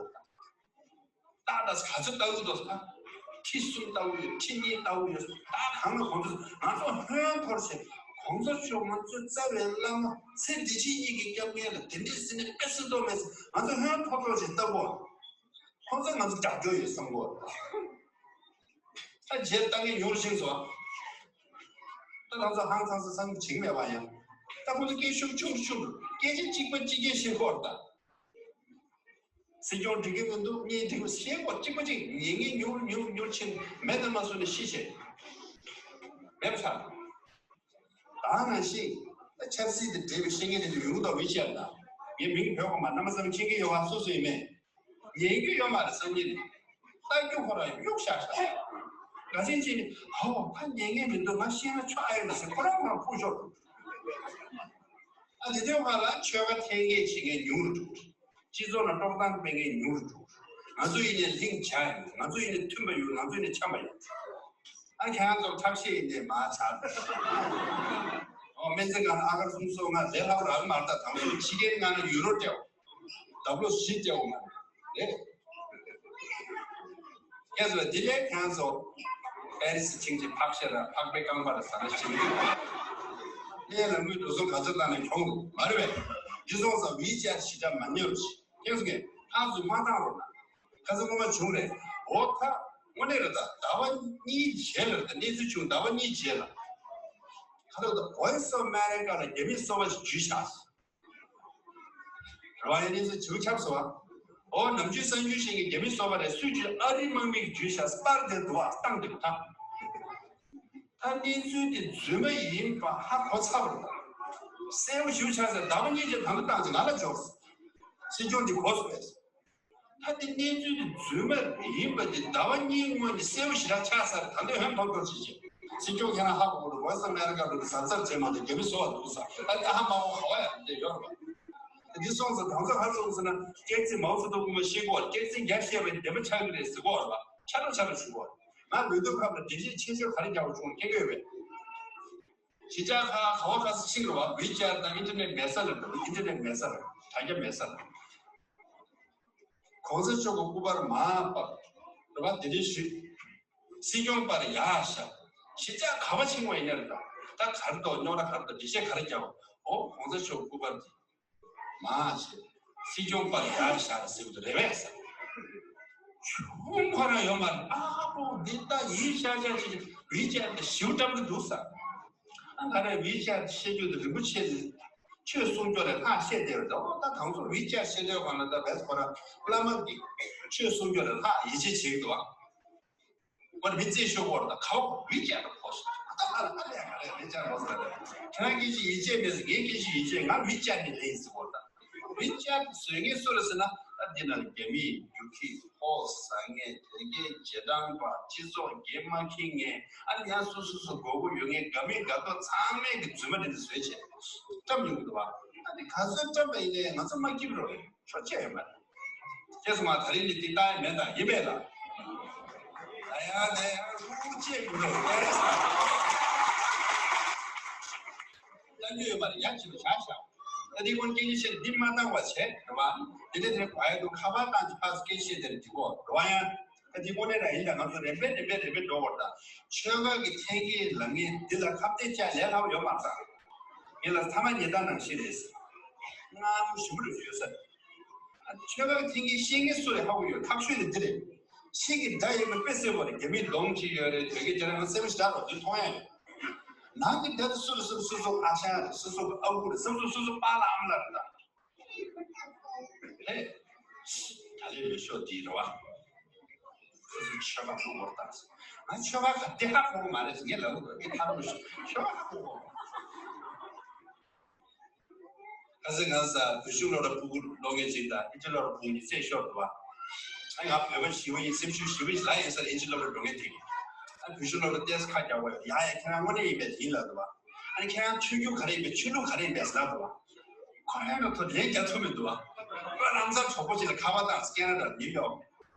ཏག་ཏག་ག་ཚོད་ལྟ་བུ་འདུག་ཟེར་ན། ཁྲི་གསུམ་ལྟ་བུ་ཡོད་ཁྲི་གཉིས་ལྟ་བུ་ཡོད་ད་གང་ལ་གོང་ཚོད་ང་ཚོ་ཧོན་འཐོར་བྱས་གོང་ས་མཆོག་ང་ཚོའི་རྩ་བའི་བླ་མ་ཚེ་འདི་ཕྱི་གཉིས་ཀྱི་སྐྱབས་མགོན་ལ་དེ་འདྲའི་སྲིད་ནས་དཔེ་སྲིད་དོ་མེད་ཟེར་ང་ཚོ་ཧོན་འཐོར་འཐོར་བྱས་ལྟ་བུ། ཁོང་ཚོས་ང་ཚོ་རྒྱབ་སྐྱོར་ཡོད་བསམ་གོ། ད་རྗེས་ལྟ་མཁན་ཉུང་རུ་ཕྱིན་སོང་། ད་ང་ཚོ་ཧང་སང་སང་བསམ་བྱེད་ཀྱི་མེད་པ་ཡང་། ད་ཁོང་ཚོ་སྐད་ཤུགས་ཆུང་ཆུང་སྐད་ཆ་གཅིག་པ་གཅིག་རྐྱང་བཤད་ཀྱི་ཡོད་རེད་ད། སྲིད་སྐྱོང་འགྲིག་གི་མི་འདུག་གཉིས་འགྲིག་བཤད་ཀྱི་ཡོད་གཅིག་པ་གཅིག་ཉན་མཁན་ཉུང་རུ་ཉུང་རུ་ཉུང་རུ་ཕྱིན་མེད་ན་མ་སོང་ནས་ཤི་བྱས། མེད་པ་ཆགས། ད་ནང་བཞིན་ད་ཆབ་སྲིད་དེ་འབྲེལ་བའི་བཤད་མཁན་དེ་ཚོ་ཡོང་གི་འདུག་མི་བཤད་ན། ངའི་མིང་བོས་གོ་མ་རྣམ་པ་ཚང་མ་མཁྱེན་གྱི་ཡོད་པ་སོ་སོ་ཡིན་མེད། ཉན་རྒྱུ་ཡོད་མ་རེད་བསམ་གྱི་རེད། ལྟ་རྒྱུ་ཁོ་རང་གཡུག་བཞག་ཤག་ག་ཚོད་ཅིག་ནི་ཧོ་ད་ཉན་མཁན་མི་འདུག་ང་ཤེས་ན་ཆོག་ཨ་ཡོད་ན་ཟེར་ཁོ་རང་ཁོ་རང་ཕུག་ཤོར་འདུག་ཨ་དེ་དུས་ང་ལ་ཆོལ་ཁ་འཐེན་མཁན་བྱེད་མཁན་ཉུང་རུ་འགྲོ། སྤྱི་ཚོགས་ནང་དཀྲོག་གཏམ་སྤེལ་མཁན་ཉུང་རུ་འགྲོ། ང་ཚོ་ཡིན་ནའི་ལྷིང་འཇགས་ཡོད། ང་ཚོ་ཡིན་ནའི་མཐུན་པ་ཡོད། ང་ཚོ་ཡིན་ནའི་འཆམ་པ་ཡོད། ཨ་ཁྱེད་རང་ཚོ་ཐབས་ཤེས་ཡིན་ནའི་མ་ཚར། ཨོ་སྨན་རྩིས་ཁང་ཨ་གར་གསུམ་སོ་ལྔ་ལས་སླ་པོ་རག་མ་རེད་ད། དང་པོ་ཕྱི་རྒྱལ་ནང་ནས་ཡུ་རོ་སྤྲད། ཌབ་ལོ་བཞི་སྤྲད་འོང་མ་རེད། སྐྱེས་སོ་དེ་ལས་ཁྱེད་རང་ཚོ། པེ་རི་སི་ཕྱིན་ཅིག་ཕག་ཤ་ར་ཕག་པའི་རྐང་པ་ར་ཟ་ན་ཞིམ་གི། གནས་ལ་དངུལ་འགྲོ་སོང་ག་ཚོད་བཏང་ནས་གྱོང་རུ་མ་རེད་པས། འདི་སོང་ཙང་ཝི་ཅེ་ཊི་ཞེ་དྲག་མ་ཉོ་རུ་ཞིག་ཁྱེད་ཚོ་གིས་ཕར་ཚུར་མ་བཏང་རོགས་གནང་། ཁ་སང་སྔོན་མ་བྱུང་རེད། འོ་ད་དངོས་གནས་རེད། ད་ཟླ་བ་གཉིས་རྗེས་ལ་རེད། ད་གནས་ཚུལ་བྱུང་ཟླ་བ་གཉིས་རྗེས་ལ། ཁ་ཐོག་ད་Voice of America་ལ་རྒྱ་མིའི་སོ་པ་ཞིག་འཇུས་བཞག་སོང་། རེད་བ། ཡ་གནས་ཚུལ་བྱེའུ་ཆགས་སོང་བ། འོ་ནམ་རྒྱུན་གསར་འགྱུར་ཞིག་གིས་རྒྱ་མིའི་སོ་པ་རེད། སུས་འཇུས། ཨ་རི་དམག་མིས་འཇུས་བཞག་སྤར་དེ་འདུག་བ། སྟངས་དེ་ད། ད་གནས་ཚུལ་དེ་རྫུན་མ་ཡིན་པ་ཧ་གོ་ཚར་བ་རེད། གསལ་པོ་ཞེ་པོ་ཆགས་ཚར། ཟླ་བ་གཉིས་རྗེས་ད་ལོ་བཏང་ཚེ་ང་ལ་འབྱོར་སོང་། སྲིད་སྐྱོང་འདི་གོ་སོང་བས། ད་དེ་གནས་ཚུལ་དེ་རྫུན་མ་ཡིན་པ་དེ་ཟླ་བ་གཉིས་སྔོན་ནས་གསལ་པོ་ཞེ་དྲག་ཆགས་ཚར། ད་ལྟ་ཧོན་ཐོར་ཐོར་བྱེད་བྱེད། སྲིད་སྐྱོང་ཁྱེད་རང་ཧ་གོ་གོ་འདུག Voice of America་འགྲོ་དུས་གཟབ་གཟབ་བྱེད་མ་གཏོགས་རྒྱ་མི་བཟོ་བ་འདུག་ས། ད་ལྟ་ཧ་མ་གོ་ག་བ་ཡང་འདི་ཡོད་རེད་པ། འདི་སོང་ཙང་ད་ཚོ་ཧ་སོང་ཟེར་ན་སྐྱག་རྫུན་མའོ་ཙེ་ཏུང་སྐུ་ངོ་ཤེས་གོ། སྐྱག་རྫུན་རྒྱ་བཤད་པའི་བདེན་པ་ཆགས་ཀྱི་རེད་ཟེར་གོ་རེད་པ། ཆ་འདྲ་ཆ་འདྲ་བྱེད་གོ། ང་ལུས་སྟོབས་ཁམས་ལ་འགྲེལ་བཤད་ཆེ་ཤོས་ག་རེ་རྒྱག་དགོས་བྱུང་མཁྱེན་གྱི་ཡོད་པས། གཞིས་ཆགས་ཁག་ག་བ་ག་ས་ཕྱིན་རེད་བ། ཝི་ཅེ་ཊི་དང་ཨིན་ཊར་ནེཊ་མེད་ས་རེད། ཨིན་ཊར་ནེཊ་མེད་ས་རེད། དྲ་རྒྱ་མེད་ས་རེད། གོང་ས་མཆོག་གི་སྐུ་པར་མར་ཕབ་རེད་བ། དེ་རིང་ཞུས། སྲིད་སྐྱོང་པར་ཡར་བཞག་གཞིས་ཆགས་ག་བ་ཕྱིན་པ་ཡིན་ན་རེད། ད་ག་རེ་འདུག་རྙོག་དྲ་ག་རེ་འདུག་འགྲེལ་བཤད་ག་རེ་རྒྱག་འོ་གོང་ས་མཆོག་སྐུ་པར་དེ་མར་བྱས། སྲིད་སྐྱོང་པར་ཡར་བཞག་ཟེར་གྱི་རེད་པས་ཟེར། ཁྱོད་ཁོ་རང་ཡོད་མ་རེད། ཨ་ཧ་པོ་འདི་ལྟ་ཡིན་ཤག་ཤག་ཅིག་ཝི་ཅེ་ཊི་ཞེ་པོ་བཀྲམ་གྱི་འདུག་ཟེར། ཨ་ང་རང་ཝི་ཅེ་ཊི་བཤད་རྒྱུ་དེ་རིན་པོ་ཆེ་ཆོས་གསུང་རྒྱུ་ལས་ལྷག་བཤད་བསྡད་པ་རེད། འོ་ད་དང་ཚོ་ཝི་ཅེ་ཊི་བཤད་དུས་སྒང་ལ་ད་བས་ཁོ་རང་བླ་མ་གི་ཆོས་གསུང་རྒྱུ་ལས་ལྷག་ཡིད་ཆེས་བྱེད་ཀྱི་འདུག་ཨ། ཁོ་རང་མི་རྩིས་ཤོར་གོ་རེད། ད་ག་བ་ཝི་ཅེ་ཊི་ཕོ་སི་ཊི་ད་ལྟ་ལ་ཨ་ལས་ག་རེ་ཝི་ཅེ་ཊི་ཕོ་སི་ཊི་ཁྱེད་རང་སྐད་ཆ་ཡིད་ཆེས་མེད་ཟེར། ངའི་སྐད་ཆ་ཡིད་ཆེས། ང་ཝི་ཅེ་ཊི་ནས་ལེན་ཟེར་གོ་རེད། ད་ཝི་ཅེ་ཊི་བཟོ་མཁན་སུ་རེད་ཟེར་ན། ད་འདི་ན་རྒྱ་མི་ཡུལ་གྱི་ཕོ་ཟ་མཁན་དེ་གའི་རྗེས་འབྲང་པ་སྤྱི་ཚོགས་འགན་མ་འཁྱེར་མཁན། ཨ་ནི་ཡང་སོ་སོ་སོ་དགོས་མཁོ་ཡོད་མཁན་དགའ་མི་དགའ་མདོག་ཚང་མས་ཀྱི་རྫུན་མ་འདི་འདྲ་བཟོས་བྱས་བཀྲམ་ཡོང་གི་འདུག་བ། ཨ་ནི་ག་ཚོད་བཀྲམ་པ་ཡིན་ནའི་ང་ཚོ་མ་སྐྱིད་རོགས་ཆོག་ཆེ་ཡོད་མ་རེད། ཁྱེད་ཚོ་མ་ད་རིང་འདི་འདི་ལྟ་ཡ་མེད་ད་ཡིན་པས་ལ། ད་ཡང་ད་ཡང་ཧུ་ཧུ་ཅེས་ཡིན་འགྲོ་ཡ་རེད། ལྟ་རྒྱུ་ཡོད་མ་རེད། ཡ་ཁྱི་ལ་བཞག་བཞག་ད་འདི་ཀུན་སྐད་ཆ་བཤད་འདི་མ་བཏང་བ་བྱས་རེད་བ། འདི་ནས་དེ་བ་ཡ་དུ་ཁ་པར་བཏང་ཅི་ཕ་སྐད་ཆ་བཤད་དེ་རེད་འདི་གོ་རེད་བ། ཡང་ད་འདི་དངོས་གནས་ན་ཡིན་ད་ང་ཚོ་རེམ་པས་རེམ་པས་རེམ་པས་འགྲོ་བར་ད། ཆོལ་ཁ་གི་འཐེན་འཁྱེར་ལབ་མཁན་འདི་ལ་ཁ་གཏད་བཅག་ལས་སླ་པོ་ཡོད་མ་རེད་ད། ངེད་ལ་ཐ་མ་ཉེས་རྡུང་ནང་བཞིན་རེད། སྔ་མོ་ཞིམ་པོ་རེད་ཡོད་ས་རེད། ཆོལ་ཁ་འཐེན་འཁྱེར་ཤེས་མཁན་སུ་རེད་ཧ་གོ་ཡོད། ཐག་ཆོད་ནི་འདི་རེད། ཕྱི་གི་དགྲ་ཡིན་པ་དཔེ་གསལ་པོ་རེད། རྒྱ་མིའི་གདོང་གཅིག་ཡོད་རེད། བོད་ཀྱི་དེ་རང་གསལ་པོ་ཞེ་དྲག་རེད། འདི་མཐོང་ཡ་ཡོད། ནང་གི་དགྲ་དེ་སུ་རེད་ཟེར་ན་སོ་སོ་གི་ཨ་ཞང་རེད། སོ་སོ་གི་ཨ་ཁུ་རེད། སོ་སོ་སོ་སོ་པཱ་ལགས་ཨ་མ་ལགས་རེད་ད། ཧེ། ད་ལས་ལས་ཤོག་འདི་རེད་བ། སོ་སོ་ཆོལ་ཁ་ལྷུག་པོར་བཏང་སོང་། ང་ཆོལ་ཁ་ག་དེ་ཧ་གོ་གི་མ་རེད་ཟེར། ངས་ལབ་གི་འདུག་འདི་ཐང་མི་ཤོག་ཆོལ་ཁ་ཧ་གོ་གོ། ཁ་སང་ང་ས་བོད་གཞུང་སློབ་གྲྭ་ཕྲུ་གུ་སློབ་མཁན་ཅིག་དང་ཨིན་ཇི་སློབ་གྲྭ་ཕྲུ་གུ་གཉིས་བཙལ་ཤོར་འདུག་བ། ཨ་ང་བོད་པ་ཞི་བ་ཡིན། སེམས་ཤུགས་ཞི་བ་ཡིན་ལབ་ཡིན་ས་རེད། ཨིན་ཇི་སློབ་གྲྭ་འགྲོ་མཁན་དེ་གིས། ཨ་བོད་གཞུང་སློབ་གྲྭ་ཏོག་ཙམ་ཁ་རྒྱག་པ་ཡོད། ཡ་ཡ་ཁྱེད་རང་དངོས་གནས་ཡིན་པས་ཡིན་ལབ་འདུག་བ། ཨ་ནི་ཁྱེད་རང་ཆོས་བརྒྱུད་ག་རེ་ཡིན་པས། ཆོས་ལུགས་ག་རེ་ཡིན་པས་ལབ་འདུག་བ། ཁོ་རང་ལ་ཐོ་ལན་རྒྱག་ཐུབ་མི་འདུག་བ། ཁོ་རང་ཚ་གྲོགས་པོ་ཅིག་ལ་ཁ་པར་བཏང་། ཁེ་ན་ཌ་ནིའུ་ཡོག་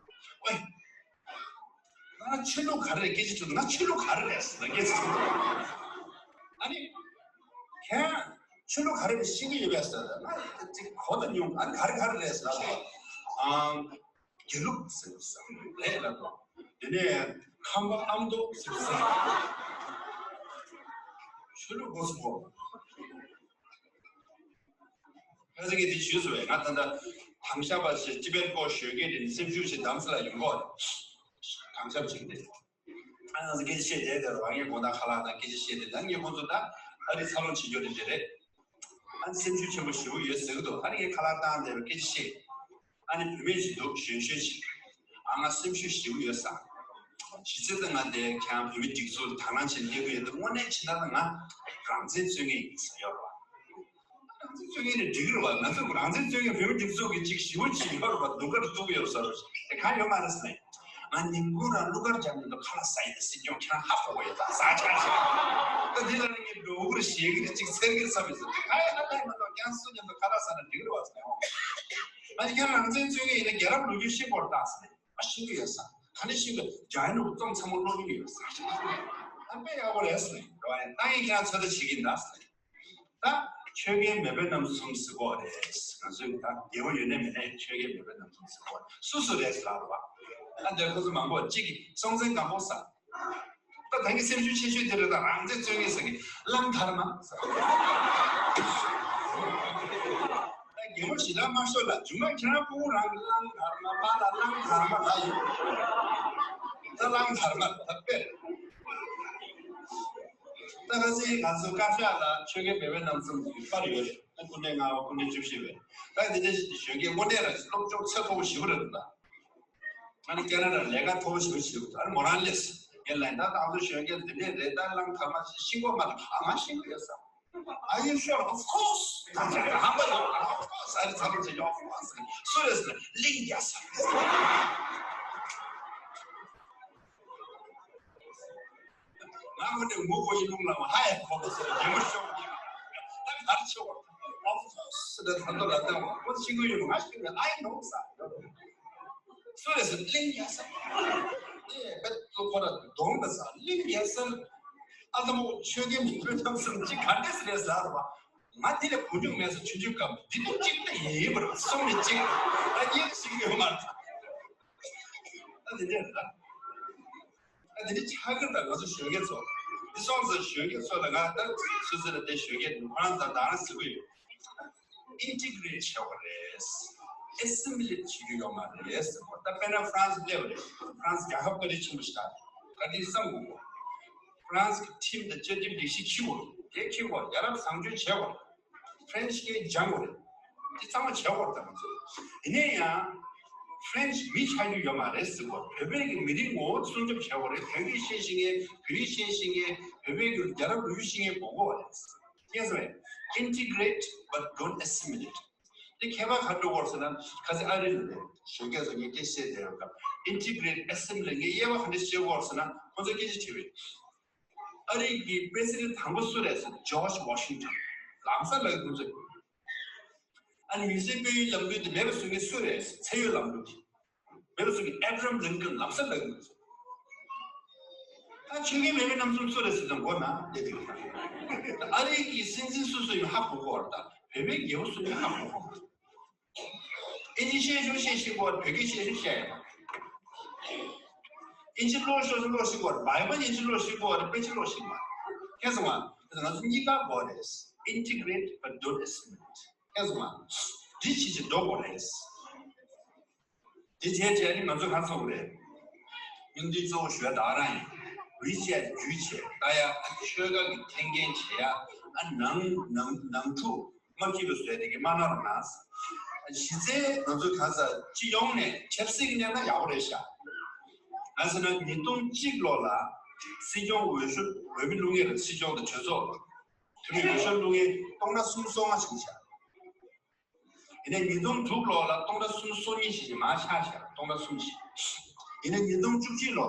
ཨོའི། ང་ཆོས་ལུགས་ག་རེ་རེད་སྐད་ཆ་དྲིས་འདུག་ང་ཆོས་ལུགས་ག་རེ་རེད་ཟེར་ན་སྐད་ཆ་དྲིས་འདུག་ཨ་ནི། ཁྱེད་ཆོས་ལུགས་ག་རེ་རེད་ཤེས་ཀྱི་ཡོད་པས་ཟེར། ང་ཅིག་གོ་དང་མྱོང་། ཨ་ནི་ག་རེ་ག་རེ་རེད་ཟེར་ལབ་དུས། དགེ་ལུགས་ཟེར་ཟེར་ལས་ལ་དོ། དེ་ནས་ཁམས་པ་ཨ་མདོ་ཟེར་ཟེར། ཆོས་ལུགས་སྒོ་སུ་སྒོ། ཁ་སང་གི་དེ་ཞུས་སོང་བས། ང་ད་ལྟ་དྭང་ཞབས་པ་ཞེས་ཅི་པེར་ཀོ་ཞོལ་གྱི་རིན་སེམས་ཤུགས་ཞེས་གདམ་ས་ལ་ཡོང་གོ། དྭང་ཞབས་ཅིག་རེད། ཨ་ང་ཚོ་སྐད་ཆ་བཤད་བསྡད་དེ་རང་ངའི་དགོང་དག་ཁ་ལག་དང་སྐད་ཆ་བཤད་དེ། ད་ངས་ཁོང་ཚོ་ད་ཨ་རི་འཚར་ལོངས་བྱེད་རྒྱུ་རེད་དེ་རེད། ཨ་ནི་སེམས་ཤུགས་ཆེན་པོ་ཞེ་པོ་ཡོད་ཟེར་གི་འདུག་ཨ་ནི་ངས་ཁ་ལག་བཏང་བསྡད་པའི་སྐད་ཆ་བཤད། ཨ་ནི་བུད་མེད་ཅིག་འདུག་གཞོན་གཞོན་ཞིག་ཨ་ང་སེམས་ཤུགས་ཞེ་པོ་ཡོད་ས། གཞི་རྩའི་ང་དེ་ཁྱེད་རང་བོད་མི་སྒྲིག་འཛུགས་ལ་དང་བླངས་བྱས་ནས་སླེབས་ཀྱི་ཡོད་དུས། དངོས་གནས་བྱས་ན་ང་རང་བཙན་རྩོད་མཁན་ཡིན་ཟེར་ཡོད་རེད་བ། རང་བཙན་རྩོད་མཁན་ནི་འགྲིག་གི་རེད་བ། ང་ཚོ་རང་བཙན་རྩོད་མཁན་བོད་མི་སྒྲིག་འཛུགས་ཀྱི་ཅིག་ཞེ་པོ་ཅིག་ཡོད་རེད་བ། སྡུག་ག་རེ་གཏུག་གི་ཡོད་ས་རེད། དེ་གང་ཡོད་མ་རེད་ཟེར་ནས། ང་ཉིན་གུང་རང་གླུ་གར་རྒྱག་མི་འདུག་ཁ་ལག་ཟ་ཡི་དེ། སྲིད་སྐྱོང་ཁྱེད་རང་ཧ་གོ་གི་ཡོད་ད། ཟ་ཆག་ཆག་ད་འདི་ལ་ནི་ངས་འགྲོ་གི་རེད། ཞེད་ཀྱི་རེད། ཅིག་འཚེར་གི་རེད་བསམ་ཡོད་ས། དེ་གང་ཡོད་ན་ལྟ་ཡི་མ་གཏོགས་ཁྱེད་རང་སུ་མཉམ་དུ་ཁ་ལག་ཟ་ན་འགྲིག་གི་རེད་བ་ཟེར་ནས། ཨ་ནི་ཁྱེད་རང་རང་བཙན་རྩོད་མཁན་ཡིན་ན་རྒྱལ་རབས་ལོ་རྒྱུས་ཤེས་དགོས་རེད་ད་ཟེར་ནས། ཨ་ཤེས་ཀྱི་ཡོད་ས། ག་ནས་ཤེས་ཀྱི། རྒྱ་ཡན་རྩོམ་ཚང་མ་ཀློག་གི་ཡོད་ས། ཨ་དཔེ་ཡག་པོ་རེད་ཟེར་ནས། རེད་བ། ཡང་ད་ཡིན་ཁྱེད་རང་ཚོད་ལྟ་བྱེད་ཀྱི་ཡིན་ད་ཟེར་ནས། ད་ཆོས་རྒྱལ་མེས་དབོན་རྣམ་གསུམ་ཟེར་གོ་རེད། ང་ཚོས་ད་རྒྱལ་པོ་ཡོད་ནའི་མེད་ནའི་ཆོས་རྒྱལ་མེས་དབོན་རྣམ་གསུམ་ཟེར་གོ་རེད། སུ་སུ་རེད་ཟེར་ལབ་རེད་བ། ཨ་འདིར་ཁོ་ཚོ་མང་པོ་གཅིག་གིས་སྲོང་བཙན་སྒམ་པོ་ཟེར། ད་ད་གི་སེམས་ཤུགས་ཆེ་ཤོས་དེ་རེད། ད་རང་བཙན་རྩོད་མཁན་ཟེར་གི་གླང་དར་མ་ཟེར། ད་རྒན་མོ་ཞེ་དྲག་མ་ཤོར་ལ། རྒྱུ་མ་ཁྱེད་རང་ཕྲུ་གུ་རང་གི་གླང་དར་མ། པཱ་ལགས་གླང་དར་མ་ལ་ཡིན། ད་གླང་དར་མ་ད་དཔེ། ད་ཁ་སང་ང་ཚོ་བཀའ་ཤག་ལ་ཆོས་རྒྱལ་བོད་པའི་རྣམ་གསུམ་གྱི་པར་ཡོད་རེད། ད་སྐུ་ཕྲེང་ལྔ་པ་སྐུ་ཕྲེང་བཅུ་བཞི་པའི། ད་འདི་འདྲ་ཞིག་གི་གཞོན་སྐྱེས་དངོས་གནས་རང་སློབ་སྦྱོང་ཚད་མཐོ་པོ་ཞེ་པོ་རེད་འདུག་ད། ཨ་ནི་ཁེ་ན་ཌ་ལས་ཀ་མཐོ་པོ་ཞེ་པོ་ཞིག་འདུག་ཨ་ནི་མོ་རང་ལས་ངས་ལན་ད་ད་ཚོ་གཞོན་སྐྱེས་འདི་འདྲས་རེད། ད་གླང་དར་མ་ཞིག་ཤེས་ཀྱི་ཡོད་མ་རེད། ཨ་ང་ཤེས་ཀྱི་ཡོད་ཟེར། Are you sure? Of course. ད་ཚོ་ཧམ་པ་ཡོད། Of course. ཨ་ནི་ཚ་ལོ་ཚེ་ཡོད། Of course. སུ་རེད་ཟེར་ན་གླིང་རྒྱལ་ས་རེད། ང་ངོ་ནས་ངོ་གོ་ཡིན་ལུང་ལ་མ་ཧ་ཡ་གོ་གོ་སོ་ཡེ་མོ་ཤོག་ཡིན། ད་གར་ཆོག་ཨོ་ཕོ་སི་ད་ད་ད་ད་ད་ཁོ་ཤི་གོ་ཡོད། ང་ཤི་གོ་ཨའི་ནོ་ས། སུ་རེད་ཟེར་གླིང་རྒྱལ་ས། ཨེ་བེད་ཏོ་ཁོ་ར་གདོང་ད་ས་གླིང་རྒྱལ་ས། ཨ་ད་མོ་ཆོས་རྒྱལ་མི་བོད་ཐམ་སམ་ཅི་ག་འདྲས་རེད་ཟེར་བ། ང་དེ་ལས་གོ་མྱོང་མེད་ས། ཆུང་ཆུང་སྐབས་འདི་དུ་གཅིག་ད་ཡིན་པར་སོང་ནས་གཅིག་ད་རྙེད་ཤི་གོ་ཡོད་མ་རེད། ད་དེ་འདྲས་རེད་ད། ཨ་དེ་ནི་ཆ་གི་ད་ང་ཚོ་གཞོན་སྐྱེས་ཚོ། འདི་སོང་ཙང་གཞོན་སྐྱེས་ཚོ་ལ་ང་ད་སུ་ཟེར་ན་དེ་གཞོན་སྐྱེས་ནི་ཁོ་རང་ཚོ་ད་རང་ཟེར་གི་ཡོད། ཨིན་ཊི་གི་རེཊ་བྱས་པ་རེད། ཨེ་སི་མི་ལེཊ་བྱེད་རྒྱུ་ཡོད་མ་རེད་ཟེར་གོ། ད་དཔེར་ན་ཧྥ་རན་སི་སླེབས་པ་རེད། ཧྥ་རན་སི་རྒྱལ་ཁབ་བཀའ་དྲིན་ཆེན་པོ་ཞིག་ད་བཀའ་དྲིན་བསམ་དགོས་གོ། ཧྥ་རན་སི་གི་ཁྲིམས་དང་བཅའ་ཁྲིམས་སྒྲིག་གཞི་འཁྱེར་དགོས། དེ་འཁྱེར་དགོས། ཡ་རབས་བཟང་སྤྱོད་བྱས་པ། ཧྥ་རན་སི་སྐད་སྦྱང་དགོས་རེད། དེ་ཚང་མ་བྱེད་དགོས་རེད་ད་ང་ཚོ། ཡིན་ན་ཡང་ཧྥ་རན་སི་མི་ཆགས་རྒྱུ་ཡོད་མ་རེད་ཟེར་གོ། བོད་པའི་གི་མི་རིགས་ངོ་བོ་སྲུང་སྐྱོབ་བྱེད་དགོས་རེད། བོད་སྐད་བཤད་ཤེས་མཁན། བོད་ཡིག་བཤད་ཤེས་མཁན། བོད་པའི་གི་རྒྱལ་རབས་ལོ་རྒྱུས་ཤེས་མཁན་དགོས་ཀྱི་ཡོད་རེད། ཤེས་སོང་ངས། Integrate but don't assimilate. དེ་ཁྱད་པར་ག་འགྲོ་གོ་ཟེར་ན། ཁ་སང་ཨ་རི་ལ་ནས་གཞོན་སྐྱེས་ཚོ་ངས་སྐད་བཤད་བསྡད་ཡོད་སྐབས། Integrate, assimilate ངས་དབྱེ་བ་ག་འདྲ་ཕྱེ་གོ་ཟེར་ན། ཁོ་ཚོ་སྐད་ཆ་དྲིས་པས། ཨ་རི་གི་པེ་སི་ཌེན་ཊི་དང་པོ་སུ་རེད་ཟེར། ཇོརྗ་ཝ་ཤིང་ཊོན། ལམ་སང་ལབ་ཀྱི་འདུག་ཟེར། ཨ་ནི་མི་ཚེ་དཔལ་ཡོན་ལམ་ལུགས་དེ་མེད་པ་བཟོ་མཁན་སུ་རེད་ཟེར། ཚད་ཡོད་ལམ་ལུགས་དེ་མེད་པ་བཟོ་མཁན་ཨེ་བྷ་རམ་ལིན་ཀོན་ལམ་སང་ལབ་ཀྱི་འདུག་ཟེར། ད་ཆོས་རྒྱལ་མེས་པོའི་རྣམ་གསུམ་སུ་རེད་ཟེར་ཙང་མགོ་ན་བསྡད་འདུག་ཨ་རི་གི་སྲིད་འཛིན་སུ་སུ་ཡིན་ཧ་གོ་གོ་བ་རེད། ད་བོད་པའི་རྒྱལ་པོ་སུ་ཡིན་ཧ་གོ་གོ་བ་རེད། ཨིན་ཇི་བཤད་ཤོག་བཤད་ཤེས་གོ། བོད་སྐད་བཤད་ཤོག་བཤད་ཡ། ཨིན་ཇི་ཀློག་ཤོག་ཀློག་ཤེས་གོ། བྷའི་བལ་ཨིན་ཇི་ཀློག་ཤེས་གོ། དཔེ་ཆ་ཀློག་ཤེས་མ། མཁྱེན་སོང་ང་། ང་ཚོ་གཉིས་ཀ་དགོས་རེད། Integrate but don't assimilate. མཁྱེན་སོང་ང་། འདི་བྱེད་ཀྱི་འགྲོ་དགོས་རེད། འདི་བྱས་བྱས་ནི་ང་ཚོ་ག་རེ་བཟོ་དགོས་རེད། སྙིང་བསྡུས་གཙོ་བོ་ཞུ་ཡ་ད་ག་རང་ཡིན། ཝི་ཅེཊ་བརྒྱུད་བྱས་ལྟ་ཡ། ཨ་ཆོལ་ཁ་གི་འཐེན་འཁྱེར་བྱེད་ཡ། ཨ་ནང་ནང་ནང་འཁྲུག་མ་སྐྱིད་པ་བཟོས་དེ་གི་མ་ནོར་ན། གཞི་རྩའི་ང་ཚོ་གང་ཟག་སྤྱི་ཡོངས་ནས་ཆབ་སྲིད་ཀྱི་གནས་སྟངས་ཡག་པོ་རེད་ཤག་ང་ཟེར་ན་ཉིས་སྟོང་གཅིག་ལོ་ལ་སྲིད་སྐྱོང་འོས་ཤོག་འོས་མི་བླུག་མཁན་རེད། སྲིད་སྐྱོང་དང་གྲོས་ཚོགས་འཐུས་མི་འོས་ཤོག་བླུག་མཁན་སྟོང་ཕྲག་སུམ་ཅུ་སོ་ལྔ་ཞིག་ཤག་ཡིན་ནའི་ཉིས་སྟོང་དྲུག་ལོ་ལ་སྟོང་ཕྲག་སུམ་ཅུ་སོ་གཉིས་ཤིག་མར་ཆག་ཤག་སྟོང་ཕྲག་གསུམ་ཞིག་ཡིན་ནའི་ཉིས་སྟོང་བཅུ་གཅིག་ལོ།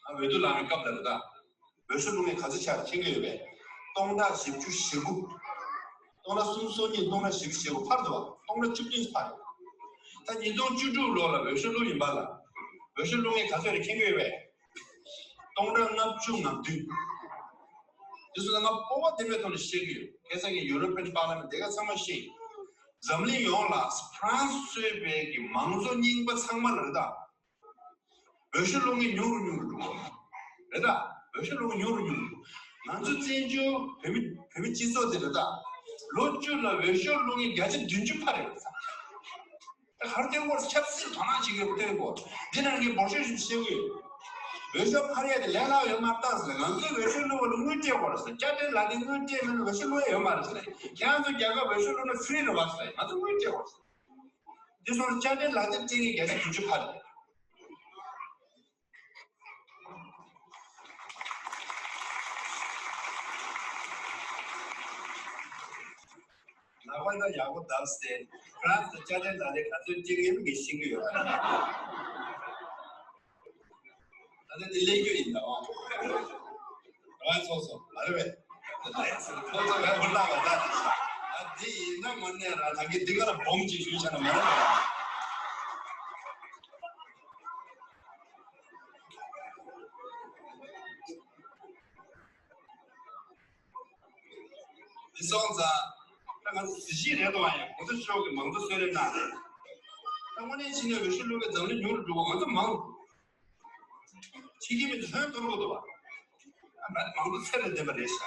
ཨ་འོས་བསྡུ་ལངས་པའི་སྐབས་ལ་རེད་ད། འོས་ཤོག་བླུག་མཁན་ག་ཚོད་ཆགས་མཁྱེན་གྱི་ཡོད་པས། སྟོང་ཕྲག་བཞི་བཅུ་ཞེ་དགུ། སྟོང་ཕྲག་སུམ་ཅུ་སོ་གཉིས། སྟོང་ཕྲག་བཞི་བཅུ་ཞེ་དགུ་འཕར་འདུག་བ། སྟོང་ཕྲག་བཅུ་བདུན་འཕར་ཡོད། ད་ཉིས་སྟོང་བཅུ་དྲུག་ལོ་ལ་འོས་ཤོག་བླུགས་ཡིན་པ་ལ། འོས་ཤོག་བླུག་མཁན་ག་ཚོད་རེད་མཁྱེན་གྱི་ཡོད་པས། སྟོང་ཕྲག་ལྔ་བཅུ་ང་བདུན། དེ་ཚོ་ང་སྤོབས་པ་ལྡན་པའི་ཐོག་ནས་བཤད་ཀྱི་ཡོད། ཁ་སང་གི་ཡུ་རོ་པན་པར་ལི་མེན་ཊི་དེ་ག་ཚང་མ་ཤེས་ཡིན། འཛམ་གླིང་ཡོངས་ལ་ཧྥ་རན་སི་གཙོས་པའི་གི་མང་གཙོ་རྙིང་པ་ཚང་མ་ལ་རེད་ད། འོས་ཤོག་བླུག་མཁན་ཉུང་རུ་ཉུང་རུ་འགྲོ་གི་རེད་ད། འོས་ཤོག་བླུག་མཁན་ཉུང་རུ་ཉུང་རུ་འགྲོ། ང་ཚོ་བཙན་བྱོལ་བོད་མི་བོད་མི་སྤྱི་ཚོགས་དེ་རེད་ད། ལོ་བཅུ་ལ་འོས་ཤོག་བླུག་མཁན་བརྒྱ་ཆ་བདུན་ཅུ་ཕར་རེད་ད། ད་ག་རེ་བསྟན་དགོས། ཆབ་སྲིད་དོ་སྣང་བྱེད་མཁན་བསྟན་དགོས། འདི་ནང་གི་འབོར་ཆེ་ཤོས་བཤད་གི་ཡོད། འོས་ཤོག་ཕར་ཡས་དེ་ལས་སླ་ཡོད་མ་རེད་ཟེར། ང་ཚོས་འོས་ཤོག་བླུགས་པ་ལ་དངུལ་སྤྲད་དགོས་རེད་ཟེར། དཔྱ་ཁྲལ་ལག་དེབ་དངུལ་སྤྲད་མེད་ན་འོས་ཤོག་བླུགས་ཡ་ཡོད་མ་རེད་ཟེར། ཁྱེད་རང་ཚོ་རྒྱལ་ཁབ་འོས་ཤོག་བླུགས་ན་ཧྥི་རི་རེད་བ་ཟེར། ང་ཚོ་དངུལ་སྤྲད་དགོས་རེད་ཟེར། འདི་སོང་ཙང་དཔྱ་ཁྲལ་ལག་དེབ་སྤྲད་མཁན་བརྒྱ་ཆ་བདུན་ཅུ་ཕར་རེད། ལག་པ་ཡང་ཡག་པོ་བརྡབས་ཏེ། ཧྥ་རན་སི་དང་དཔྱ་ཁྲལ་ལག་དེབ་ག་ཚོད་སྤྲད་ཀྱི་ཡོད་མེད་ཤེས་ཀྱི་ཡོད་རེད། ད་ལྟ་འདི་གླེང་རྒྱུ་ཡིན་ད་བ། རང་ཚོགས་སོ་མ་རེད་པས། ཚོགས་སོ་བས་ཧུར་ཐག་པ་ད། ད་འདི་ཡིན་ན་དངོས་གནས་རང་ད་གི་འདི་ག་ལ་སྦོམ་ཅིག་ཞུས་བྱས་ན་མ་རེད་པས། འདི་སོང་ཙང་། ད་ང་ཚོ་གཟི་བརྗིད་རེད་དོ། ཡང་གོང་ས་མཆོག་གིས་མང་གཙོ་གསོལ་རས་གནང་རེད། ད་དངོས་གནས་བྱས་ན་འོས་ཤོག་བླུག་མཁན་འཛམ་གླིང་ཉུང་རུ་འགྲོ་གི། ང་ཚོ་མང་། ཆ་ ཤེས་ཀྱི་མི་འདུག་ཧོན་ཐོར་གོ་འདུག་བ། ང་མང་པོ་ཚད་ལས་འདས་པ་རེད་ཤག་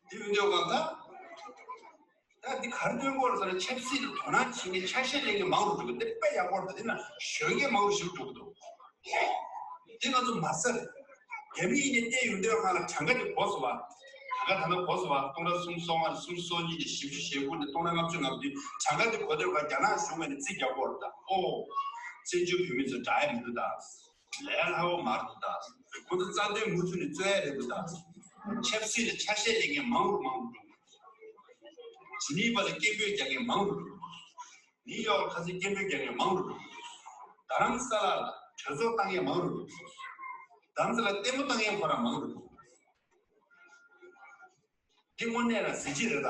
འདི་ཡོད་འདོད་གང་ད། ད་འདི་གར་སྟོན་དགོས་ཟེར་ན་ཆབ་སྲིད་ལ་དོ་སྣང་བྱེད་མཁན་ཆ་ཤས་ལེན་མཁན་མང་རུ་འགྲོ་གི་འདི་དཔེ་ཡག་པོ་རེད། འདི་ན་གཞོན་སྐྱེས་མང་རུ་ཞིག་འགྲོ་གི་འདུག་འདི་ང་ཚོ་མ་ཟེར། རྒྱ་མི་ཡིན་ནའི་བལྟས་ཡོང་དུས་སྒང་ལ་གྲངས་ཀ་དེ་གོ་སོང་བ། གྲངས་ཀ་ད་ལྟ་གོ་སོང་བ། སྟོང་ཕྲག་སུམ་ཅུ་སོ་ལྔ་ནས་སུམ་ཅུ་སོ་གཉིས་ནས་བཞི་བཅུ་ཞེ་དགུ་ནས་སྟོང་ཕྲག་ལྔ་བཅུ་ང་བདུན། གྲངས་ཀ་དེ་གོ་དུས་སྒང་རྒྱ་ནག་གཞུང་ངོས་ནས་རྩིས་རྒྱག་གི་ཡོད་རེད་ད། ཨོ། བཙན་བྱོལ་བོད་མི་ཚོ་དྲག་ཡ་མི་འདུག་ད། ལས་སླ་བོ་མ་རེད་འདུག་ད། ཁོ་ཚོ་རྩ་དོན་མུ་མཐུད་ནས་རྩོད་ཡ་རེད་འདུག་ད། ཆབ་སྲིད་ལ་ཆ་ཤས་ལེན་མཁན་མང་རུ་མང་རུ་འགྲོ། ཇི་ནི་ཝ་ལ་སྐད་འབོད་རྒྱག་མཁན་མང་རུ་འགྲོ། ནིའུ་ཡོག་ལ་ཁ་སང་སྐད་འབོད་རྒྱག་མཁན་མང་རུ་འགྲོ། རྡ་རམ་ས་ལ་ལ་གྲོས་ཚོགས་བཏང་མཁན་མང་རུ་འགྲོ། རྡ་རམ་ས་ལ་ལྟད་མོ་བཏང་མཁན་ཁོ་རང་མང་རུ་འགྲོ། འདི་དངོས་གནས་ལ་གཟི་བརྗིད་རེད་ད།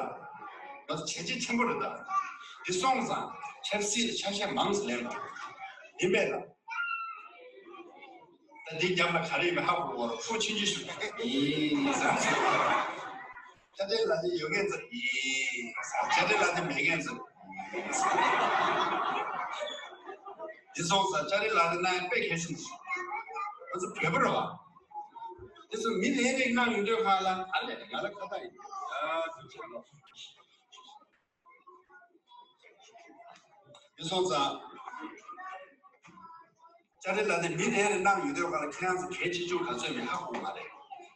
ང་ཚོ་བྱས་རྗེས་ཆེན་པོ་རེད་ད། འདི་སོང་ཙང་ཆབ་སྲིད་ལ་ཆ་ཤས་མང་ཙམ་ལེན་དགོས། ཡིན་པས་ལ། ད་འདི་རྒྱབ་ལ་ག་རེ་ཡོད་མེད་ཧ་གོ་གོ་རོགས། ཁོ་ཆུང་ཆུང་ཞིག་ཡིན་ཟེར། ཅ་ཏྲེ་ལ་ཏྲེ་ཡོད་མཁན་ཚོ་ཡིན་ཟེར། ཅ་ཏྲེ་ལ་ཏྲེ་མེད་མཁན་ཚོ་ཡིན་ཟེར། འདི་སོང་ཙང་ཅ་ཏྲེ་ལ་ཏྲེ་གནང་ཡ་དཔེ་གལ་ཆེན་པོ་ཞིག་ང་ཚོ་བོད་པ་རེད་བ། དེ་ཚོ་མི་ལས་རིགས་གནང་ཡོང་དུས་སྒང་ལ་ཨ་ལས་ང་ལ་ཁ་བཏགས་ཡིན། ཡ་ཐུགས་རྗེ་གནང་། དེ་སོང་ཙང་། ཅ་ཏྲེ་ལ་ཏྲེ་མི་རེ་རེ་གནང་ཡོང་དུས་སྒང་ལ་ཁྱེད་རང་ཚོ་གལ་ཆེ་ཆུང་ག་ཚོད་མེད་ཧ་གོ་མ་རེད། རེད་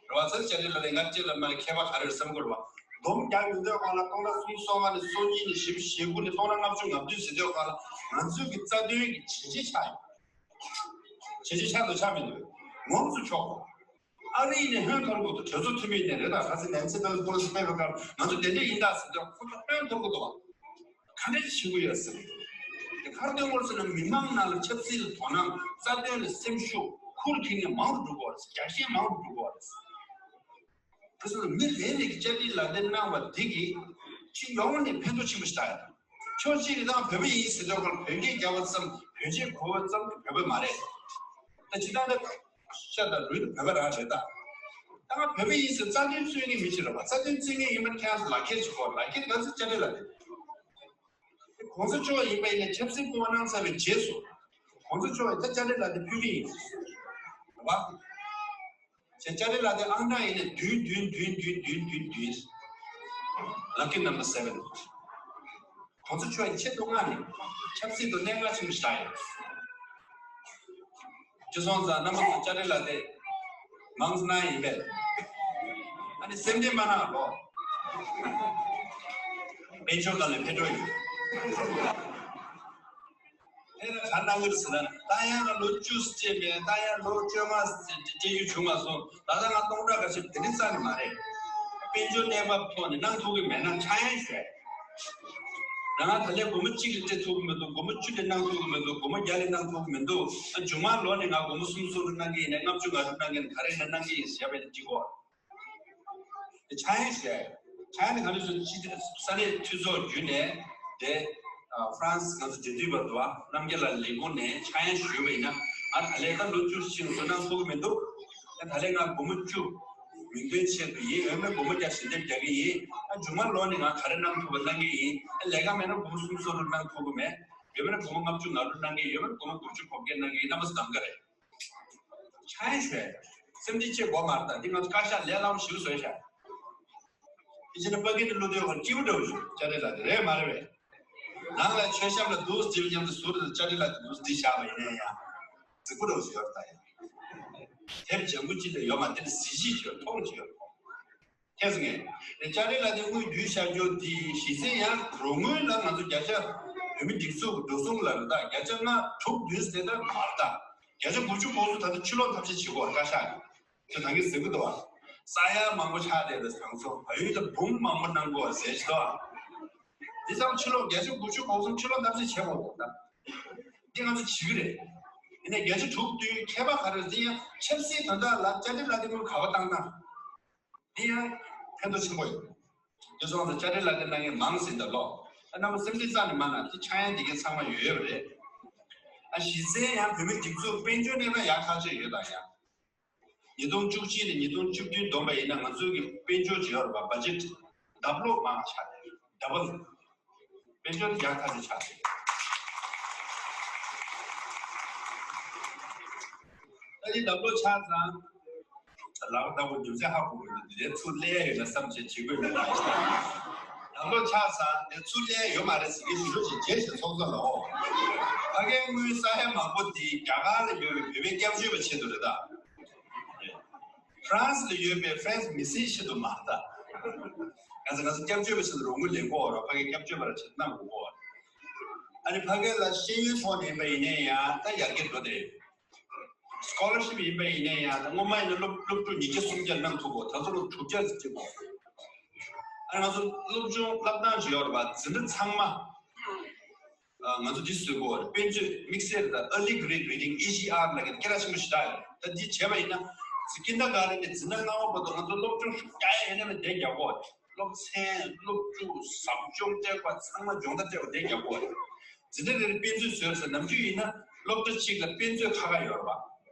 བ། ཚར་ཅ་ཏྲེ་ལ་ཏྲེ་ང་ཅི་ལ་མ་རེད། མཁས་པ་ག་རེ་རེད་བསམ་གྱི་རེད་བ། སྡོམ་རྒྱག་ཡོང་དུས་སྒང་ལ་སྟོང་ཕྲག་སུམ་ཅུ་སོ་ལྔ་ནས་སོ་གཉིས་ནས་བཞི་བཅུ་ཞེ་དགུ་ནས་སྟོང་ཕྲག་ལྔ་བཅུ་ང་བདུན་ཟེར་དུས་སྒང་ལ་ང་ཚོའི་གི་རྩ་དོན་གྱི་བྱས་རྗེས་ཆགས་ཡོད། བྱས་རྗེས་ཆགས་འདུག་ཆགས་མི་འདུག་ངོམ་སུ་ཆོག་ཨ་རི་ནས་ཧོན་ཐོར་གོ་འདུག་གྲོས་ཚོགས་འཐུས་མི་ནས་རེད་ད། ཁ་སང་ནན་སི་པེ་ལོ་སི་ཕེབས་པའི་སྐབས་ང་ཚོ་དེ་འདྲ་ཡིན་ད་ཟེར་དུས་ཁོ་ཚོ་ཧོན་ཐོར་གོ་འདུག་བ། ག་འདྲ་བྱེད་དགོས་ཡོད་ཟེར། དེ་གར་སྟོན་དགོས་ཟེར་ན་མི་མང་ནང་ལ་ཆབ་སྲིད་ལ་དོ་སྣང་རྩ་དོན་ལ་སེམས་ཤུགས་ཁུར་ཁྱེར་མཁན་མང་རུ་འགྲོ་དགོས་རེད། རྒྱ་ཆེན་མང་རུ་འགྲོ་དགོས་རེད། དེ་ཚོ་ལ་མི་རེ་རེ་གིས་ཅ་ཏྲེ་ལ་ཏྲེ་གནང་བ་འདི་གིས་ཕྱི་ཡོང་ནས་ཕན་ཐོགས་ཆེན་པོ་ཞིག་ལྟ་ཡ་དང་། ཕྱོགས་གཅིག་གིས་ད་བོད་པ་ཡིན་ཟེར་དུས་སྒང་བོད་སྐད་རྒྱབ་པ་ཙམ་བོད་ཆས་གོན་པ་ཙམ་གྱིས་བོད་པ་མ་རེད། ད་ཇི་ལྟར་ན་ཤ་དང་ལུས་ནི་བོད་པ་རང་རེད་ད། ད་ང་བོད་པ་ཡིན་ཟེར་རྩ་དོན་རྩོད་མཁན་མི་ཞིག་རེད་པ། རྩ་དོན་རྩོད་མཁན་ཡིན་པ་ཁྱེད་རང་ཚོ་ལག་ཁྱེར་ཅིག་དགོས། ལག་ཁྱེར་ག་ཚོད་ཅ་ཏྲེ་ལ་ཏྲེ། གོང་ས་མཆོག་ཡིན་པ་ཡིན་ན་ཆབ་སྲིད་སྐུ་པར་གནང་ཚར་བའི་རྗེས་སུ། གོང་ས་མཆོག་ཡིས་ད་ཅ་ཏྲེ་ལ་ཏྲེ་ཕུལ་གྱི་ཡིན། རེད་པ། ཅ་ཅ་ཏྲེ་ལ་ཏྲེ་ཨང་གྲངས་ཡིན་ན་བདུན་བདུན་བདུན། Lucky number seven། གོང་ས་མཆོག་ཡིས་ཆེད་དུ་མངགས་ནས་ཆབ་སྲིད་དུ་གནད་འགག་ཆེན་པོ་ཞིག་བཞག་ཡོད། ཅི་སོང་ཙང་རྣམ་པ་ཚོ་ཅ་ཏྲེ་ལ་ཏྲེ་མང་ཙམ་གནང་ཡིན་པས། ཨ་ནི་སེམས་ཁྲལ་མ་གནང་རོགས། དཔལ་འབྱོར་སྒང་ལ་ཕན་ཐོགས་ཡོད། དེ་ལ་ག་གནང་གི་རེད་ཟེར་ན། ད་ཡང་ང་ལོ་བཅུ་སྐྱེས་པས། ད་ཡང་ལོ་བཅོ་ལྔ་སྐྱེ་རྒྱུ་བྱུང་མ་སོང་། ད་ལྟ་ང་སྟོང་ཕྲག་འགའ་ཤས་དེ་འདྲ་རྩ་ནས་མ་རེད། དཔལ་འབྱོར་གནས་བབ་ཐོག་ནས་གནང་ཐུབ་ཀྱི་མེད་ན་ཆག་ཡང་ཞུ་ཡ་ཡིན། ང་ད་ལན་སྒོར་མོ་གཅིག་ལས་སྤྲད་ཐུབ་ཀྱི་མི་འདུག་སྒོར་མོ་བཅུ་ལས་གནང་ཐུབ་ཀྱི་མི་འདུག་སྒོར་མོ་བརྒྱ་ལས་གནང་ཐུབ་ཀྱི་མི་འདུག་ཨ་མཇུག་མ་ལོ་ནས་ང་སྒོར་མོ་སུམ་ཅུ་སོ་དྲུག་གནང་གི་ཡིན་ན། ལྔ་བཅུ་ང་དྲུག་གནང་གི་ཡིན་ན། ག་རེ་ཡིན་ན་གནང་གི་ཡིན་ཞེས་པ་ཡིན་ན་འགྲིག་གོ། དེ་ཆག་ཡང་ཞུ་ཡ་ཡོད། ཆག་ཡང་དེ་ག་རེ་ཞུ་ན། ཕྱི་ས་གནས་འཐུས་ཚོགས་བརྒྱུད་ནས་དེ་ཨ་ཧྥ་རན་སི་ང་ཚོ་འབྲེལ་མཐུད་པ་འདུག་པ། རྣམ་རྒྱལ་ལགས་ལས་ཁུངས་ནས་ཆག་ཡང་ཞུས་པ་ཡིན་ན། ང་ད་ལན་ད་ལོ་བཅུ་ཕྱིན་སོང་། གནང་ཐུབ་ཀྱི་མི་འདུག་ད་ད་ལན་ང་སྒོར་མོ་བཅུ་མིང་འདོན་ཆེད་དུ་ཡིན། འོས་མེད་སྒོར་མོ་བརྒྱ་ཞལ་འདེབས་རྒྱག་གི་ཡིན། ཨ་མཇུག་མ་ལོ་ནས་ང་ག་རེ་གནང་ཐུབ་པ་གནང་གི་ཡིན། ཨ་ལས་ཀ་མེད་ན་སྒོར་མོ་སུམ་ཅུ་སོ་དྲུག་གནང་ཐུབ་ཀྱི་མེད། ཡོད་མེད་ན་སྒོར་མོ་ལྔ་བཅུ་ང་དྲུག་གནང་གི་ཡིན། ཡོད་མེད་ན་སྒོར་མོ་དགུ་བཅུ་གོ་བརྒྱད་གནང་གི་ཡིན། རྣམ་པ་ཚོ་གདམ་ག་རེད། ཆག་ཡང་ཞུ་ཡ་ཡོད། སེམས་ཁྲལ་བྱེད་དགོས་མ་རེད་ད། འདི་ང་ཚོ་བཀའ་ཤག་ལས་སླ་པོ་ཞིག་བཟོས་ཤག་དེ་བྱས་ན་ཕ་གི་ནས་བློ་འདོད་ཁོ་སྐྱིད་པོ་འདྲ་བོ་ཞིག་ཅ་ཏྲེ་ལ་ཏྲེ་རེད་མ་རེད་པས། ནང་ལ་མཆོད་བཤམས་ལ་འདུག་སེ་བྱེད་པ་མཉམ་དུ་ཟུར་དུ་ཅ་ཏྲེ་ལ་ཏྲེ་འདུག་སེ་འདི་བཞག་པ་ཡིན་ན་ཡང་རྫིག་པོ་འདྲ་བོ་ཞིག་ཡོད་རེད་ད། ཡང་དེབ་ལྗང་གུ་ཅིག་ལས་ཡོད་མ་རེད། དེ་ལ་གཟི་བརྗིད་ཅིག་ཡོད། མཐོང་ཅིག་ཡོད། མཁྱེན་སོང་ངས། དེ་ཅ་ཏྲེ་ལ་ཏྲེ་དངུལ་བསྡུས་བཞག་རྒྱུ་དེ་གཞི་རྩའི་ཡང་རོགས་དངུལ་ལ་ང་ཚོ་བརྒྱ་ཆ་བོད་མི་སྒྲིག་འཛུགས་འགྲོ་སོང་ལ་རེད་ད། བརྒྱ་ཆ་ལྔ་དྲུག་བསྡུས་ཟེར་ད་མ་རེད་ད། བརྒྱ་ཆ་དགུ་བཅུ་གོ་ཚོད་ད་ལྟ་ཕྱིར་སློག་ཐབས་ཤེས་བྱེད་དགོས། བཀའ་ཤག་གིས་དེ་ད་གིན་ཟེར་གི་འདུག་བ། ས་ཡ་མང་པོ་ཆགས་བསྡད་པའི་ཟང་ཟོ་བལ་ཡུལ་དུ་འབུམ་མང་པོ་གནང་དགོས་ཟེར་བཞིན་འདུག་བ། འདི་ཚང་ཕྱིར་སློག་བརྒྱ་ཆ་དགུ་བཅུ་གོ་ཚོད་ཕྱིར་སློག་ཐབས་ཤེས་བྱེད་དགོས་འདུག་ད། འདི་ང་ཚོ་བྱེད་ཀྱི་རེད། ཡིན་ནའི་བརྒྱ་ཆ་དྲུག་བསྡུས་ཁྱད་པར་ག་རེ་རེད། འདི་ཡང་ཆབ་སྲིད་དོན་དག་ལ་ཅ་ཏྲེ་ལ་ཏྲེ་དངུལ་ག་པར་བཏང་ན། འདི་ཡང་ཕན་ཐོགས་ཆེན་པོ་ཡོད། དེ་སོང་ཙང་ཅ་ཏྲེ་ལ་ཏྲེ་གནང་མཁན་མང་ཟིན་ད་ལོ། ཨ་རྣམ་པ་སེམས་ཁྲལ་རྩ་ནས་མ་གནང་། དེ་ཆག་ཡང་དེ་གའི་ཚང་མ་ཡོད་ཡོད་པ་རེད། ཨ་གཞི་རྩའི་ཡང་བོད་མི་སྒྲིག་འཛུགས་དཔལ་འབྱོར་གནས་སྟངས་ཡག་ཐག་ཆོད་ཡོད་ད། ཡང་ཉིས་སྟོང་བཅུ་གཅིག་ནས་ཉིས་སྟོང་བཅུ་བདུན་བསྡོམས་པ་ཡིན་ན་ང་ཚོའི་གི་དཔལ་འབྱོར་བྱེད་ཡོད་རེད་པ། བ་ཇེཊ་ཌབ་ལོག་མང་ཆགས་རེད། ཌབ་ལ། དཔལ་འབྱོར་ཡག་ཐག་ཆོད་ཆགས་རེད། ལབ་ལོ་ཆགས་ཙང་། ལག་ལྟ་བུ་རྒྱུ་མཚན་ཧ་གོ་གི་འདུག་དེ་ཚུར་ལེན་ཡོད་ན་བསམ་བྱས་བྱེད་དགོས་མེད་ལ། ལག་ལོ་ཆགས་ཙང་དེ་ཚུར་ལེན་ཡོད་མ་རེད་ཟེར་གྱི་ཞུ་ཞིག་རྗེས་ཞིག་ཚོགས་ས་ལ་འོ། ཕ་གའི་དངུལ་ས་ཡ་མང་པོ་དེ་རྒྱ་གར་ལ་ཡོད་པའི་བོད་པའི་སྐྱབས་བཅོལ་བ་ཆེད་དུ་རེད་ད། ཧྥ་རན་སི་ལ་ཡོད་པའི་ཧྥ་རན་སི་མི་སེར་ཆེད་དུ་མ་རེད་ད། ང་ཚོ་ང་ཚོ་སྐྱབས་བཅོལ་བ་ཆེད་དུ་རོགས་དངུལ་ལེན་གོ་ར། ཕ་གའི་སྐྱབས་བཅོལ་བ་ར་ཆེད་དུ་གནང་དགོས་གོ། ཨ་ནི་ཕ་གའི་ལ་ཤེས་ཡོན་ཐོག་ནས་ཡིན་པ་ཡིན་ནའི་ཡང་ད་ཡར་རྒྱས་འགྲོ་བསྡད་ཡོད། སི་ཀོ་ལར་ཤིབ་ཡིན་པ་ཡིན་ནའི་ཡང་ད་སྔོན་མ་ཡིན་ན་སློབ་སློབ་ཕྲུག་ཉིས་བརྒྱ་སུམ་བརྒྱ་གནང་ཐུབ་གོ། ད་ཚོ་སློབ་དྲུག་བརྒྱ་ཙམ་ཅིག་གོ། ཨ་ང་ཚོ་སློབ་སྦྱོང་བསླབ་སྟངས་ཅིག་ཡོད་རེད་པ། འཛིན་གྲྭ་ཚང་མ། ཨ་ང་ཚོ་འདི་བཟོས་གོ། དཔེ་མཛོད་དམིགས་བསལ་དང་early grade reading E G R ལ་གི་སྐད་གྲགས་ཆེན་པོ་ཞིག་རག་ཡོད། ད་འདི་བྱས་པ་ཡིན་ན། ཀིན་ཌར་གྷར་ཌེན་ནས་འཛིན་གྲྭ་ལྔ་པ་བར་དུ་ང་ཚོ་སློབ་སྦྱོང་ཤུགས་རྒྱག་ཡ་ཡིན་ན་དེ་རྒྱག་གོ། སློབ་ཚན་སློབ་ཕྲུག་ཟབ་སྦྱོང་སྤྲད་པ་ཚང་མ་སྦྱོང་བརྡར་སྤྲད་པ་དེ་རྒྱག་གོ། འཛིན་གྲྭ་རེ་རེ་དཔེ་མཛོད་བཟོས་ཟེར། ནམ་རྒྱུན་ཡིན་ན་སློབ་གྲྭ་གཅིག་ལ་དཔེ་མཛོད་ཁག་ཁག་ཡོད་རེད་པ།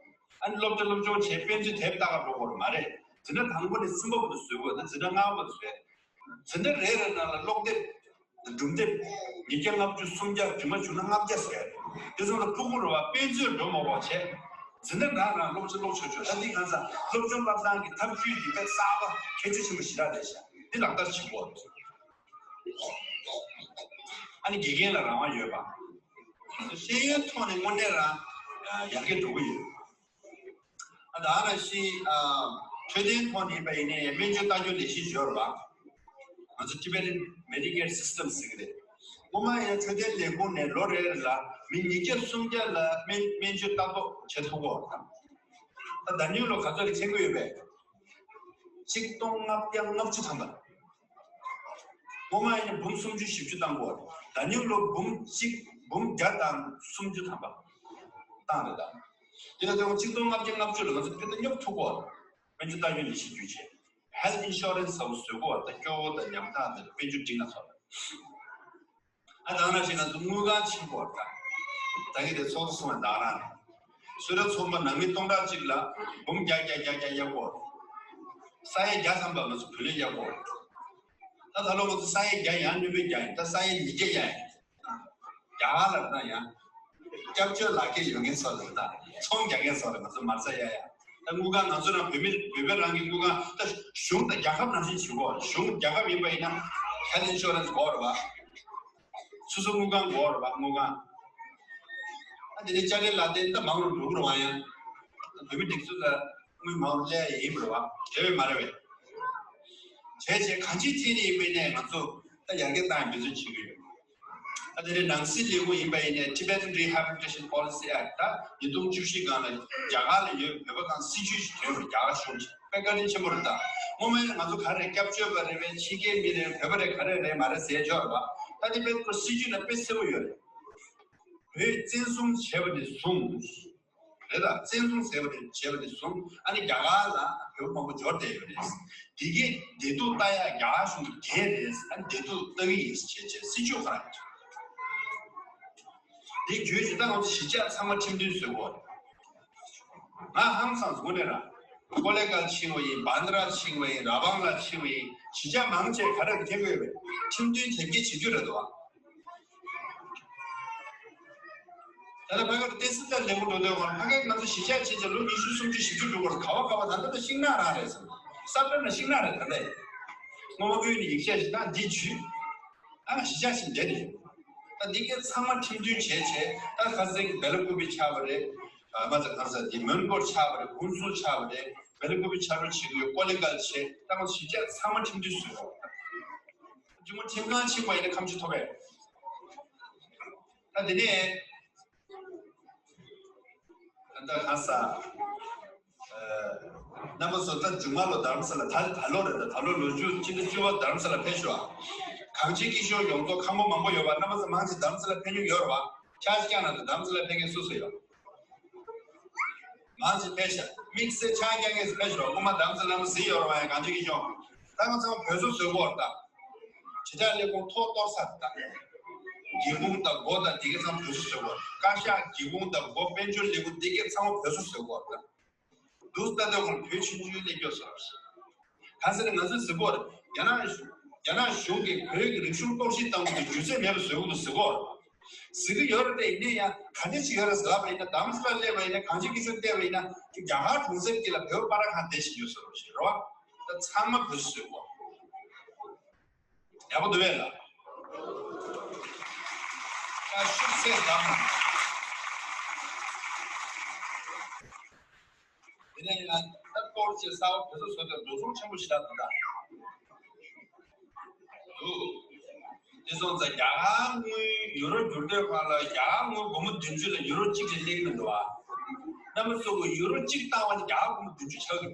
ཨ་ནི་སློབ་གྲྭ་སློབ་སྦྱོང་བྱས་དཔེ་མཛོད་དེབ་ལྟ་ག་འགྲོ་དགོས་རེད་མ་རེད། འཛིན་གྲྭ་དང་པོ་ནས་གསུམ་པ་བར་དུ་བཟོས་དགོས། ད་འཛིན་གྲྭ་ལྔ་པ་བར་དུ་བཟོས། འཛིན་གྲྭ་རེ་རེ་ནང་ལ་ཀློག་དེབ། སྒྲུང་དེབ། ཉིས་བརྒྱ་ལྔ་བཅུ་སུམ་བརྒྱ་རྒྱུ་མ་བྱུང་ན་ལྔ་བརྒྱ་ཟེར། དེ་ཚོ་ལ་ཕྲུ་གུ་རེ་བ་དཔེ་མཛོད་འགྲོ་མ་དགོས་བྱས། འཛིན་གྲྭ་རང་རང་སློབ་ཆ་ཀློག་ཆོག་ཆོག་ད་འདི་ང་ཚོ་སློབ་སྦྱོང་བསླབ་སྟངས་ཀྱི་ཐབས་བྱུས་འདི་དཔེ་གསར་པ་གལ་ཆེ་ཆེན་པོ་ཞེ་དྲག་རེད་ཤག་འདི་ལག་བསྟར་བྱེད་དགོས། ཨ་ནི་དགེ་རྒན་ལ་རང་དབང་ཡོད་པ། ཤེས་ཡོན་ཐོག་ནས་དངོས་གནས་རང་ཡར་རྒྱས་འགྲོ་གི་ཡོད། ཨ་ད་ནང་བཞིན་ཨ་འཕྲོད་བསྟེན་ཐོག་ནས་ཡིན་པ་ཡིན་ནའི་སྨན་བཅོས་ལྟ་སྐྱོང་ལས་གཞི་ཡོད་རེད་པ། ང་ཚོ་Tibetan Medicare System ཟེར་གི་རེད། སྔོན་མ་ཡང་འཕྲོད་བསྟེན་ལས་ཁུངས་ནས་ལོ་རེ་རེ་ལ་མི་ཉིས་བརྒྱ་སུམ་བརྒྱ་ལ་སྨན་སྨན་བཅོས་ལྟ་རྟོག་བྱེད་ཐུབ་ཀྱི་ཡོད་རེད་ད། ད་ད་ནིང་ལོ་ག་ཚོད་རེད་མཁྱེན་གྱི་ཡོད་པས། ཆིག་སྟོང་ལྔ་བརྒྱ་ལྔ་བཅུ་ཐམ་པ། སྔོན་མ་ཡིན་ན་འབུམ་སུམ་ཅུ་བཞི་བཅུ་བཏང་གོ། ད་ནིང་ལོ་འབུམ་གཅིག་འབུམ་བརྒྱ་དང་སུམ་ཅུ་ཐམ་པ་བཏང་རེད་ད། དེ་ལ་དེ་ཆིག་སྟོང་ལྔ་བརྒྱ་ལྔ་བཅུ་ལ་ང་ཚོ་ཕན་ཐོགས་སྙོབ་ཐུབ་གོ། དཔལ་འབྱོར་ལྟ་སྐྱོང་ལས་གཞི་བརྒྱུད་བྱས། Health Insurance ཟེར་བ་བཟོས་གོ། ད་སྐྱོ་བོ་དང་ཉམ་ཐག་དང་དཔལ་འབྱོར་འགྲིག་ན་ཚོ། ཨ་ད་ནང་བཞིན་ང་ཚོ་དངུལ་ཁང་ཆེན་པོ་ད་ད་གི་དེ་ཚོགས་གཙོ་གསུངས་པ་ནང་རང་། གསོལ་རས་ཚོགས་པ་ནང་མི་སྟོང་ཕྲག་གཅིག་ལ་འབུམ་བརྒྱ་བརྒྱ་བརྒྱ་བརྒྱ་གཡར་གོ། ས་ཡ་བརྒྱ་ཐམ་པ་ང་ཚོ་བུ་ལོན་གཡར་གོ། ད་ད་ལོ་ང་ཚོ་ས་ཡ་བརྒྱ་ཡང་ནུས་པས་བརྒྱ་ཡིན། ད་ས་ཡ་ཉིས་བརྒྱ་ཡང་ཡིན། རྒྱ་གར་ལ་ད་ཡང་སྐྱབས་བཅོལ་ལག་ཁྱེར་ཡོད་མཁན་ཚོ་ལ་ད་ཚོང་རྒྱག་མཁན་ཚོ་ལ་ང་ཚོ་མ་རྩ་གཡར་ཡ། ད་དངུལ་ཁང་ང་ཚོ་རང་བོད་མི་བོད་པ་རང་གི་དངུལ་ཁང་ད་གཞུང་དང་རྒྱལ་ཁབ་ནང་བཞིན་བྱེད་དགོས། གཞུང་རྒྱལ་ཁབ་ཡིན་པ་ཡིན་ན་Health Insurance དགོས་རེད་པ། སོ་སོ་དངུལ་ཁང་དགོས་རེད་པ། དངུལ་ཁང་། ཨ་དེ་ནས་ཅ་ལེ་ལ་དེ་ད་མང་རུ་འགྲོ་གི་རེད་པ། ཡང་བོད་མི་སྒྲིག་འཛུགས་ལ་དངུལ་མང་རུ་སླེབས་ཡ་ཡིན་པ་རེད་པ། རེད་པས་མ་རེད་པས། བྱས་བྱས་གང་ཅིའི་ཐད་ནས་ཡིན་པ་ཡིན་ནའི་ང་ཚོ་ད་ཡར་རྒྱས་བཏང་ཡ་འབད་བརྩོན་བྱེད་ཀྱི་ཡོད། ཨ་དེ་ནས་ནང་སྲིད་ལས་ཁུངས་ཡིན་པ་ཡིན་ནའི་Tibetan Rehabilitation Policy Act ད་ཉིས་སྟོང་བཅུ་བཞི་སྒང་ལ་རྒྱ་གར་ལ་ཡོད་བོད་པ་གང་སྲིད་ཇུས་ཤིག་ཐོན་རེད། རྒྱ་གར་གཞུང་གིས་དཔེ་བཀའ་དྲིན་ཆེན་པོ་རེད་ད། སྔོན་མ་ཡིན་ན་ང་ཚོ་ག་རེ་སྐྱབས་བཅོལ་བ་རེད་པས། ཕྱི་རྒྱལ་མི་རེད། བོད་པ་རེད། ག་རེ་རེད་མ་རེད་ཟེར་ཆོག་རེད་པ། ད་དེ་དཔེ་ཁོ་སྲིད་ཇུས་ནང་དཔེ་གསལ་པོ་ཡོད་རེད། བོད་བཙན་བཟུང་བྱས་པ་ནས་བཟུང་། རེད་ད། བཙན་བཟུང་བྱས་པ་ནས་བྱས་པ་ནས་བཟུང་ཨ་ནི་རྒྱ་གར་ལ་བོད་པ་མང་པོ་འབྱོར་བསྡད་ཡོད་རེད། དེ་གའི་བདེ་སྡུག་ལྟ་ཡ་རྒྱ་གར་གཞུང་གི་འགན་རེད། ཨ་ནི་བདེ་སྡུག་ལྟ་གི་ཡིན་ཟེར་བྱས་བྱས་སྲིད་ཇུས་ག་རེ་རེད། དེ་བརྒྱུད་བྱས་ད་ང་ཚོ་གཞིས་ཆགས་ཚང་མ་ཁྲིམས་མཐུན་བཟོས་གོ། ང་ཧང་སངས་སོང་ནས་ར། ཀོ་ལེ་གལ་ཕྱིན་པ་ཡིན། བྷན་དྲ་ཕྱིན་པ་ཡིན། ར་བང་ལ་ཕྱིན་པ་ཡིན། གཞིས་ཆགས་མང་ཆེ་ག་རེ་མཁྱེན་གྱི་ཡོད་པས། ཁྲིམས་མཐུན་དེབ་སྐྱེལ་བྱེད་རྒྱུ་རེད་དོ། ད་ལྟ་ཕ་གར་ཏེ་སི་ཏ་ལེགས་པོ་འགྲོ་དོན་ཁོ་ན་ཕ་གར་ང་ཚོ་གཞིས་ཆགས་ཆེ་ཆེ་ལོ་ཉི་ཤུ་སུམ་ཅུ་བཞི་བཅུ་འགྲོ་བར་ག་བ་ག་བ་ད་ལྟ་ད་ཤིང་ནགས་རང་རེད་ཟེར། ས་བཀྲ་ན་ཤིང་ནགས་རེད་ད་ལྟ། སྔོན་མ་ཀུན་ནས་ཡིག་ཆ་ཞིག་ད་འདི་བྱུས། ཨ་གཞིས་ཆགས་ཤིག་འདྲ་རེད། ད་འདི་གའི་ཚང་མ་ཁྲིམས་མཐུན་བྱས་བྱས་ད་ཁ་སང་གི་སྦེ་ལ་ཀུ་པི་ཆགས་པ་རེད། ཨ་མ་ཚ་ཁ་སང་འདི་མོན་གྷོ་ཆགས་པ་རེད། ཀུན་སུར་ཆགས་པ་རེད། སྦེ་ལ་ཀུ་པི་ཆགས་རོགས་བྱེད་དགོས། ཀོ་ལེ་གལ་བྱས་ད་ང་ཚོ་གཞིས་ཆགས་ཚང་མ་ཁྲིམས་མཐུན་བཟོས་རོགས། གཅིག་མོ་ཁྲིམས་ཁང་ཕྱིན་པ་ཡིན་ན་ཁ་མཆུ་ཐོབ་པས། ད་དེ་ནས་ད་ལྟ་གང་ཟག་རྣམ་པ་ཚོ་ད་མཇུག་མ་ལོ་རྡ་རམ་ས་ལ་ད་ད་ལོ་རེད། ད་ད་ལོ་ལོ་རྒྱུས་ཕྱི་ཟླ་བཅུ་པ་རྡ་རམ་ས་ལ་ཕེབས་ཤོག་གངས་ཅན་སྐྱིད་གཤོངས་ཡོངས་རྫོགས་ཁང་པ་མང་པོ་ཡོད་པ། རྣམ་པ་ཚོ་མང་ཆེ་རྡ་རམ་ས་ལ་ཕེབས་མྱོང་ཡོད་རེད་པ། ཕྱག་ཅིག་བརྐྱངས་ན་རྡ་རམ་ས་ལ་ཕེབས་མཁན་སུ་སུ་ཡོད། མང་ཆེ་ཕེབས་ཤག་དམིགས་བསལ་ཕྱག་རྒྱ་ངེས་སུ་ཕེབས་ཤོག་སྔོན་མ་རྡ་རམ་ས་ལ་མ་གཟིགས་ཡོད་རེད་པ། ཡང་གངས་ཅན་སྐྱིད་གཤོངས་ད་ང་ཚང་བོད་བཟོ་བཟོས་གོ་རེད་ད། དྲིལ་བསྒྲགས་ལས་ཁུངས་ཐོག་གཏོར་ས་རེད་ད། སྒེའུ་ཁུང་དང་སྒོ་དང་དེ་གའི་ཚང་བོད་བཟོ་བཟོས་གོ། བཀའ་ཤག་སྒེའུ་ཁུང་དང་སྒོ་དཔལ་འབྱོར་ལས་ཁུངས་དེ་གའི་ཚང་བོད་བཟོ་བཟོས་གོ་རེད་ད། འདུག་ལྟ་དུས་ཁོང་བོད་ཆུང་ཆུང་གནས་སྐྱོབ་ཟེར་བ་ཞིག་གང་ཟེར་ན་ང་ཚོས་གཟིགས་གོ་རེད། རྒྱ་ནག་རྒྱ་ནག་གཞུང་གིས་བོད་ཀྱི་རིག་གཞུང་གཏོར་བཤིག་བཏང་དགོས་ཀྱི་རྒྱུ་མཚན་མེད་པ་བཟོས་ཀྱི་འདུག་གཟིགས་གོ་རེད། གཟིགས་ཀྱི་ཡོད་རེད་དེ། ཡིན་ནའི་ཡང་ ག་འདྲ་ཞིག་ཡོད་རེད་ཟེར་ལབ་པ་ཡིན་ན། དྷ་རམ་ས་ལར་སླེབས་པ་ཡིན་ན། གངས་ཅན་སྐྱིད་གཤོངས་བལྟས་པ་ཡིན་ན། རྒྱ་གར་གྲོང་གསེབ་དཀྱིལ་ལ་བོད་པ་ར་གང་བསྡད་བཞིན་ཡོད་ཟེར་བ་ཞིག་རེད་བ། ད་ཚང་མ་བོད་བཟོས་གོ། ཡག་པོ་འདུག་བས་ལ། ད་ཤུགས་ཚད་དམ། དེ་ནས་ཡང་ད་སྐོར་བྱས་གསར་པ་བོད་ས་བཟོ་དེར་འགྲོ་སོང་ཆེན་པོ་ཞིག་ལ་འདུག་ད། འདུག་དེ་སོང་ཙང་རྒྱ་གར་དངུལ་ཡུ་རོ་བསྒྱུར་དུས་སྒང་ལ་རྒྱ་གར་དངུལ་སྒོར་མོ་བདུན་ཅུ་ལ་ཡུ་རོ་གཅིག་ལས་སླེབས་ཀྱི་མི་འདུག་ཨ། རྣམ་པ་ཚོ་གིས་ཡུ་རོ་གཅིག་བཏང་བ་ནི་རྒྱ་གར་སྒོར་མོ་བདུན་ཅུ་ཆགས་ཀྱི་འདུག་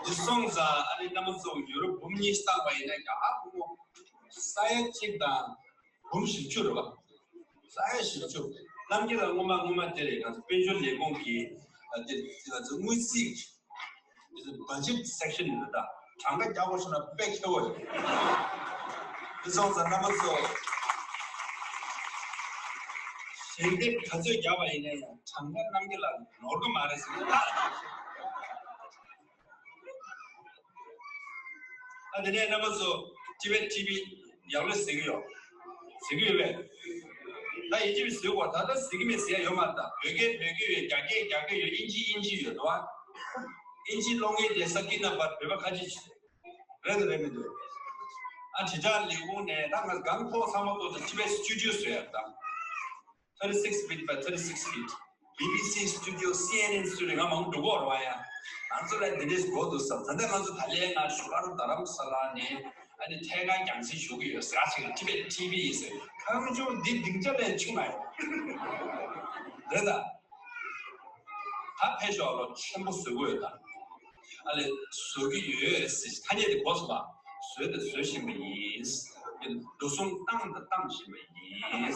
དེ་སོང་ཙང་ཨ་ནི་རྣམ་པ་ཚོ་གིས་ཡུ་རོ་འབུམ་གཉིས་བཏང་བ་ཡིན་ན་རྒྱ་གར་སྒོར་མོ་ས་ཡ་གཅིག་དང་འབུམ་བཞི་བཅུ་རེད་བ། ས་ཡ་བཞི་བཅུ། རྣམ་རྒྱལ་ལགས་སྔོན་མ་སྔོན་མ་དེ་རེད། ང་ཚོ་དཔལ་འབྱོར་ལས་ཁུངས་ཀྱི་ཨ་དེ་ང་ཚོ་དངུལ་རྩིས་budget section ཡོད་ད། གྲངས་ཀ་རྒྱག་དགོས་བྱུང་ན་དཔེ་ཁེ་པོ་རེད། དེ་སོང་ཙང་རྣམ་པ་ཚོ་ཞལ་འདེབས་ག་ཚོད་རྒྱག་པ་ཡིན་ན་ཡང་གྲངས་ཀ་རྣམ་རྒྱལ་ལགས་ནོར་གི་མ་རེད་ཟེར་གི་ད། ཨ་དེ་ནས་རྣམ་པ་ཚོ་ཊི་བེཊ་ཊི་ཝི་ཡག་ལོས་གཟིགས་ཀྱི་ཡོད། གཟིགས་ཀྱི་ཡོད་པས། ད་ཡིན་གཅིག་མིན་གཟིགས་དགོས། ད་ལྟ་གཟིགས་ཀྱི་མེད་ཟེར་ཡ་ཡོད་མ་རེད་ད། བོད་སྐད་བོད་སྐད་ཡོད། རྒྱ་སྐད་རྒྱ་སྐད་ཡོད། ཨིན་ཇི་ཨིན་ཇི་ཡོད་དོ། ཨིན་ཇི་ཀློག་མཁན་དེ་ས་ཀི་ན་པར་བོད་པ་ཁ་ཅིག་ཅིག་རེད་དང་རེད་མི་འདུག་ཨ་དྲིལ་བསྒྲགས་ལས་ཁུངས་ནས་ད་ང་སྒང་ཐོག་ཚང་མ་ཐོག་ཏུ་ཊི་བེཊ་སི་ཊུ་ཌི་ཡོ་བཟོས་ཡ་ད། thirty-six feet by thirty-six feet། བྷི་བྷི་སི་སི་ཊུ་ཌི་ཡོ། སི་ཨེན་ཨེན་སི་ཊུ་ཌི་ཡོ། ང་མང་པོ་འགྲོ་གི་ཡོད་རེད་བ། ཡ་ང་ཚོ་ལ་འདི་འདྲས་དགོས་འདུག་བསམ། ད་ལྟ་ང་ཚོ་ད་ལན་ང་བཞུགས་སྒར་རྡ་རམ་ས་ལ་ནས་ཨ་ནི་ཐད་ཀར་རྒྱང་སྲིང་ཞུ་གི་ཡོད་ཟེར་ཅིག་ལ་ཊི་བེཊ་ཊི་ཝི་ཡིན་ཟེར། ཁ་མཆུ་འདི་སྡིངས་ཆ་ལས་ཆུང་ན་ཡོད་རེད་ད། ད་ཕེབས་ཤོག་ལོ། ཆེན་པོ་བཟོ་གི་ཡོད་ད། ཨ་ལས་བཟོ་གི་ཡོད་ཟེར་ཐ་སྙད་དེ་གོ་སོང་བ། བཟོས་དང་བཟོ་བཞིན་པ་ཡིན། འགྲོ་སོང་བཏང་དང་བཏང་བཞིན་པ་ཡིན།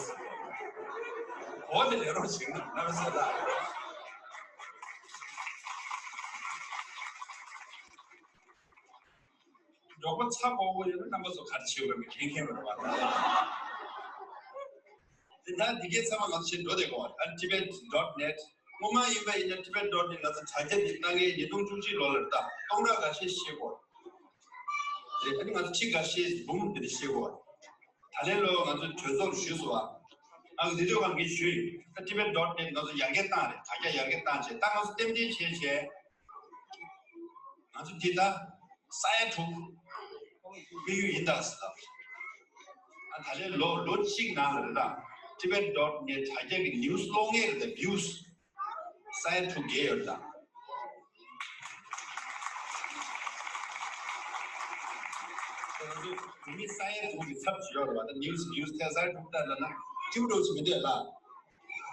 འོ་དེ་ལས་རོགས་བྱེད་ན་ལབ་ཟེར་ལ། མགྱོགས་པོ་ཚ་གོ་གོ་ཡོད་ན་རྣམ་པ་ཚོ་ག་རེ་བྱེད་དགོས་མིན་མཁྱེན་མཁྱེན་པ་རེད་བ། དེ་ད་འདི་གའི་ཚབ་མ་ང་ཚོ་ཞིག་འགྲོ་བསྡད་དགོས་བ། ཨ་ཊི་བེཊ་ཌོཊ་ནེཊ། སྔོན་མ་ཡིན་པ་ཡིན་ན་ཊི་བེཊ་ཌོཊ་ནེཊ། ང་ཚོ་དྲ་རྒྱ་འདི་བཏང་མཁན་ཉིས་སྟོང་བཅུ་གཅིག་ལོ་ལ་ད་སྟོང་ཕྲག་འགའ་ཤས་ཤེས་དགོས་རེད། ཨ་ནི་ང་ཚོ་ཁྲི་འགའ་ཤས་འབུམ་འདི་འདྲ་ཤེས་དགོས་རེད། ད་ལན་ལོ་ང་ཚོ་གྲོས་ཚོགས་ཞུས་སོང་བ། ང་ཚོ་འདི་ཚོ་གང་གིས་ཞུས་ཡིན། ད་ཊི་བེཊ་ཌོཊ་ནེཊ་ང་ཚོ་ཡར་རྒྱས་བཏང་རེད། དྲ་རྒྱ་ཡར་རྒྱས་བཏང་བྱས། ད་ང་ཚོ་རྟེན་འབྲེལ་བྱས་བྱས། ང་ཚོ་འདི་ལྟར་ས་ཡ་དྲུག་དམིགས་ཡུལ་ཡིན་ད་ཟེར་ལབ། ཨ་ད་ལན་ལོ་ལོ་གཅིག་ནང་ལ་རེད་ད། ཊི་བེཊ་ཌོཊ་ནེཊ་དྲ་རྒྱ་གི་ནིའུ་སི་ཀློག་མཁན་རེད་ད། བིའུ་སི་ས་ཡ་དྲུག་བརྒལ་ཡོད་རེད་ད། ང་ཚོ་བོད་མི་ས་ཡ་དྲུག་གི་ཚབ་ཅིག་ཡོད་རེད་བ། ད་ནིའུ་སི་ནིའུ་སི་ཐད་ས་ཡ་དྲུག་ལྟར་ལ་ན་སྐྱིད་པོ་འདྲ་བོ་ཞིག་མི་འདུག་ལ།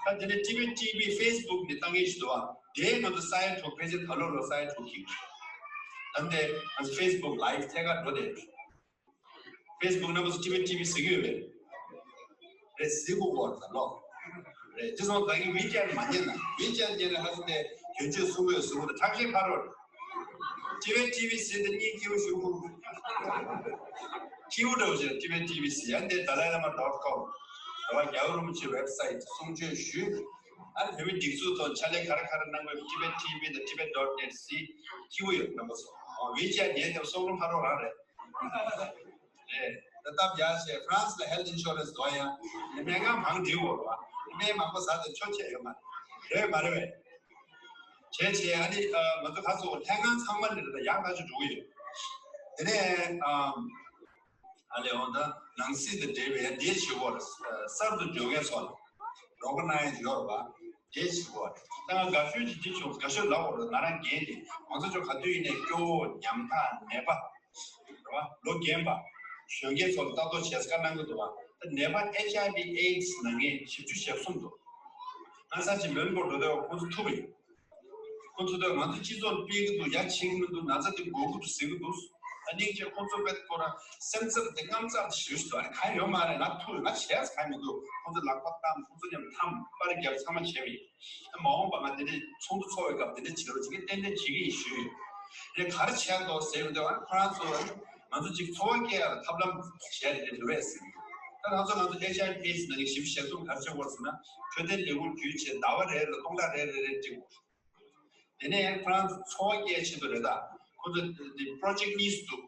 ད་དེ་ནས་ཊི་བི་ཊི་བི་ཕེ་སི་བུག་ནས་བཏང་མཁན་ཞིག་འདུག་བ། དེའི་ནང་དུ་ས་ཡ་དྲུག་ཕལ་ཆེར་ད་ལོ་ལོ་ས་ཡ་དྲུག་གི། ད་ལྟ་ང་ཚོ་ཕེ་སི་བུག་ལའིབ་ཐད་ཀར་འགྲོ་བསྡད་འདུག་ཕེ་སི་བུག་རྣམ་པ་ཚོ་ཊི་བི་ཊི་བི་གཟིགས་ཀྱི་ཡོད་པས། རེད། གཟིགས་དགོས་པ་རེད་ད་ལོ། རེད། དེ་སོང་ད་གིན་ཝི་ཅེཊ་མ་ཉན་ན། ཝི་ཅེཊ་ཉན་ན་ཧ་ཅང་དེ་གྱོན་ཆས་སྲུང་གོས་སྲུང་གོས་དང་ཁྲག་ཤེད་འཕར་རོ། ཊི་བི་ཊི་བི་ཟེར་དེ་གཉིས་སྐྱིད་པོ་ཞུ་གོ། སྐྱིད་པོ་འདྲ་བོ་ཞིག་རེད། ཊི་བི་ཊི་བི་ཟེར་ཡ་འདི་ཏཱ་ལའི་བླ་མ་ཌོཊ་ཀོམ། རེད་བ། རྒྱལ་བ་རིན་པོ་ཆེའི་ཝེབ་སའིཊ་གསུང་ཆོས་ཞུས། ཨ་ནི་བོད་མི་སྒྲིག་འཛུགས་ཐོག་ཕྱག་ལས་ག་རེ་ག་རེ་གནང་དགོས། ཊི་བི་ཊི་བི་དང་ཊི་བི་ཌོཊ་ནེཊ་ཟེར་སྐྱིད་པོ་ཡོད་རྣམ་པ་ཚོ། ཝི་ཅེཊ་ཉན་དེ་སྲོག་རླུང་འཕར་རོ་རང་རེད། རེད། ད་སྟབས་ཡག་བྱས་ཧྥ་རན་སི་ལ་ཧེལ་ཐི་ཨིན་ཤུ་རན་སི་འདོན་ཡ། སྨན་ཁང་མང་འགྲིག་གོ་རེད་བ། སྨན་མང་པོ་ཟ་དེ་ཆོ་ཆེ་ཡོད་མ་རེད། རེད་མ་རེད་བས། བྱས་བྱས་ཨ་ནི་ང་ཚོ་ག་ཚོད་ལྷན་ཁང་ཚང་མ་ནས་རེད་ད་ཡག་ཐག་ཆོད་འགྲོ་གི་ཡོད། དེ་ནས་ཨ་ལས་འོང་ད་ནང་སྲིད་དང་འབྲེལ་བའི་འདིའི་བྱེད་སྒོ་རེད། གསར་དུ་འབྱོར་མཁན་ཚོ་ལ་རོགས་པ་གནང་ཡ་ཡོད་རེད་བ། དེ་ཞིག་གོ། ད་ང་དགའ་ཤོས་ཀྱི་འདི་བྱུང་། དགའ་ཤོས་ལབ་དགོས་རེད། ང་རང་འགན་དེ་ང་ཚོ་ཚོ་ག་དུས་ཡིན་ནའི་སྐྱོ་བོ་ཉམ་ཐག་ནད་པ་རེད་བ། ལོ་རྒན་པ་གཞོན་སྐྱེས་ཚོ་ལ་ལྟ་རྟོག་བྱེད་ས་ག་གནང་གི་འདུག་བ། ད་ནད་པ་ཨེཆ་ཨའི་ཝི་ཨེ་ཌི་སི་ན་མཁན་བཞི་བཅུ་ཞེ་གསུམ་འདུག་ང་ས་ཆེན་མེལ་བོར་འགྲོ་དུས་ཁོང་ཚོ་ཐུག་པ་ཡིན། ཁོང་ཚོ་ད་ང་ཚོ་སྤྱི་ཚོགས་སྤེལ་གི་འདུག་ཡ་བྱེད་ཀྱི་མི་འདུག་ན་ཚ་དེ་འགོ་དགོས་འདུག་ཟེར་གི་འདུག་ཨ་ནི་ཁྱེད་ཁོང་ཚོ་དཔེ་ཁོ་རང་སེམས་འཚབ་དེ་དངངས་འཚབ་ཞེ་པོ་ཞིག་འདུག་ཨ་ནི་གང་ཡོད་མ་རེད། ང་ཐུག་ང་བྱས་ས་གང་མི་འདུག་ཁོང་ཚོ་ལག་པ་བརྐྱངས། ཁོང་ཚོ་མཉམ་འཐམ། པར་བརྒྱབ། ཚང་མ་བྱས་པ་ཡིན། ཨ་མ་འོངས་པ་ང་དེ་འདྲའི་ཚོགས་འདུ་ཚོགས་པའི་སྐབས་དེ་འདྲ་བྱེད་རོགས་བྱེད་ཀྱི་ཏན་ཏན་བྱེད་ཀྱི་ཡིན་ཞུས་ཡོད། རེད། ག་རེ་བྱས་འདུག་ཟེར་ཡོང་དུས་ཨ་ཁོ་རང་ཚོ་ང་ཚོ་གཅིག་འཚོ་བ་སྐྱེལ་ཡག་ལ་ཐབས་ལམ་བྱས་ཏེ་འདུག་རེད་ཟེར། ད་ང་ཚོ་ང་ཚོ་ཨེཆ་ཨའི་ཝི་ཨེ་ཌི་སི་ནང་གི་བཞི་བཅུ་ཞེ་གསུམ་ག་རེ་བྱེད་དགོས་ཟེར་ན། འཕྲོད་བསྟེན་ལས་ཁུངས་བརྒྱུད་བྱས་ཟླ་བ་རེ་རེ་ལ་སྟོང་ཕྲག་རེ་རེ་རེ་སྤྲད་དགོས། དེ་ནས་ཁོ་རང་ཚོ་འཚོ་བ་སྐྱེལ་ཆེད་དུ་རེད་ད། ཁོ་ཚོ་འདི་པྲོ་ཇེཀ་གཉིས་སུ་འདུག་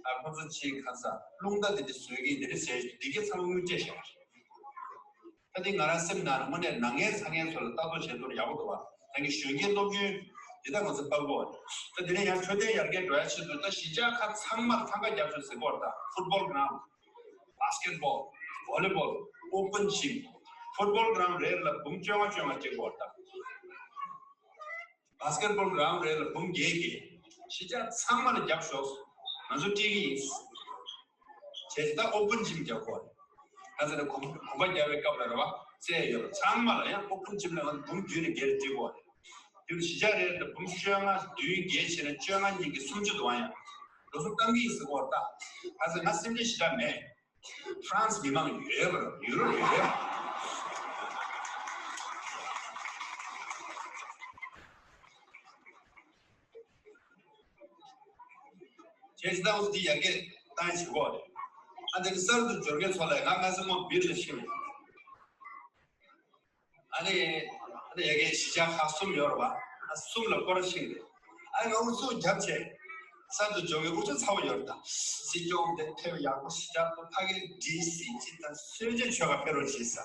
ཨ་ཁོ་ཚོ་ཅིག་ག་ས་རླུང་རྟ་འདི་འདྲ་བཟོས་ཀྱི་འདི་འདྲ་ཟེར་འདི་གའི་ཚང་མ་དངུལ་སྤྲད་བཞག་པ་རེད། ད་དེ་ང་རང་སེམས་ནང་དངོས་གནས་ན་མཁན་ཚ་མཁན་ཚོ་ལ་ལྟ་རྟོག་བྱེད་ཐུབ་ན་ཡག་པོ་འདུག་བ། ད་གི་གཞོན་སྐྱེས་སློབ་ཆུང་འདི་ད་ང་ཚོ་ཕབ་དགོས་བ། ད་དེ་ནས་ཡང་འཕྲོད་བསྟེན་ཡར་རྒྱས་འགྲོ་ཡ་ཆེད་དུ་ད་གཞིས་ཆགས་ཁག་ཚང་མར་ཐང་ག་རྒྱབ་ཤོག་ཟེར་གོ་བ། ད་football ground, basketball, volleyball, open gym, football ground རེ་རེ་ལ་འབུམ་བཅོ་ལྔ་བཅོ་ལྔ་སྤྲད་གོ་བ། ད་basketball ground རེ་ལ་འབུམ་བརྒྱད་བརྒྱད། གཞིས་ཆགས་ཚང་མ་ལ་རྒྱབ་ཤོག་ང་ཚོ་སྤྲད་ཀྱི་ཡིན། བྱས་ཙང་ད་open gym རྒྱབ་དགོས་རེད། ང་ཚོ་ནས་གོམ་གོམ་པ་རྒྱབ་པའི་སྐབས་ལ་རེད་བ། བཙལ་ཡོད་རེད། ཚང་མ་ལ་ཡང་open gym ལ་ང་ཚོ་འབུམ་བདུན་ནས་བརྒྱད་ལ་སྤྲད་དགོས་རེད། དེ་བཞིན་གཞིས་ཆགས་རེ་ལ་འབུམ་བཅོ་ལྔ་བདུན་བརྒྱད་བྱས་ན་བཅོ་ལྔ་གཉིས་ཀྱི་སུམ་ཅུ་དུ་བ་ཡང་འགྲོ་སོང་གཏང་གི་ཡིན་ཟེར་གོ་རེད། ད་ང་ཚོ་ང་སེམས་ཅན་གཞིས་ཆགས་མེད། ཧྥ་རན་སི་མི་མང་ཡོད་པ་རེད། ཡུ་རོབ་ཡོད་པ། བྱས་ཙང་འདི་ཡར་རྒྱས་བཏང་བྱེད་དགོས་རེད། ཨ་འདི་གསར་དུ་འབྱོར་མཁན་ཚོ་ལ་ང་ང་ཚོ་མོ་བིར་ལ་ཤི་བས། ཨ་ནི་ཨ་ནི་ཡ་གི་གཞིས་ཆགས་ཁག་གསུམ་ཡོད་རེད་བ། ཨ་གསུམ་ལ་སྐོར་ཕྱིན་རེད། ཨ་ང་ཨུ་ཚུགས་རྒྱབ་བྱས། གསར་དུ་འབྱོར་མཁན་ཨུ་ཚུགས་ཚ་བོ་ཡོད་རེད་ད། སྲིད་སྐྱོང་དེ་ཕེབས་ཡག་པོ་གཞིས་ཆགས་ཁག་གི་ཌི་སི་ཅིག་དང་གསོལ་ཇ་མཆོད་ག་ཕེབས་རོགས་བྱེད་ས།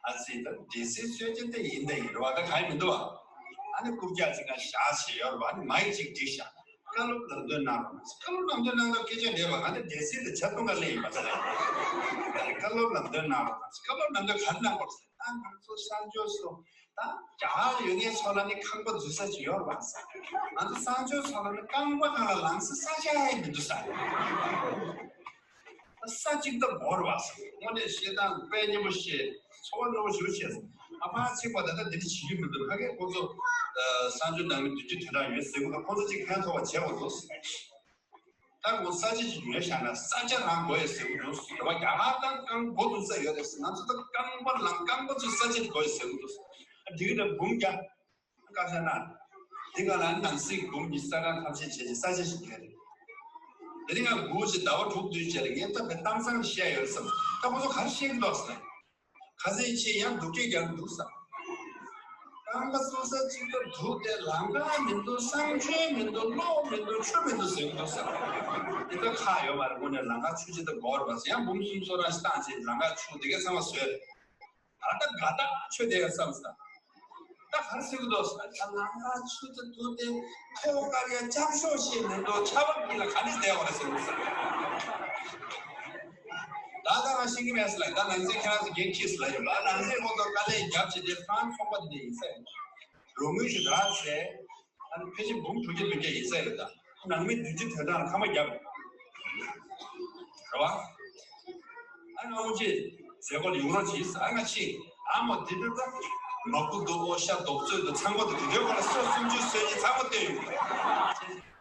ཨ་ཙི་ད་ཌི་སི་གསོལ་ཇ་དེ་ཡིན་དེ་ཡིན་རེད་བ། ད་གང་ཡང་མི་འདུག་བ། ཨ་ནི་རྐུབ་བཀྱག་ཅིག་གང་བཞག་བྱས་ཡོད་རེད་བ། ཨ་ནི་མའིག་ཅིག་བསྒྲིགས་བཞག་བཀའ་སློབ་ལམ་སྟོན་གནང་རོགས་གནང་། བཀའ་སློབ་ལམ་སྟོན་གནང་སྐབས་སྐད་ཆ་འདྲེས་པ། ང་ནི་སྡེ་སྲིད་དུ་ཇ་འཐུང་ག་སླེབས་ཡིན་པ་ཟེར། བཀའ་སློབ་ལམ་སྟོན་གནང་རོགས་གནང་། བཀའ་སློབ་ལམ་སྟོན་ག་རེ་གནང་དགོས་ཟེར། ད་ང་ཚོ་གསར་འབྱོར་ཚོ་ད་རྒྱ་གར་ལ་ཡོད་མཁན་ཚོ་ལ་ནི་ཁང་པ་འཛུལ་ས་ཅིག་ཡོད་རེད་པ་ཟེར། ང་ཚོ་གསར་འབྱོར་ཚོ་ལ་ནི་རྐང་པ་སྒང་ལ་ལངས་ས་ས་ཆ་ཡང་མི་འདུག་ཟེར། ས་གཅིག་ཏུ་བོར་བ་སོང་། དངོས་གནས་བཤད་སྟངས་དཔེ་སྙན་པོ་བཤད། ཚོར་བ་རྣོ་བོ་ཞེ་པོ་བྱས་སོང་། ཨ་ཕ་གཅིག་པ་ད་ལྟ་འདི་འདྲ་བྱེད་ཀྱི་མི་འདུག་ཕ་གིའི་ཁོང་ཚོ་གསར་འབྱོར་ནང་མི་བདུན་ཅུ་དོན་གྲངས་ཡོད་ཟེར་གི་འདུག་ཁོང་ཚོ་གཅིག་ཕན་ཐོགས་པ་བྱེད་དགོས་འདུག་ད་ཁོང་ས་ཆ་ཅིག་ཉོས་བཞག་ན་ས་ཆ་རང་དགོས་ཡོད་ཟེར་གི་འདུག་རེད་བ། རྒྱ་གར་ད་རྐང་མགོ་འཛུགས་ས་ཡོད་རེད་ཟེར། ང་ཚོ་ད་རྐང་པ་ལངས། རྐང་པ་ཚུགས་ས་ཆ་དགོས་ཡོད་ཟེར་གི་འདུག་འགྲིག་གི་རེད། འབུམ་བརྒྱ། བཀའ་ཤག་ནང་། འདི་ག་ལ་ནང་སྲིད་འབུམ་གྱི་ས་ཁང་ཐམས་ཅད་བྱས་ཏེ་ས་ཆ་ཞིག་ལས་རེད། དེ་རིང་ང་སྒུག་བྱས་ཟླ་བ་དྲུག་བདུན་རྗེས་ལ་ངས་ད་བའི་གཏམ་བཟང་བཤད་ཡོད་བསམ། ད་ཁོ་ཚོ་ག་རེ་བཤད་ཀྱི་འདུག་ཟེར། ཁ་སང་ཕྱིན་ཡང་སྡུག་སྐད་རྒྱག་གི་འདུག་ཟེར། རྐང་པ་བཙུགས་ས་གཅིག་ཏུ་འདུག་སྟེ་ལམ་ཁ་མི་འདུག་གསང་སྤྱོད་མི་འདུག་གློག་མི་འདུག་ཆུ་མི་འདུག་ཟེར་གྱི་འདུག་ཟེར། འདི་ད་ཁག་ཡོད་མ་རེད། དངོས་གནས་ལམ་ཁ་ཆུ་ཆེ་ད་འགོར་བ་ཟེར། ཡང་འབུམ་གསུམ་ཚོ་རང་ཞིག་བཏང་བྱས་ལམ་ཁ་ཆུ་དེ་གའི་ཚང་མ་བཟོས་རེད། ད་ལྟ་དགའ་ཐག་ཆོད་བསྡད་ཡོད་བསམ་ས། ད་ག་རེ་ཟེར་གྱི་འདུག་ཟེར། ད་ལམ་ཁ་ཆུ་ཚོད་དུ་དེ་ཐོག་དཀར་ཡ་ལྕགས་ཤོག་ཞིག་མི་འདུག་ཆར་པ་ཀི་ལ་ག་ནས་བསྡད་པ་རེད་ཟེར་གྱི་འདུག་ཟེར། ད་ད་ང་ཤེས་ཀྱི་མེད་ཟེར་ལ། ད་ནང་སེམས་ཁྱེད་རང་ཚོ་འགན་འཁྱེར་ཟེར་ལ་ཡོད་ལ། ནང་སེམས་ཁོང་ཚོ་དཀའ་ལས་རྒྱབ་བྱས་ཏེ་ཧྥ་རན་སི་ཚོགས་པ་འདི་འདྲ་ཡིན་ས་ཡིན། རོགས་དངུལ་ཞིག་རག་ཟེར། ཨ་ནི་ཕལ་ཆེར་འབུམ་དྲུག་བརྒྱ་བདུན་བརྒྱ་ཡིན་ས་ཡོད་ད། ནང་མི་བདུན་ཅུ་དོན་གྲངས་ལ་ཁ་མ་བརྒྱབ། རེད་བ། ཨ་ནི་ཨ་ཁུ་ཅིག་མཛད་སྒོ་ལ་ཡོང་རོགས་གྱིས། ཨ་ང་ཕྱིན། ཨ་མ་འདི་འདྲ་ད། ནོར་བུ་རྡོག་པོ་ཤ་རྡོག་བཙོས་འདུག་ཚང་མ་འདུག་དེ་འདྲའི་སྐོར་ལ་སོ་སུམ་ཅུ་སོ་གཉིས་ཚང་མ་བསྟན་ཡོད།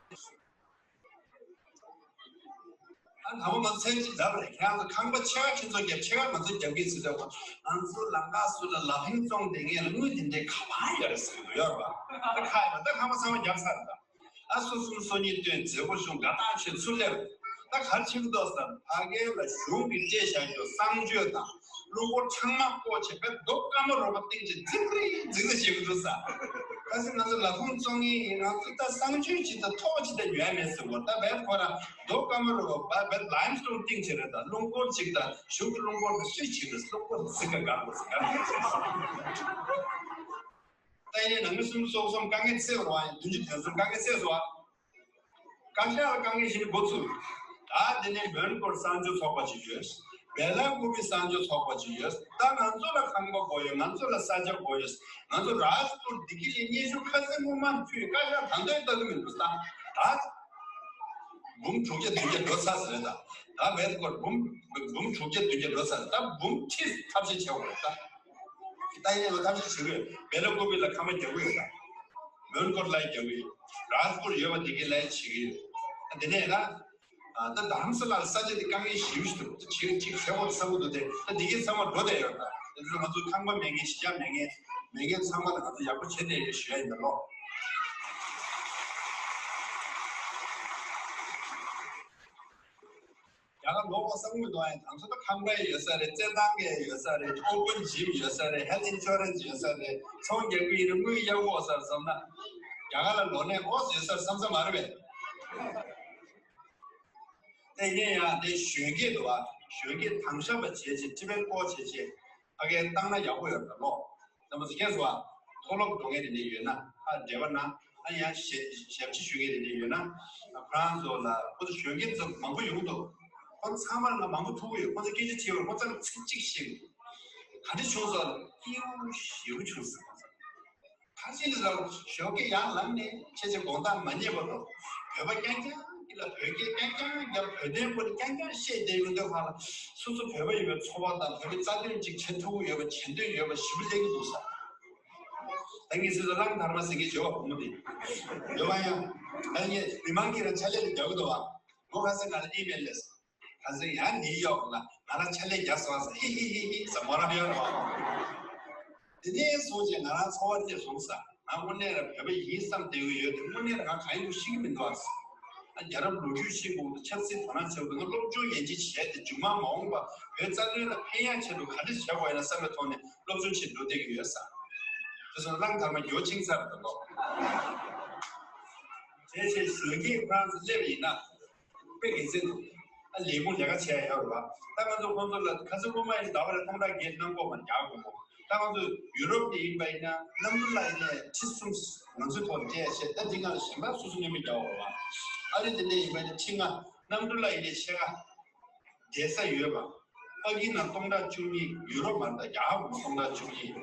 ཨ་དང་པོ་ང་ཚོ་ཚན་གཅིག་ལབ་རེད། ཁྱེད་རང་ཚོ་ཁང་པ་ཕྱེད་ཀ་ཁྱེད་ཚོ་རྒྱབ། ཕྱེད་ཀ་ང་ཚོ་རྒྱབ་ཀྱི་ཟེར་དུས། ང་ཚོ་ལམ་ཁ་ཟུར་ལ་ལག་ལེན་བཙོང་བསྡད་མཁན་ལ་དངུལ་དེ་འདྲའི་ག་པར་ཡོད་རེད་ཟེར་གྱི་འདུག་ཡོད་རེད་པ། ད་ཁག་ཡོད་པ། ད་ཁང་པ་ཚང་མ་རྒྱབ་ཚར་རེད་ད། ཨ་སོ་གསུམ་སོ་གཉིས་བཏོན། མཛད་སྒོ་ཞུ། དགའ་ཐག་ཆོད་ཚུར་སླེབས། ད་ག་རེ་བྱེད་ཀྱི་འདུག་ཟེར། ཕ་གི་ལ་གཞུང་གིས་སྤྲད་བཞག་རྒྱུ་གསང་སྤྱོད་དང་རླུང་འཁོར་ཚང་མ་བཀོག་བྱས་བས་རྡོ་སྐར་མ་རོ་པ་བཏིང་བྱས་རྫིག་རིག་རྫིག་རིག་བྱེད་ཀྱི་འདུག་ཟེར། ད་ཟེར་ང་ཚོ་ལག་ཁུང་བཙོང་མཁན་ཡིན། ང་ཚོ་ད་གསང་སྤྱོད་ཅིག་དང་ཐོག་ཅིག་ད་ཉོ་ཡ་མེད་ཟེར་བ། ད་བས་ཁོ་རང་རྡོ་སྐར་མ་རོ་པ་བས་ལའིམ་སི་ཊོན་བཏིང་བྱས་རེད། ད་རླུང་འཁོར་ཅིག་ད་གཞུང་གི་རླུང་འཁོར་ད་སུས་བྱེད་ཀྱི་རེད། རླུང་འཁོར་ཟིག་ག་གར་དགོས་ཟེར་གར་དགོས་ཟེར། ད་ཡིན་ནའི་ནང་མི་སུམ་ཅུ་སོ་གསུམ་དཀའ་ངལ་སེལ་བ་ཡིན། བདུན་ཅུ་དོན་གསུམ་དཀའ་ངལ་སེལ་སོང་བ། བཀའ་ཤག་ལ་དཀའ་ངལ་ཞིག་འགོ་ཚུགས། ད་དེ་ནས་མོན་གྷོར་གསར་འབྱོར་ཚོགས་པ་ཅིག་ཡོད། བེ་ལ་ཀུ་པི་གསར་འབྱོར་ཚོགས་པ་ཅིག་ཡོད། ད་ང་ཚོ་ལ་ཁང་པ་དགོས་ཡོད། ང་ཚོ་ལ་ས་ཆ་དགོས་ཡོད། ང་ཚོ་རཱཇ་པུར་བདེ་སྐྱིད་གླིང་སྙན་ཞུ་ཁ་སང་སྔོན་མ་ཕུལ། བཀའ་ཤག་ད་དུང་ལྟ་གི་མི་འདུག་ད་ད་འབུམ་དྲུག་བརྒྱ་བདུན་བརྒྱ་འགྲོ་ཚར་ཟེར་རེད་ད། ད་བེ་ལ་ཀུར་འབུམ་འབུམ་དྲུག་བརྒྱ་བདུན་བརྒྱ་འགྲོ་ཚར། ད་འབུམ་ཁྲི་ཐབས་ཤེས་བྱེད་དགོས་རེད་ད། ད་ཡིན་ནའང་ཐབས་ཤེས་བྱེད་ཀྱི་ཡོད། བེ་ལ་ཀུ་པི་ལ་ཁང་པ་རྒྱག་གི་ཡོད་ད། མོན་གྷོར་ལ་རྒྱག་གི་ཡོད། རཱཇ་པུར་ཡོད་པ་དེ་གའི་ལ་བྱེད་ཀྱི་ཡོད། ད་དེ་ནས་ད། ད་དྷ་རམ་ས་ལར་ས་ཆ་དེ་དཀའ་ངལ་ཞེ་པོ་ཞིག་འདུག་ཅིག་ཅིག་ཆེ་བོ་ས་བོ་འདུག་དེ་ད་དེ་གའི་ཚང་མ་འགྲོ་བསྡད་ཡོད་ད། དེ་ཚོ་ང་ཚོ་ཁང་པ་མེད་མཁན་གཞིས་ཆགས་མེད་མཁན་མེད་མཁན་ཚང་མ་ལ་ང་ཚོ་ཡག་པོ་བྱེད་བསྡད་ཡོད་ཞུ་ཡ་ཡིན་ད་ལོ། རྒྱ་གར་ལོག་པ་བསམ་གྱི་འདུག་ཨ་ཡིན་ད་ང་ཚོ་ད་ཁང་པ་ཡོད་ས་རེད། རྩེད་ཐང་གི་ཡོད་ས་རེད། ཨོ་པན་ཇིམ་ཡོད་ས་རེད། ཧེལ་ཐི་ཨིན་ཤོ་རན་སི་ཡོད་ས་རེད། ཚོང་རྒྱག་གི་ཡིན་ན་དངུལ་ཡག་པོ་ཡོད་ས་རེད་བསམ་ན། རྒྱ་གར་ལ་ལོག་ནས་ཨོ་ཡོད་ས་རེད་བསམ་ས་མ་རེད་པས། དེ་ཡིན་ཡང་དེ་གཞོན་སྐྱེས་འདུག་ཨ། གཞོན་སྐྱེས་དྭངས་ཤ་པ་བྱས་བྱས་ཊི་བེཊ་སྐོར་བྱས་བྱས། ཕ་གིར་བཏང་ན་ཡག་པོ་ཡོད་རེད་ལོ། ད་མ་ཟེར་མཁན་སུ་བ། མཐོ་སློབ་འགྲོ་མཁན་དེ་འདྲ་ཡོད་ན་ཨ་འབྲེལ་བ་ན་ཨ་ཡང་ཞབས་ཞབས་ཕྱི་ཞུ་མཁན་དེ་འདྲ་ཡོད་ན་ཨ་ཧྥ་རན་སི་ལ་ཁོ་ཚོ་གཞོན་སྐྱེས་ཚོ་མང་པོ་ཡོང་འདུག་ཁོ་ཚང་མར་ང་མང་པོ་ཐུག་གི་ཡོད། ཁོ་ཚོ་སྐད་ཆ་དྲིས་པར་ཁོ་ཚོ་ཚིག་གཅིག་བཤད་གི་འདུག་ག་འདྲ་བྱུང་སོང་། སྐྱིད་པོ་ཞེ་པོ་བྱུང་སོང་ཁོ་ཚོ། ཁ་ཅིག་ལ་ཞོགས་ཀས་ཡར་ལངས་ནས་ཁྱེད་ཀྱི་དགོང་དག་མ་ཉལ་བར་དུ་བོད་པ་རྐྱང་རྐྱང་གི་ལ་བོད་སྐད་རྐྱང་རྐྱང་རྒྱབ། བོད་དོན་སྐོར་རྐྱང་རྐྱང་བཤད་བསྡད་ཡོང་དུས་ཧ་ལ་སོ་སོ་བོད་པ་ཡིན་པའི་ཚོར་བ་དང་བོད་པའི་རྩ་དོན་ཅིག་བྱེད་ཐུབ་ཀྱི་ཡོད་པ་བྱེད་འདོད་ཡོད་པ་ཞིབ་ལས་ཀྱི་འདུག་ས། ད་ངས་སོ་སོ་གླང་དར་མ་ཟེར་མཁན་བྱོས་བ་བུ་མོ་དེ་ཡོད་པ་ཡང་ད་ངས་མི་མང་གིས་རང་ཕྱག་ལས་ལ་རྒྱག་གི་འདུག་བ། མོ་ཁ་སང་ང་ལ་ཨི་མེལ་སླེབས་སོང་། ཁ་སང་ཡང་ནིའུ་ཡོག་ལ་ང་རང་ཕྱག་ལས་རྒྱག་སོང་ཟེར། ཧི་ཧི་ཧི་ཧི་ཟེར་མོ་རང་ཡོད་རེད་བ། དེ་ནས་བཟུང་བྱས་ང་རང་ཚོར་བ་དེ་བྱུང་ས། ང་དངོས་གནས་ར་བོད་པ་ཡིན་བསམ་བསྡད་ཀྱི་ཡོད་དེ་དངོས་གནས་ར་ང་གང་ཡིན་ཤེས་ཀྱི་མི་འདུག་ཨ། ང་རྒྱལ་རབས་ལོ་རྒྱུས་ཤེས་དགོས་འདུག་ཆབ་སྲིད་དོ་སྣང་བྱེད་དགོས་འདུག་ང་སློབ་སྦྱོང་ཡན་ཆད་བྱས་ཏེ་མཇུག་མ་མ་འོངས་པ་བོད་རྩ་དོན་ལ་ཕན་ཡག་ཆེད་དུ་ག་འདྲ་བྱེད་དགོས་ཡིན་ན་བསམ་པའི་ཐོག་ནས་སློབ་སྦྱོང་བྱེད་འགྲོ་བསྡད་ཀྱི་ཡོད་ས། དེ་སོང་གླང་དར་མ་འགྱོ་ཕྱིན་ཚར་འདུག་ལོ། དེ་བྱས་གཞོན་སྐྱེས་ཁོ་རང་ཚོ་སླེབས་ཡིན་ན། དཔེ་དགེ་མཚན་འདུག་ཨ་ལས་ཁུངས་ལས་ཀ་བྱས་ཡོད་རེད་བ། ད་ང་ཚོ་ཁོང་ཚོ་ལ་ཁ་སང་སྔོན་མ་ཡིན་ཟླ་བ་ལ་སྟོང་ཕྲག་བརྒྱད་གནང་དགོས་མ་རྒྱག་དགོས་མོ། ད་ང་ཚོ་ཡུ་རོབ་ནས་ཡིན་པ་ཡིན་ན་གནམ་གྲུ་ལ་ཡིན་ནས་ཁྲི་གསུམ་ང་ཚོའི་ཐོག་ནས་སྤྲད་བྱས། ད་འདི་ང་ལ་གཞན་པ་སོ་སོ་གནོན་མི་རྒྱག་འོ་བ། ཨ་རི་དེ་འདྲ་ཡིན་པ་ཡིན་ན་ཁྲི་ལྔ། གནམ་གྲུ་ལ་ཡིན་ནས་ཕྱེད་ཀ་བསྡད་ས་ཡོད་པ། ཕ་གི་ནང་སྟོང་ཕྲག་བཅུ་གཉིས། ཡུ་རོབ་མ་རེད་ད། རྒྱ་གར་སྟོང་ཕྲག་བཅུ་གཉིས།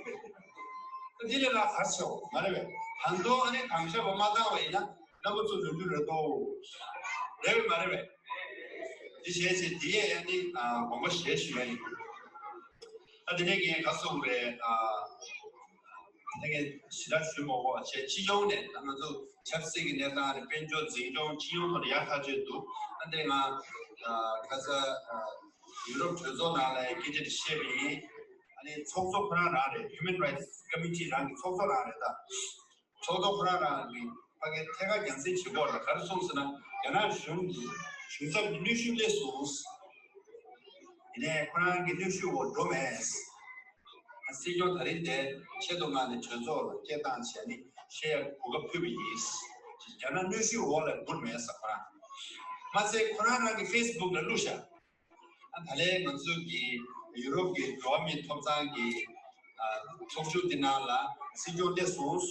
ད་འདི་ལས་ལྷག་ག་རེ་བྱེད་འོ། མ་རེད་པས། ད་དུང་ཨ་ནི་གང་ཤེས་པ་མ་བཏང་བ་ཡིན་ན། རྣམ་པ་ཚོ་ལུས་ལུས་རེད་དོ། རེད་པས་མ་རེད་པས། འདི་བྱས་ཚེ་འདི་ཡས་ཡ་ནི་དགོངས་པ་བཞེས་ཞུ་ཡ་ཡིན། ཨ་དེ་ནས་ངས་ག་སོང་རེད། ཨ་ངས་ཞེ་དྲག་ཞུ་མ་དགོས་པ་བྱས། སྤྱི་ཡོངས་ནས་ད་ང་ཚོ་ཆབ་སྲིད་ཀྱི་གནས་སྟངས་རེད། དཔལ་འབྱོར་འཛིན་སྐྱོང་སྤྱི་ཡོངས་ཐོག་ནས་ཡག་ཐག་ཆོད་འདུག་ཨ་འདི་ང་ཁ་ས་ཡུ་རོབ་གྲོས་ཚོགས་ནང་ལ་སྐད་ཆ་དེ་བཤད་པ་ཡིན། ཨ་ནི་ཚོགས་གཙོ་ཁོ་རང་རང་རེད། Human Rights Committee རང་གི་ཚོགས་གཙོ་རང་རེད་ད། ཚོགས་གཙོ་ཁོ་རང་རང་གི་ཕ་གིར་ཐད་ཀར་རྒྱང་སྲིང་བྱེད་དགོས་རེད། ག་རེ་གསུངས་ཟེར་ན། རྒྱ་ནག་གཞུང་གི་གཞུང་ཚབ་ཀྱི་གནོན་ཤུགས་སླེབས་སོང་། ཡིན་ནའི་ཁོ་རང་གི་གནོན་ཤུགས་འོག་འགྲོ་མེད། སྲིད་སྐྱོང་ད་རིང་དེ་ཆེད་དུ་མངགས་ནས་གྲོས་ཚོགས་ལ་སྐད་བཏང་བྱས་ནས་བཤད་ཡ་གོ་སྐབས་ཕུལ་བ་ཡིན། རྒྱ་ནག་གནོན་ཤུགས་འོག་ལ་འགྲོ་མེད་ཟེར་ཁོ་རང་། མ་ཚད་ཁོ་རང་རང་གི་ཕེ་སི་བུག་ལ་བླུགས་ཤག་ཨ་ད་ལན་ང་ཚོ་གི་ཡུ་རོབ་ཀྱི་འགྲོ་བ་མིའི་ཐོབ་ཐང་གི་ཨ་ཚོགས་ཆུང་དེ་ནང་ལ་སྲིད་སྐྱོང་སླེབས་སོང་།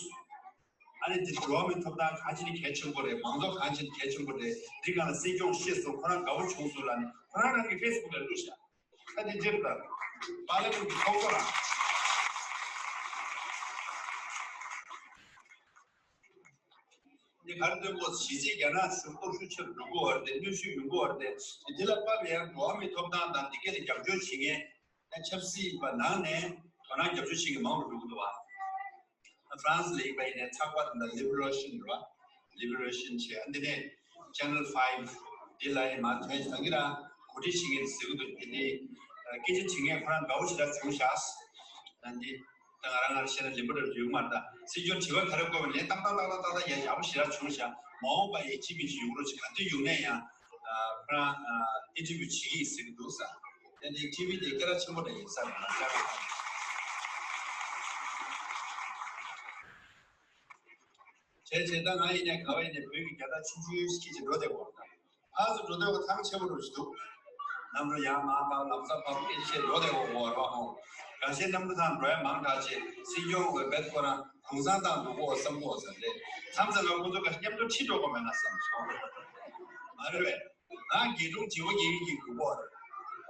ཨ་ནི་དེ་འགྲོ་བ་མིའི་ཐོབ་ཐང་གང་ཅི་ནས་གལ་ཆེན་པོ་རེད། མང་གཙོ་གང་ཅི་ནས་གལ་ཆེན་པོ་རེད། འདི་སྒང་ལ་སྲིད་སྐྱོང་ཤེས་སོང་། ཁོ་རང་དགའ་བོ་བྱུང་སོང་ལབ་ནས་ཁོ་རང་རང་གི་ཕེ་སི་བུག་ལ་བླུགས་ཤག་ཨ་དེ་ཇེབ་དང་པར་ལི་མེན་གྱི་ཚོགས་གཙོ་རང་། འདི་གར་སྟོན་པོ་གཞི་རྩའི་རྒྱ་ནག་གཞུང་སྟོབས་ཤུགས་ཆེ་རུ་འགྲོ་གི་ཡོད་རེད་དེ། གནོན་ཤུགས་ཡོང་གི་ཡོད་རེད་དེ། འདི་ལ་དཔག་པའི་ཡང་འགྲོ་བ་མིའི་ཐོབ་ཐང་དང་འདི་སྐད་ལ་རྒྱབ་སྐྱོར་བྱེད་མཁན་ཡང་ཆབ་སྲིད་པ་ནང་ནས་དོ་སྣང་རྒྱབ་སྐྱོར་བྱེད་མཁན་མང་རུ་འགྲོ་གི་འདུག་བ། ཧྥ་རན་སི་ལ་ཡིན་པ་ཡིན་ནའི་ཚགས་པར་དེ་འདྲ་Libération རེད་བ། Libération བྱས། ཨ་འདི་ནས་Channel Five འདི་ལ་ཡང་མ་ཐོན་ཞིག་ད་གི་རང་གོ་སྒྲིག་བྱེད་མཁན་ཟེར་གི་འདུག་དེ་ནས་སྐད་ཆ་དྲི་མཁན་ཁོ་རང་དགའ་བོ་ཞེ་དྲག་བྱུང་ཤག་ཨ་འདི་ད་ང་རང་ང་བཤད་ན་ལེན་པ་རབ་ཡོད་མ་རེད། ད་སྲིད་སྐྱོང་དྲི་བ་ག་རེ་བཀོད་པ་ལན་ཏག་ཏག་ཏག་ཏག་ཏག་ཡ་ཡག་པོ་ཞེ་དྲག་བྱུང་ཤག་མ་འོངས་པ་ཡི་ཅི་མི་ཅི་ཡོང་རོགས་ཅིག་ག་དུས་ཡོང་ནས་ཡང་ཁོ་རང་ཨིན་ཊར་བིའུ་བྱེད་ཀྱི་ཡིན་ཟེར་གི་འདུག་ས། ཡང་འདི་ཊི་ཝི་དེ་སྐད་གྲགས་ཆེན་པོ་འདྲ་ཡིན་ས་རེད་ང་ལྟར། བྱས་བྱས་ད་ང་ཡིན་ནས་ག་བ་ཡིན་ནས་བོད་ཀྱི་རྒྱལ་དར་ཆུང་ཆུང་ཞིག་གིས་འགྲོ་བསྡད་ཡོད་རེད། ཕར་ཚུར་འགྲོ་དུས་ཐང་ཆད་པོ་འགྲོ་ཞིག་འདུག་གནམ་གྲུ་ཡར་མར་འཕགས་ལམ་སང་འཕགས་སྐད་ཆ་བཤད་འགྲོ་བསྡད་ཡོད་རེད་བ་ཧོ། འགའ་ཤས་གནམ་གྲུ་ཐང་འགྲོ་ཡ་མང་དྲགས་བྱས་སྲིད་སྐྱོང་འོས་འབེལ་ཁོ་རང་གུང་སེང་བཏང་འགྲོ་གོ་བསམ་གོ་བསམ་རེད། མཚམས་མཚམས་ལ་ཁོ་ཚོ་ག་མཉམ་དུ་ཁྲིད་འགྲོ་དགོས་མེད་ན་བསམ་སོང་། མ་རེད་པས། ང་དགེ་སྒྲུང་བྱེད་པོ་ཡིན་གྱི་དགོས་པ་རེད།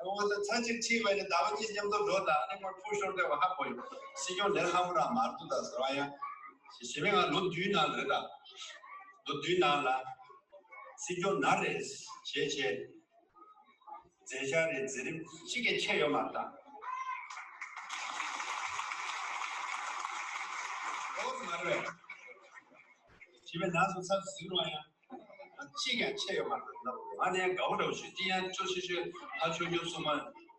འོ་ད་ཚར་གཅིག་ཁྲིད་པ་ཡིན་ན་ཟླ་བ་གཅིག་མཉམ་དུ་འགྲོ་དང་ཨ་ནི་ཁོ་ཕུ་ཤོར་བསྡད་པ་ཧ་གོ་ཡོད། སྲིད་སྐྱོང་ལས་སླ་པོ་རང་མ་རེད་འདུག་ད་ཟེར་བ་ཡང་། ཞེ་བའི་ང་ལོ་བདུན་ནང་རེད་ད། ལོ་བདུན་ནང་ལ་སྲིད་སྐྱོང་ན་རེ་བྱས་བྱས། མཛད་འཆར་རེ་མཛད་རིམ་གཅིག་ཀྱང་ཆད་ཡོད་མ་རེད་ད། ཨོ་ཙི་མ་རེད་པས། ཞེ་བའི་ནང་སོ་ཚབ་ཟིན་རོགས་ཡང་། གཅིག་ཀྱང་ཆད་ཡོད་མ་རེད་ལབ། ང་ནས་དགའ་བོ་འདྲ་བོ་ཞུ་དེ་ཡང་ཅོ་ཤི་ཤོད་ཕ་ཆོས་རྒྱུ་སོ་མ་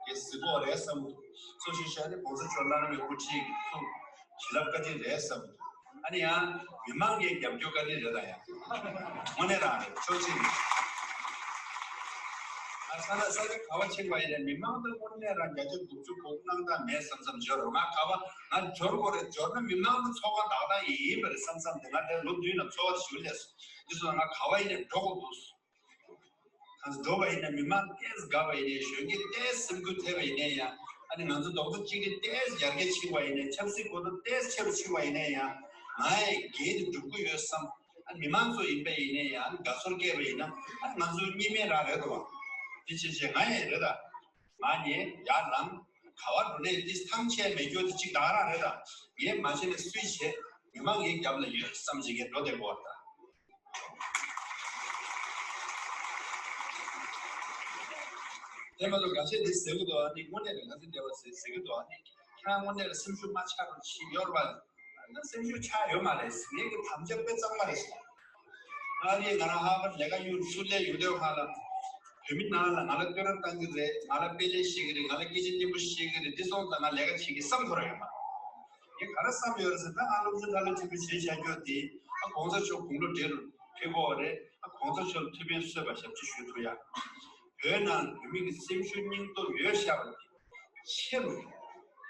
གི་གཟིགས་སྐོར་རེད་བསམ་གི་འདུག་ཅོ་ཤི་ཤོད་ནི་༸གོང་ས་མཆོག་བླ་ན་མེད་སྐུ་ཁྲིད་ཀྱི་ཐུགས་བྱིན་རླབས་བཀའ་དྲིན་རེད་བསམ་གི་འདུག་ཨ་ནི་ཡང་མི་མང་གི་རྒྱབ་སྐྱོར་བཀའ་དྲིན་རེད་ད་ཡང་། དངོས་གནས་རང་རེད་ཅོ་ཅི་རེད། ང་ས་ན་ས་ཆ་ག་བ་ཕྱིན་པ་ཡིན་ནའི་མི་མང་དང་དངོས་གནས་རང་བརྒྱ་ཆ་དགུ་བཅུ་གོ་དགུ་གནང་སྟངས་མེད་བསམ་བསམ་འབྱོར་རོགས་ང་ག་བ་ང་འབྱོར་དགོས་རེད། འབྱོར་ན་མི་མང་དང་ཚོགས་པ་བདག་སྟངས་ཡིན་ཡིན་པ་རེད་བསམ་བསམ་དེ་ང་དེ་ལོ་བདུན་ནང་ཚོགས་པ་ཞིག་སླེབས་སོང་། འདི་སོང་ང་ག་བ་ཡིན་ནའི་འགྲོ་དགོས་འདུག་གང་འགྲོ་བ་ཡིན་ན་མི་མང་ཏོག་ཙམ་དགའ་བ་ཡིན་ནའི་གཞོན་སྐྱེས་ཏོག་ཙམ་སེམས་འགུལ་ཐེབས་པ་ཡིན་ནའི་ཡང་ ཨ་ནི་ང་ཚོ་རྡོག་རྩ་གཅིག་སྒྲིལ་ཏོག་ཙམ་ཡར་རྒྱས་ཕྱིན་པ་ཡིན་ནའི། ཆབ་སྲིད་གོ་རྟོགས་ཏོག་ཙམ་ཆེ་རུ་ཕྱིན་པ་ཡིན་ན་ཡང་། ང་ཡི་འགན་དེ་སྒྲུབ་ཀྱི་ཡོད་བསམ། ཨ་ནི་མི་མང་ཚོ་ཡིན་པ་ཡིན་ན་ཡང་། ཨ་ནི་དགའ་ཚོར་སྐྱེས་པ་ཡིན་ན། ཨ་ནི་ང་ཚོ་གཉིས་མེད་རང་རེད་དོ། དེ་བྱས་བྱས་ང་ཡི་རེད་ད། མ་ཉེས་ཡར་ལངས། ག་བར་འགྲོ་ནས་འདི་ཐང་ཆད་མེད་རྒྱུ་དེ་གཅིག་ད་ག་རང་རེད་ད། ངས་མ་བྱས་ནས་སུས་བྱེད། མི་མང་ངའི་རྒྱབ་ལ་ཡོད་བསམ་བྱས་ངས་འགྲོ་བསྡད་དགོས་པ་རེད་ད། དེ་མ་གཏོགས་འགའ་ཤས་འདི་ཟེར་གི་འདུག་ཨ་ནི་དངོས་གནས་རེད། ང་ཚོ་འདི་བ་ཟེར་ཟེར་གི་འདུག་ཨ་ནི་ཁྱེད་རང་དངོས་གནས་ལ་སེམས་ཤུགས་མ་ཆག་རོགས་བྱེད་ཡོད་རེད་པ། ང་སེམས་ཤུགས་ཆག་ཡོད་མ་རེད། ངས་ཀྱི་དམ་བཅའ་དཔེ་གཙང་མ་རེད་ཟེར། ཨ་ནི་ང་རང་ཧར་བར་ལས་ཀ་གཡུག་ཚུར་སླེབས་ཡོང་དུས་ཧ་ལ། བོད་མི་ནང་ལ་ང་ལ་བསྟོད་ར་བཏང་གི་རེད། ང་ལ་དཔེ་ལེགས་བཤད་ཀྱི་རེད། ང་ལ་སྐད་ཆ་སྙན་པོ་བཤད་ཀྱི་རེད། འདི་སོང་ཙང་ང་ལས་ཀ་བྱེད་ཀྱི་བསམ་ཁོ་རང་ཡོད་མ་རེད། ངས་ག་རེ་བསམ་ཡོད་རེད་ཟེར་ན། ཨ་སློབ་གསོ་ལྟ་ལོ་ཆེན་པོ་བྱེད་བྱ་རྒྱུ་དེ། ཨ་གོང་ས་མཆོག་དགུང་ལོ་བགྲེས་རུ་ཕེབས་ཀྱི་ཡོད་རེད། ཨ་གོང་ས་མཆོག་ལ་ཐུགས་ཕན་གསོས་པ་ཞབས་ཕྱི་ཞུ་ཐུབ་ཡ། བོད་ནང་བོད་མི་གི་སེམས་ཤུགས་སྙིང་སྟོབས་ཡོད་ཤག་པ་དེ་ཆེ་རུ།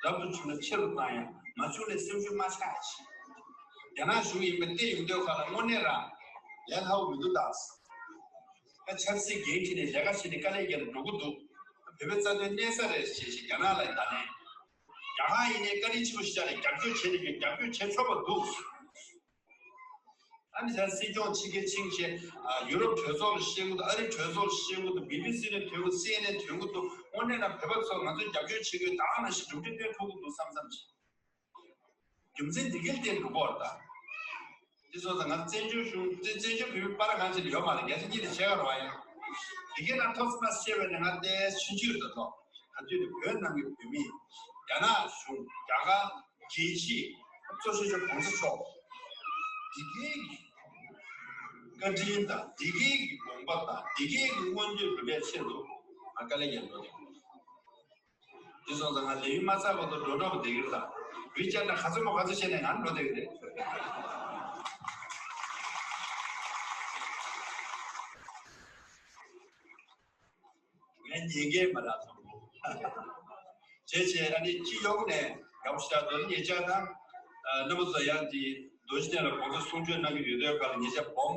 རབ་ཏུ་བྱུང་ན་ཆེ་རུ་བཏང་ཡ། མ་བྱུང་ན་སེམས་ཤུགས་མ་ཆག་ཡ་བྱེད། རྒྱ་ནག་གཞུང་ཡིན་པ་བལྟས་ཡོང་དུས་ཁ་ལ་དངོས་གནས་རང་ལས་སླ་པོ་མི་འདུག་ད། ད་ཆབ་སྲིད་འགན་འཁྱེར་ནས་ལས་ཀ་བྱེད་ནས་དཀའ་ལས་རྒྱག་ནས་འགྲོ་གི་འདུག་བོད་པའི་རྩ་དོན་གནས་ས་རེད་ཞེས་ཞེས་རྒྱ་ནག་ལ་ད་ནས། རྒྱ་གར་ཡིན་ནའི་བཀའ་དྲིན་ཆེན་པོ་ཞིག་རེད། རྒྱབ་སྐྱོར་བྱས་ནས་རྒྱབ་སྐྱོར་བྱེད་ཆོག་པ་འདུག་ཨ་ནི་ཟེར་སྲིད་སྐྱོང་ཕྱི་རྒྱལ་ཕྱིན་བྱས། ཨ་ཡུ་རོབ་གྲོས་ཚོགས་ལ་བཤད་གི་འདུག་ཨ་རི་གྲོས་ཚོགས་ལ་བཤད་གི་འདུག་བི་བི་སི་ནས་ཐོན་གི། སི་ཨེན་ཨེན་ཐོན་གི་འདུག་དངོས་གནས་ན་བོད་པ་ཚོ་ང་ཚོ་རྒྱབ་སྐྱོར་བྱེད་དགོས། ད་ནང་བཞིན་གྲུབ་འབྲས་སྟོན་ཐུབ་གི་འདུག་བསམ་བསམ་བྱས། རྒྱུ་མཚན་འདི་གའི་སྟེང་དུ་སྐོར་དང་། འདི་སོང་ཙང་ང་བཙན་བྱོལ་གཞུང་། བཙན་བཙན་བྱོལ་བོད་མི་བར་གང་ཅི་ལ་ཡོད་མ་རེད། རྒྱ་ཆེ་གཉིས་ལ་བྱས་ག་རོགས་ཡ། འདི་གའི་ནང་ཐོག་མ་བཤད་པ་ནས་ང་ཏོག་ཙམ་ཆུང་ཆུང་དུ་ཐོག་ག་དུས་ནས་བོད་ནང་གི་བོད་མི། རྒྱ་ནག་གཞུང་། རྒྱ་གར། རྒྱལ་སྤྱི། གཙོ་ཆེ་ཤོས་གོང་ས་མཆོག་འདི་གའི་གི་བཀའ་དྲིན་དང་། འདི་གའི་གི་དགོངས་པ་དང་། འདི་གའི་གི་མངོན་འདོད་རུ་བའི་ཆེད་དུ་ང་དཀའ་ལས་རྒྱག་འགྲོ་དེ། འདི་སོང་ཙང་ང་ལས་ཡུན་མ་ཚར་བར་དུ་འགྲོ་འགྲོ་བསྡད་ཀྱི་རེད་ལ། བུ་བཅར་ན་ག་ཚོད་མོ་ག་ཚོད་བྱས་ནས་ང་འགྲོ་བསྡད་ཀྱི་རེད། ངས་ཉན་གྱི་མ་རེད་ཚོགས་པོ། བྱས་བྱས་ཨ་ནི་སྤྱི་ཡོངས་ནས་དགའ་པོ་ཞེ་དྲག་འདུག་ཉེ་ཆར་དང་། ཨ་རྣམ་པ་ཚོ་ཡང་འདི་རྡོ་རྗེ་གདན་ལ་གོང་ས་གསུང་ཆོས་གནང་གི་ཡོད་དུས་ཁ་ལ་ཉེ་ཆར་སྦོམ་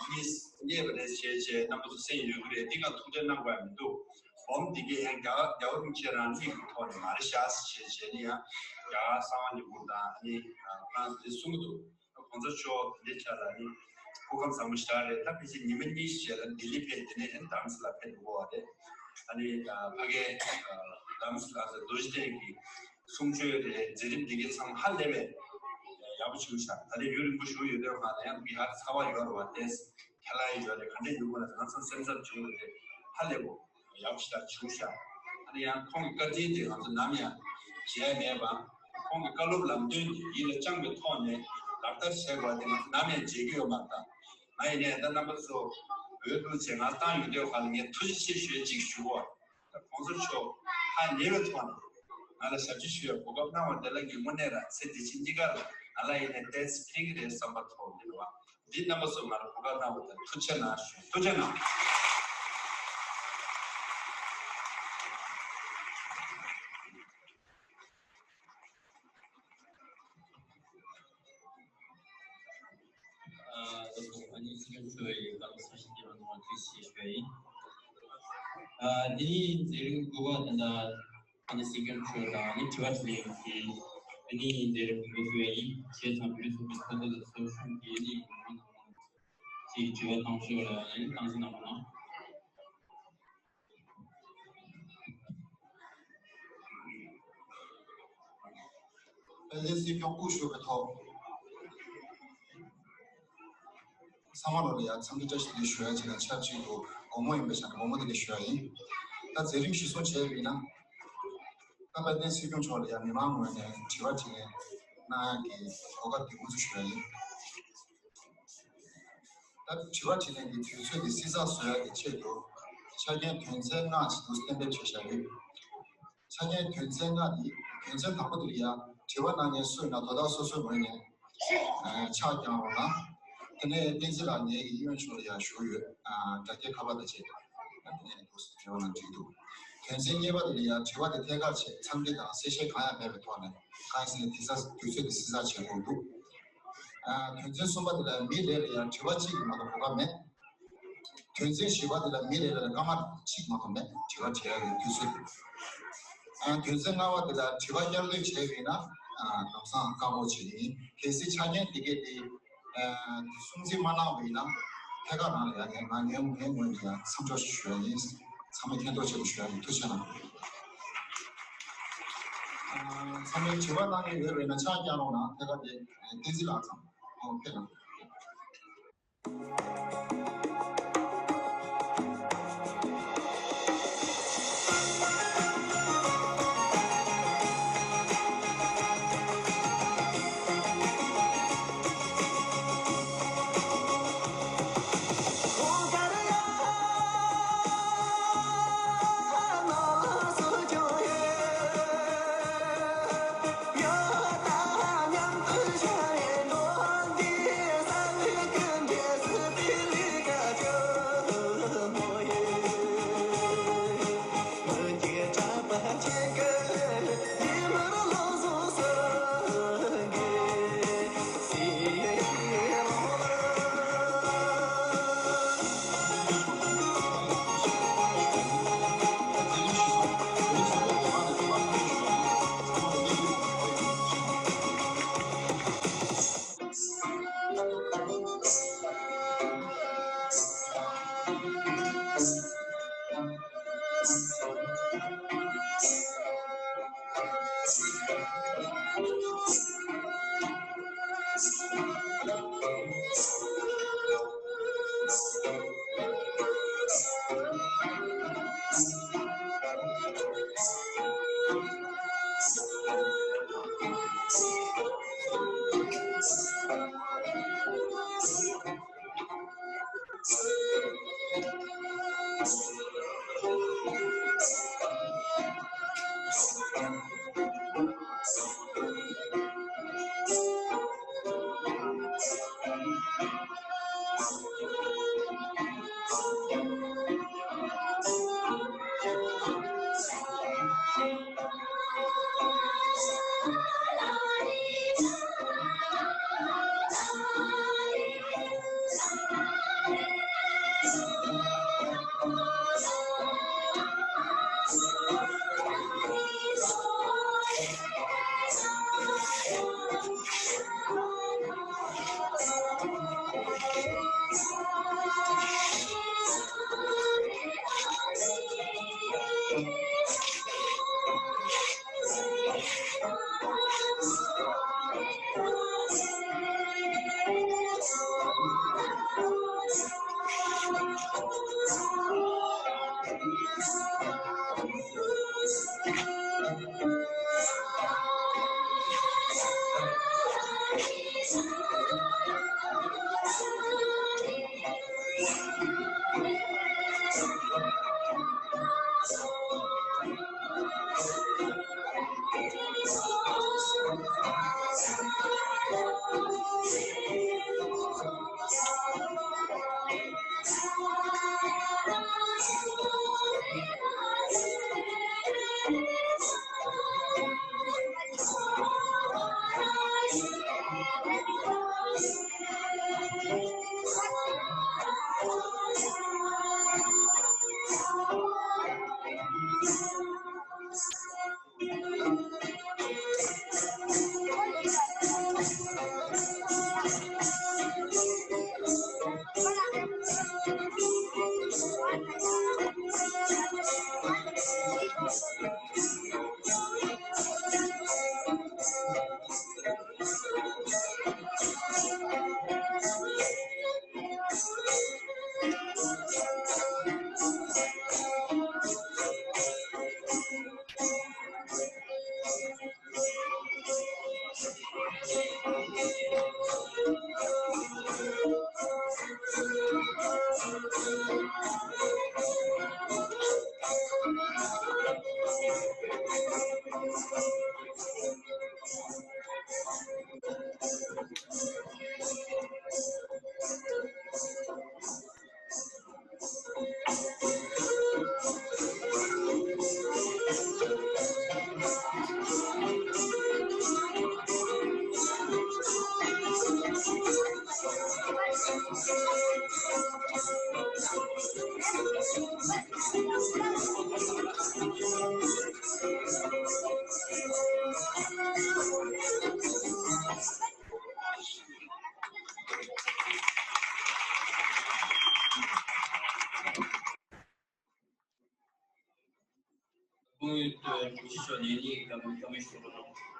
གཉིས་རྙེད་པ་རེད། བྱས་བྱས་རྣམ་པ་ཚོ་གསན་ཡོད་ཀྱི་རེད། འདི་ག་ཐུགས་འདྲན་གནང་དགོས་ཡ་མི་འདུག་སྦོམ་འདི་གས་ཡང་རྒྱ་རྒྱ་བོ་རིན་ཆེན་རང་ཉིད་ཀྱི་ཐོག་ནས་མ་རེད་ཤག་བྱས་བྱས་ནི་ཡང་རྒྱ་གར་གསང་བ་སྙིང་པོ་དང་ནི་ཨ་ཁོང་ཚོ་འདི་གསུང་གི་འདུག་གོང་ས་མཆོག་དེ་འདྲའི་ཆ་ལ་ནི་སྐུ་ཁམས་བཟང་པོ་ཞེ་དྲག་རེད། ད་ཕལ་ཆེར་ཉི་མ་གཉིས་ཤིག་རྗེས་ལ་ལྡི་ལི་ཕེབས། དེ་ནས་ཨ་ནི་རྡ་རམ་ས་ལ་ཕེབས་འགྲོ་གི་ཡོད་རེད། ཨ་ནི་ཨ་ཕ་གིའི་ཨ་རྡ་རམ་ས་ལ་རྡོ་རྗེ་གདན་གྱི་གསུང་ཆོས་རེད། མཛད་རིམ་འདི་གའི་ཚང་མ་ཧ་ལས་པའི་ཡག་པོ་བྱུང་ཤག་ད་ལྟ་ཡུན་རིང་པོ་བཞུགས་ཡོད་དུས་ང་ལ་ཡང་བི་ཧར་ཚ་བ་ཡོད་རེད་པ། དེ་ཁ་ལག་ཡོད་རེད། ག་འདྲ་ཡོད་དགོས་ན་ང་ཚང་སེམས་འཚབ་བྱུང་ཡོད་རེད། ཧ་ལས་པོ་ཡག་པོ་ཞེ་དྲག་བྱུང་ཤག་ཨ་ནི་ཡང་ཁོང་གི་བཀའ་དྲིན་དེ་ང་ཚོ་ནམ་ཡང་བརྗེད་མེད་པ། ཁོང་གི་བཀའ་སློབ་ལམ་སྟོན་དེ་ཡིད་ལ་བཅངས་པའི་ཐོག་ནས་ལག་བསྟར་བྱེད་དགོས་པ་དེ་ང་ཚོ་ནམ་ཡང་བརྗེད་རྒྱུ་ཡོད་མ་རེད། ད་ང་ཡིན་ནའི་ད་རྣམ་པ་ཚོ་འོས་བསྡུ་བྱས་ང་བཏང་ཡོང་དུས་ཁ་ལ་ངས་ཐུགས་རྗེ་ཆེ་ཞུ་ཡ་གཅིག་ཞུ་གོ། ད་གོང་ས་མཆོག་ཧ་ཉེ་བའི་ཐོག་ནས་ང་ལ་ཞབས་ཕྱི་ཞུ་ཡ་གོ་སྐབས་གནང་བ་དེ་ལ་ངས་དངོས་གནས་རང་ཚེ་འདི་ཕྱི་གཉིས་ཀ་ལ་ང་ལ་ཡིན་ནའི་ཏོག་ཙམ་ཕན་གྱི་རེད་བསམ་པ་ཐོག་ནས་རེད་བ། འདི་རྣམ་པ་ཚོ་ང་ལ་གོ་སྐབས་གནང་བ་དང་ཐུགས་རྗེ་གནང་ཞུ། ཐུགས་རྗེ་གནང་། ཨ་ཨ་ནི་སྲིད་སྐྱོང་མཆོག་ཡིན་ལ་ས་ཞིག་རྒྱབ་གནང་བ་ཐུགས་རྗེ་ཆེ་ཞུ་ཡ་ཡིན། ཨ་དེ་ནི་མཛད་རིམ་དགུ་པ་དེ་འདྲ། ཨ་ནི་སྲིད་སྐྱོང་མཆོག་དང་ཨ་ནི་དྲི་བ་དྲིས་ལན་གྱི་ཨ་ནི་མཛད་རིམ་འགོ་ཚུགས་ཡ་ཡིན། བྱས་ཙང་བོད་རིགས་ཚོགས་པའི་ཚོགས་གཙོ་དང་ཚོགས་གཞོན་གྱི་ཨ་ནི་ཅིག་དྲི་བ་བཏང་ཤོག་ལ་ཨ་ནི་བཏང་ཟིན་གནང་རོགས་གནང་། དཔལ་ལྡན་སྲིད་སྐྱོང་སྐུ་བཞུགས་པའི་ཐོག་ཚང་མ་ལོ་ལ་ཡ་འཚམས་འདྲི་བཀྲ་ཤིས་བདེ་ལེགས་ཞུ་ཡ་ཅིག་དང་ཆབས་ཅིག་ཏུ་དགོང་མོ་ཡིན་པའི་ཆ་ནས་དགོང་མོ་བདེ་ལེགས་ཞུ་ཡ་ཡིན། ད་མཛད་རིམ་གཞིར་བཟུང་བྱས་པ་ཡིན་ན། ད་དཔལ་ལྡན་སྲིད་སྐྱོང་མཆོག་ལ་ཡ་མི་མང་ངོས་ནས་དྲི་བ་དྲིས་ལན་གནང་ཡ་གི་གོ་སྐབས་དེ་མུ་མཐུད་ཞུ་ཡ་ཡིན། ད་དྲི་བ་དྲིས་ལན་གྱི་དུས་ཚོད་དེ་བསྲི་ཚགས་བཟོ་ཡ་གི་ཆེད་དུ་ཆ་རྐྱེན་དོན་ཚན་ལྔ་ཞིག་ཏུ་གཏན་འབེབས་བྱས་བཞག་ཡོད། ཆ་རྐྱེན་དོན་ཚན་ལྔ་འདི་དོན་ཚན་དང་པོ་དེ་ལ་ཡ་དྲི་བ་གནང་མཁན་སུ་ཡིན་ན་དོ་བདག་སོ་སོའི་ངོས་ནས་ཕྱག་བརྐྱང་རོགས་གནང་། དེ་ནས་བསྟན་འཛིན་ལགས་ངེད་ཀྱི་གཡས་གཡོན་ཕྱོགས་ལ་ཡ་བཞུགས་ཡོད། དྲ་རྒྱའི་ཁ་པར་དང་བཅས་ཏེ་དེ་ནས་འདུག་སེ་དྲི་བ་གནང་འགྲིག་འདུག་དོན་ཚན་གཉིས་པ་དེ་ལ་ཡ་དྲི་བ་དེ་ཐད་ཀར་བྱས་འཚམས་འདྲི་དང་གསལ་བཤད་གང་ཡང་མེད་པའི་ཐོག་ནས་གང་ཡིན་ཟེར་ན་དེ་ས་དུས་ཚོད་དེ་བསྲི་ཚགས་བྱེད་དགོས་འདུག་དོན་ཚན་གསུམ་པ་དེ་ལ་མི་རེ་རེ་ཡ་དྲི་བ་གཅིག་གི་མ་གཏོགས་གོ་སྐབས་མེད། དོན་ཚན་བཞི་པ་དེ་ལ་མི་རེ་རེ་ལ་སྐར་མ་གཅིག་མ་གཏོགས་མེད། དྲི་བ་དྲི་ཡ་གི་དུས་ཚོད། ཡང་དུས་ཚོད་སྔ་བ་དེ་ལ་དྲི་བ་བསྐྱར་ཟློས་བྱས་པ་ཡིན་ན་ལམ་སང་ཁག་པོ་ཆེ་ཡིན། གལ་སྲིད་ཆ་རྐྱེན་དེ་གས་དེ་སྲུང་བརྩི་མ་གནང་བ་ཡིན་ན་ཐད་ཀར་རང་ལ་ཡང་ཡང་ང་ངའི་ངོས་ནས་ཡང་མཚམས་འཇོག་ཞུ་ཡ་ཡིན། ཚང་མས་མཁྱེན་རྟོགས་བྱེད་དགོས་ཞུ་ཡ་ཡིན། ཐུགས་རྗེ་གནང་། ཚང་མས་དྲི་བ་གནང་མཁན་ཡོད་པ་ཡིན་ན་ཕྱག་བརྐྱངས་རོགས་གནང་། ཐད་ཀར་དེ་བསྟན་འཛིན་ལགས་ཚང་ཨོ་ཕེབས་གནང་། ཀྲུའུ་ཞི་མཆོག་ནས་ནི་བཀའ་མོལ་བཀའ་མོལ་ཞུ་རོགས་གནང་།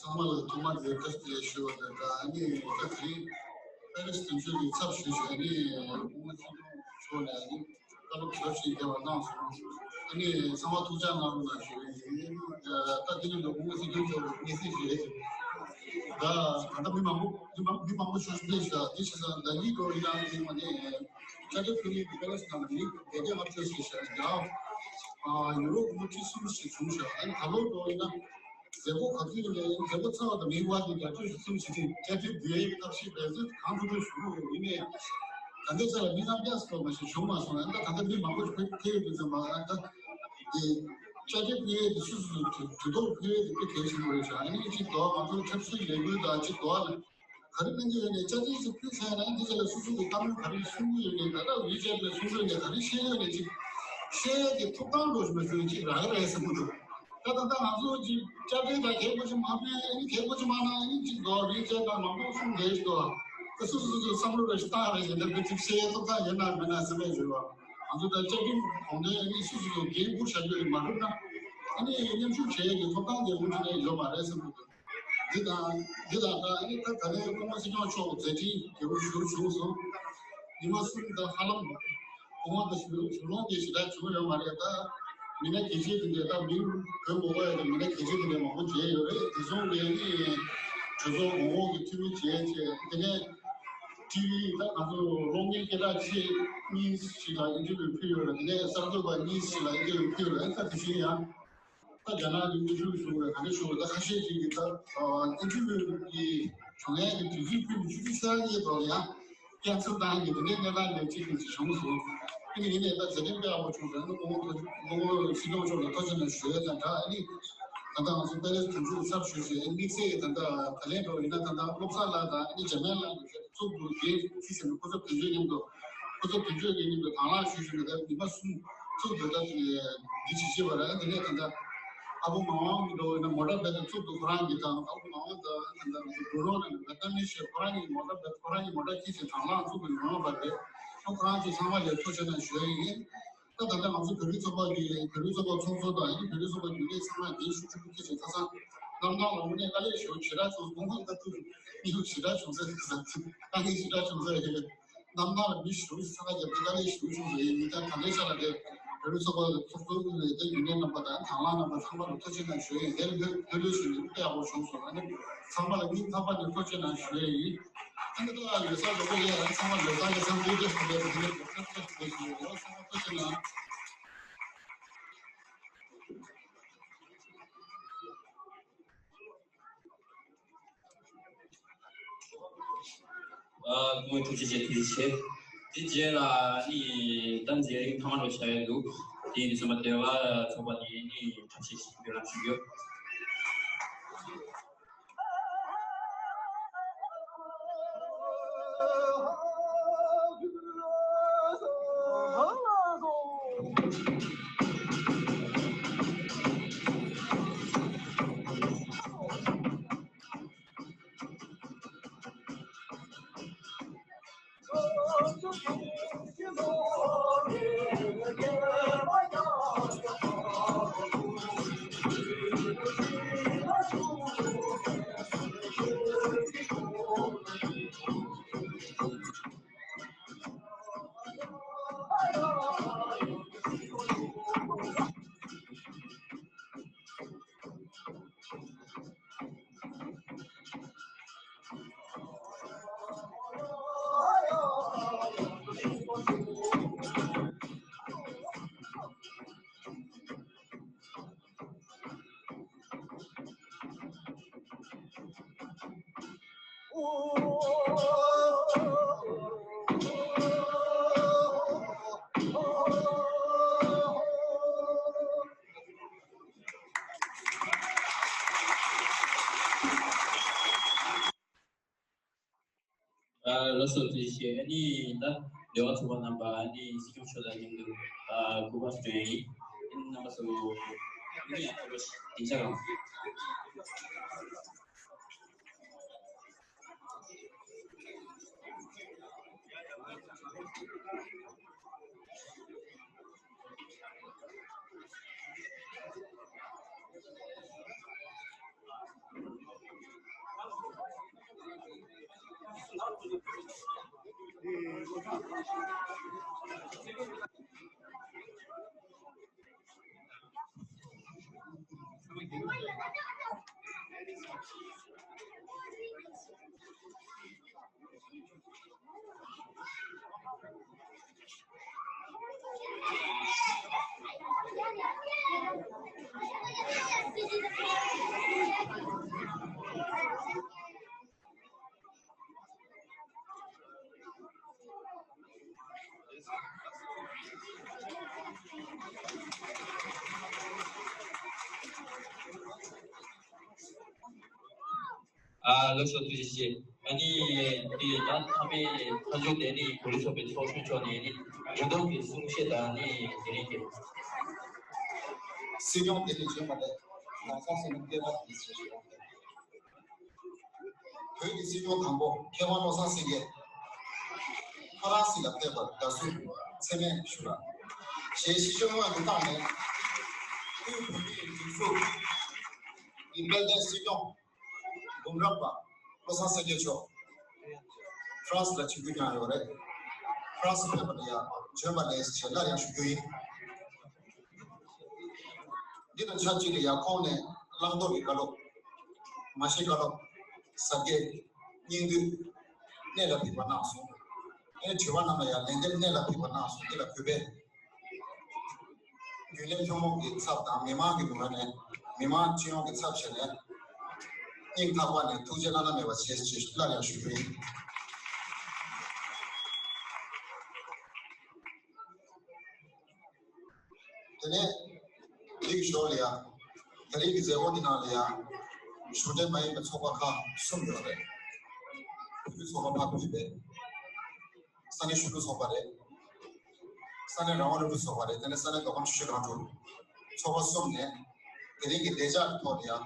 ཚང་མ་ལ་ཐོག་མར་ལས་ཀ་ལས་ཞུ་བ་དང་། ཨ་ནི་ད་དེ་རིང་པེ་རེ་སི་དོན་གཅོད་ཀྱི་ཚབ་ཞུས་བྱས། ཨ་ནི་སྐུ་ངོ་སྲིད་སྐྱོང་མཆོག་ནས་ཨ་ནི་བཀའ་སློབ་ཞབས་ཞུ་རྒྱབ་པ་གནང་སོང་། ཨ་ནི་ཚང་མ་ཐུགས་ཅག་གནང་རོགས་གནང་ཞུ་གི་ཡིན། ད་དེ་རིང་ལ་སྐུ་ངོ་སྲིད་སྐྱོང་མཆོག་གི་སྙན་སེང་ཞུ་ཡས་ཅིག་ད་ད་ལྟ་མི་མང་པོ་མི་མང་མི་མང་པོ་ཞིག་སླེབས་ཤག་དེ་བྱས་ཙང་ཟླ་གཉིས་འགྲོ་ཡིན་ན་དེ་མ་ནས་དཔྱ་ཁྲལ་ཕུལ་མཁན་གྱི་པེ་རེ་སི་ནང་ལ་མི་བརྒྱད་བརྒྱ་ལྔ་བཅུ་ཞིག་ཤར་ཡང་། ཨ། ཡུ་རོབ་མི་ཁྲི་གསུམ་ཞིག་བྱུང་ཤག་ཨ་ནི་ད་ལོ་འགྲོ་ཡིན་ན་མཛད་སྒོ་ག་ཚོད་ཡིན་ནའི་མཛད་སྒོ་ཚར་བ་དང་མི་དབར་གྱི་རྒྱ་ཁྱོན་ཞིག་གསུམ་ཞིག་དེ་བརྒྱ་ཁྲི་བསྡུ་ཡས་ཀྱི་ཐབས་ཤེས་འབད་རྩོལ་གང་ཐུབ་ཐུབ་ཞུ་གི་ཡོད། ཡིན་ནའི་ད་ལྟའི་ཆ་ལ་མི་ལྔ་བརྒྱ་ཙམ་མ་ཞིག་བྱུང་མ་སོང་། ཨ་ནི་ད་ད་ལྟ་མི་མང་པོ་ཞིག་ཕེབས་ཕེབས་ཡོད་དུས་ཙམ་པ། ཨ་ནི་ད་དེ་དཔྱ་ཁྲལ་ཕུལ་ཡས་དེ་སོ་སོ་སོ་དུས་ཐོག་ཕུལ་ཡས་དེ་དཔེ་གལ་ཆེན་པོ་རེད་ཤག་ཨ་ནི་གཅིག་འདུག་ང་ཚོ་ཆབ་སྲིད་ལས་འགུལ་དང་གཅིག་འདུག་ཨ་ནི། ག་རེ་གནང་གི་ཡོད་ནས་དཔྱ་ཁྲལ་ཞིག་ཕུལ་ཚར་ན་འདི་ཚོ་ལ་སོ་སོ་གི་བཀའ་མོལ་ག་རེ་གསུང་གི་ཡོད་ནས། ད་ལྟ་ཝི་ཅེཊ་ལ་གསུང་གི་ཡོད་ནས་ག་རེ་བཤད་ཡོད་ནས་ཅིག་བཤད་ཡས་ཀྱི་ཐོབ་ཐང་འགྲོ་བཞིན་པ་ཚོ་ཅིག་རག་གི་རེད་བསམ་གྱི་འདུག་ད་ད་ལྟ་ང་ཚོ་ཅིག་དཔྱ་ཁྲལ་དང་གལ་པོ་ཅིག་མ་ཕུལ་ཨ་ནི་གལ་པོ་ཅིག་མ་གནང་ཨ་ནི་ཅིག་འགྲོ་ཝི་ཅེཊ་ནང་མང་པོ་གསུང་བསྡད་ཤག་ད་སོ་སོ་སོ་སོ་བསམ་བློ་རེ་ཞིག་བཏང་རེ་བཞིན་ད་ཅིག་བཤད་ཡས་ཐོབ་ཐང་ཡོད་ན་མེད་ན་སེམས་པའི་འགྱུར་བ། ང་ཚོ་ད་བཅའ་ཁྲིམས་དགོངས་དོན་ཨ་ནི་སོ་སོ་སོ་འགན་འཁུར་བྱ་རྒྱུ་རེད། མ་འགྲུབ་ན་ཨ་ནི་མཉམ་ཞུགས་བྱེད་ཡས་ཀྱི་ཐོབ་ཐང་དེ་མུ་མཐུད་ནས་ཡོད་མ་རེད་བསམ་གྱི་འདུག་འདི་དང་འདི་དང་ད་ཨ་ནི་ད་ད་ལན་སྐུ་ངོ་སྲིད་སྐྱོང་མཆོག་མཛད་འཕྲིན་རྒྱས་པོ་ཞུ་བྱུང་སོང་། ཉི་མ་གསུམ་དང་ཧ་ལམ་སྐུ་ངོ་དང་ཞུ་ཞུ་ལོང་དེ་ཞེ་དྲག་བྱུང་ཡོད་མ་རེད། ད་མི་སྣ་གལ་ཆེ་དེ་འདྲ་ད་མིང་འབོད་མི་དགོས་ཡ་དེ་མི་སྣ་གལ་ཆེ་དེ་འདྲ་མང་པོ་མཇལ་ཡོད་རེད། དེ་སོང་ནས་ནི་གྲོས་ཚོགས་ངོ་ངོ་གི་འཐུས་མི་མཇལ་བྱས། དེ་ནས་ཊི་ཝི་ད་ང་ཚོ་གློག་བརྙན་སྐད་གྲགས་ཆེ་གཉིས་ཤིག་ལ་ཨིན་ཊར་བིའུ་ཕུལ་ཡོད་རེད། དེ་ནས་གསར་འགོད་པ་གཉིས་ཤིག་ལ་ཨིན་ཊར་བིའུ་ཕུལ་ཡོད་རེད། ད་དེ་བཞིན་ཡང་ད་རྒྱ་ནག་གི་དབུ་བཞུགས་ཞུ་བའི་ག་འདྲ་ཞུ་བ་ད་ཁ་ཤས་ཅིག་གིས་ད་ཨིན་ཊར་བིའུ་གི་བྱུང་ཡས་ཀྱི་དུས་ཚོད་ཕུལ་ནས་ཆུ་ཚོད་ཕྱེད་ཀའི་ཐོག་ལ་ཡང་ཀན་སེལ་བཏང་གི་དེ་འདྲའི་གནས་སྟངས་འདྲ་ཅིག་གི་ཅིག་བྱུང་སོང་། ཨ་ནི་ཡིན་ནའི་ད་མཛད་རིམ་དཔེ་ཡག་པོ་བྱུང་སོང་། ཨ་ནི་སྐུ་ངོ་སྐུ་ངོ་སྲིད་སྐྱོང་མཆོག་ལ་ཐུགས་རྗེ་གནང་ཞུ་ཡས་དང་སྦྲགས། ཨ་ནི་ད་ལྟ་ང་ཚོ་པེ་རེ་སི་དོན་གཅོད་ཚབ་ཞུས་བྱས། ཨ་ནི་དམིགས་བསལ་གྱི་ད་ལྟ་ད་ལན་འགྲོ་ཡིན་ན་ད་ལྟ་བློ་བཟང་ལགས་དང་ཨ་ནི་འཇར་མན་ལགས་ཀྱི་གཙུག་ཏུ་རྒྱལ་ཁྲི་ཟེར་ནས་ཁོ་ཚོ་དོན་གཅོད་མཉམ་དུ་ཁོ་ཚོ་དོན་གཅོད་ཀྱི་མཉམ་དུ་དང་བླངས་ཞུས་ཞུས་ནས་ད་ཉི་མ་གསུམ་ཚུགས་འདུག་ད་འདི་བྱེད་ཀྱི་ཡོད་པ་རེད། དེ་ནས་ད་ལྟ་ཨ་བུ་ངག་དབང་གི་འགྲོ་ཡིན་ན་མོ་ཊ་བེད་དུ་བཙུགས་འདུག་ཁོ་རང་གིས་དང་ཨ་བུ་ངག་དབང་དང་ད་ལྟ་འགྲོ་རོགས་ནས་བེད་ནམ་མི་ཤེས། ཁོ་རང་གི་མོ་ཊ་བེད་ཁོ་རང་གི་མོ་ཊ་ཁྱེར་ཏེ་དང་བླངས་བཙུགས་པའི་ངོ་མ་རེད། ཁོ་རང་ཚོ་ཚང་མ་ལ་ཐུགས་རྗེ་གནང་ཞུ་ཡ་ཡིན། ད་ད་ལྟ་ང་ཚོ་བོད་རིགས་ཚོགས་པ་གི་བོད་རིགས་ཚོགས་པ་ཚོགས་གཙོ་དང་ཨ་ནི་བོད་རིགས་ཚོགས་པ་རྒྱུན་ལས་ཚང་མ་རྒན་ཤོས་ཕྲུ་གུ་སྐྱེས་ཆེན་ཁ་སང་རྣམ་ཐར་ལ་དངོས་གནས་དཀའ་ལས་ཞེ་པོ་ཞེ་དྲག་བྱུང་སོང་། ད་ཐུག་མི་ཡོང་ཞེ་དྲག་བྱུང་ས་རེད། ཁ་སང་དཀའ་ལས་ཞེ་དྲག་བྱུང་ས་རེད། རྣམ་ཐར་ལ་མི་ཞེ་པོ་ཞིག་ས་ཁ་རྒྱབ་སྟེ་དཀའ་ལས་ཞེ་པོ་བྱུང་ས་ཡིན། མི་ད་ག་འདྲའི་ཆ་ལ་དེ་བོད་རིགས་ཚོགས་པ་ཚོགས་གཙོ་དབུས་པའི་དེ་རྒྱུན་ལས་རྣམ་པ་དང་དང་བླངས་རྣམ་པ་ཚང་མ་ལ་ཐུགས་རྗེ་གནང་ཞུ་ཡ་ཡིན། དེ་ལ་ལྷོད་ལྷོད་ལྷོད་ཞུ་ཡིན། དཔེ་ཡག་པོ་བྱུང་སོང་། ཨ་ནི་ཚང་མ་ལ་སྙིང་ཐག་པ་ནས་ཐུགས་རྗེ་གནང་ཞུ་ཡ་ཡིན། ཨ་ནི་ད་ལོ་གསར་འགྲོ་གི་ཡོད། ཨ་ནི་ཚང་མ་ལོ་གསར་གྱི་འཚམས་འདྲི་བཀྲ་ཤིས་བདེ་ལེགས། དེ་ནས་བཀྲ་ཤིས་བདེ་ལེགས་ཞུ་ཡ་ཡོད། ཚང་མ་ཐུགས་རྗེ་གནང་། ཨ། སྐུ་ངོ་ཐུགས་རྗེ་ཆེ། ཐུགས་རྗེ་ཆེ། དེ་རྗེས་ལ་ནི་ད་མཛད་རིམ་ཐ་མ་འགྲོ་བྱ་ཡ་འདུག་དེ་ཡིན་དུས་ཙམ་པ་དེ་བ་ཚོགས་པ་ནས་ནི་ཐབས་ཤེས་ཤིག་སྤེལ་རོགས་ཞུ་རྒྱུ། ཨ། ལགས་སོ། ཐུགས་རྗེ་ཆེ། ཨ་ནི་ད་ལས་དབང་ཚོགས་པ་རྣམ་པ་ཨ་ནི་སྲིད་སྐྱོང་མཆོག་དང་མཉམ་དུ་ཨ་སྐུ་པར་སྟོན་ཡིན། ཨ་ནི་རྣམ་པ་ཚོ་ཨ་ནི་ཡང་ཐོག་ཞིག་སྡིངས་ཆ་གང་། ཨ་ལགས་སོ། ཐུགས་རྗེ་ཆེ། ཨ་ནི་དེ་ཡང་མཐའ་མའི་མཐའ་མཇུག་དེ་ནི་གོ་ལི་ཚོགས་པའི་ཚོགས་གཞོན་མཆོག་ནས་ནི་རེ་དོགས་ཀྱི་གསུང་བཤད་དང་ནི་དེ་རིང་གི་སྲིད་སྐྱོང་དེ་ནི་བྱོན་པ་ལས་ལམ་སང་སོང་ནས་སྐད་པ་དེ་ཞེས་ཞུ་བ། བོད་ཀྱི་སྲིད་སྐྱོང་དང་པོ་མཁས་དབང་བློ་བཟང་སེང་གེ་ཕ་རན་སི་ལ་ཕེབས་པར་དགའ་བསུ་ཚད་མེད་ཞུ་ར། ཞེས་ཞི་ལྕོགས་ངང་དུ་བཏང་ནས་དབུས་བོད་མིའི་སྒྲིག་འཛུགས་ཀྱི་དཔལ་ལྡན་སྲིད་སྐྱོང་འབུམ་རམས་པ་བློ་བཟང་སེང་གེ་མཆོག་ཧྥ་རན་སི་ལ་ཆིབས་བསྒྱུར་བསྐྱངས་ཡོད་རེད། ཧྥ་རན་སི་ཕེབས་པ་ལ་ཡང་བྱོན་པ་ལེགས་ཞེས་སླར་ཡང་ཞུ་རྒྱུ་ཡིན། འདི་དང་ཆབས་ཅིག་ལ་ཡང་ཁོང་ནས་བླང་དོར་གྱི་བཀའ་སློབ། མ་ཤེས་བཀའ་སློབ། ཟབ་རྒྱས། སྙིང་བསྡུས། གནད་ལ་ཕིགས་པ་གནང་སོང་། ཨེ་དྲི་བ་རྣམས་ལ་ཡང་ལན་འདེབས་གནད་ལ་ཕིགས་པ་གནང་སོང་། འདི་ལ་གུས་པས། རྒྱུན་ལས་ཐུན་མོང་གི་ཚབ་དང་མི་མང་གི་ངོས་ནས་མི་མང་སྤྱི་ཡོངས་ཀྱི་ཚབ་བྱས་ནས་སྙིང་ཐག་པ་ནས་ཐུགས་རྗེ་བླ་ན་མེད་པ་བྱས་ཞེས་སླར་ཡང་ཞུ་རྒྱུ་ཡིན། དེ་ནས་འདི་གི་ཞོར་ལ་ཡང་ད་རེས་ཀྱི་མཛད་སྒོ་འདི་ནང་ལ་ཡང་གཞུང་འབྲེལ་མ་ཡིན་པའི་ཚོགས་པ་ཁག་གསུམ་ཡོད་རེད། བོད་ཀྱི་ཚོགས་པ་ཕར་ཕུད་པའི་ས་གནས་གཞོན་ནུ་ཚོགས་པ་རེད། ས་གནས་རང་དབང་སློབ་ཕྲུག་ཚོགས་པ་རེད། དེ་ནས་ས་གནས་མདོ་ཁམས་ཆུ་བཞི་སྒང་དྲུག་ཚོགས་པ་གསུམ་ནས་དེ་རིང་གི་བདེ་འཇགས་ཀྱི་ཐོག་ནས་ཡང་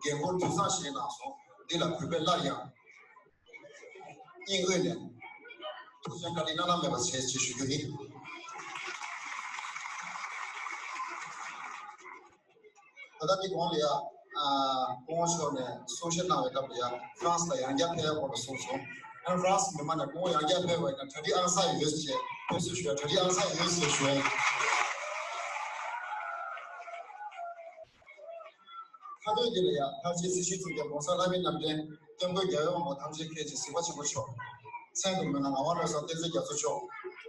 འགན་འཁུར་དུས་བཟང་བཞེས་གནང་སོང་། འདི་ལ་གུས་པས་སླར་ཡང་སྙིང་དབུས་ནས་ཐུགས་རྗེ་བཀའ་དྲིན་བླ་ན་མེད་པ་བྱས་ཞེས་ཞུ་རྒྱུ་ཡིན། ད་ལྟ་འདི་གོང་ལ་ཡ། ཨ། སྐུ་ངོ་མཆོག་ནས་གསུང་བཤད་གནང་བའི་སྐབས་ལ་ཡ་ཧྥ་རན་སི་ལ་ཡང་བསྐྱར་ཕེབས་ཡག་སྐོར་ལ་གསུངས་སོང་། ཡང་ཧྥ་རན་སི་མི་མང་ནས་སྐུ་ངོ་ཡང་བསྐྱར་ཕེབས་པ་ཡིན་ན་གྲ་སྒྲིག་ཨང་གསར་ཡོད་ཅེས་ཕེབས་བསུ་ཞུ་ཡ། གྲ་སྒྲིག་ཨང་གསར་ཡོད་ཅེས་ཞུ་ཡ། མཐའ་དོན་འདི་ལ་ཡང་ལྷར་བཅས་སྲིད་ཞིའི་གཙུག་རྒྱན་༸གོང་ས་ལྷ་མིའི་རྣམ་འདྲེན་སྐྱབས་མགོན་རྒྱལ་བའི་དབང་པོ་ཐམས་ཅད་མཁྱེན་ཅིང་གཟིགས་པ་ཆེན་པོ་མཆོག་མཚན་དུ་མེད་ན་ངག་དབང་བློ་བཟང་བསྟན་འཛིན་རྒྱ་མཚོ་མཆོག་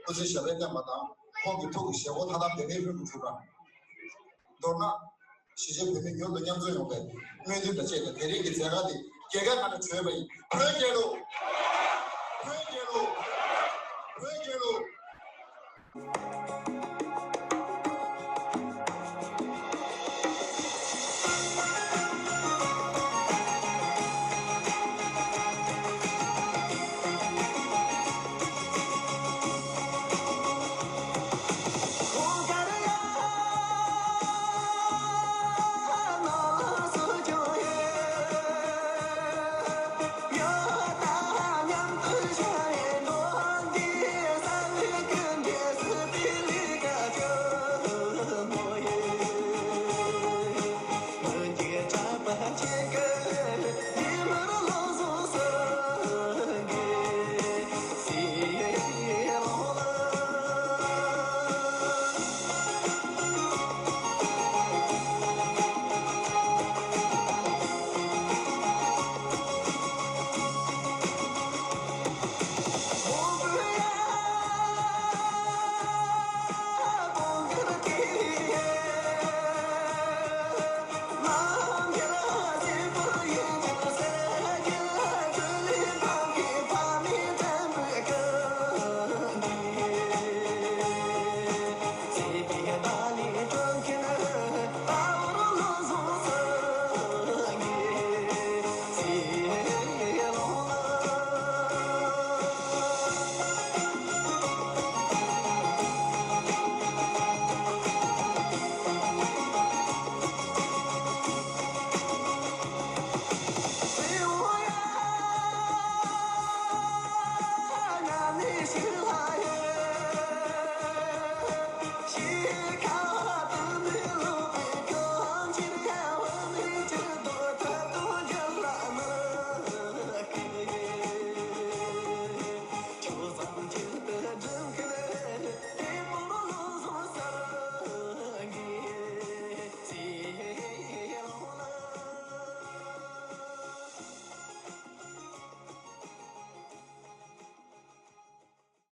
སྐུ་ཚེ་ཞབས་པད་བརྟན་པ་དང་ཁོང་གི་ཐུགས་ཀྱི་བཞེད་དགོངས་མཐའ་དག་འབད་པས་ལྷུན་གྱིས་གྲུབ་པ། མདོར་ན། གཞིས་བྱེས་བོད་མི་མྱུར་དུ་མཉམ་འཛོམས་ཡོང་བའི་སྨོན་འདུན་དང་བཅས་ཏེ་དེ་རིང་གི་མཛད་སྒར་འདི་རྒྱལ་ཁའི་ངང་ནས་གྲོལ་བ་ཡིན། བོད་རྒྱལ་ལོ། བོད་རྒྱལ་ལོ།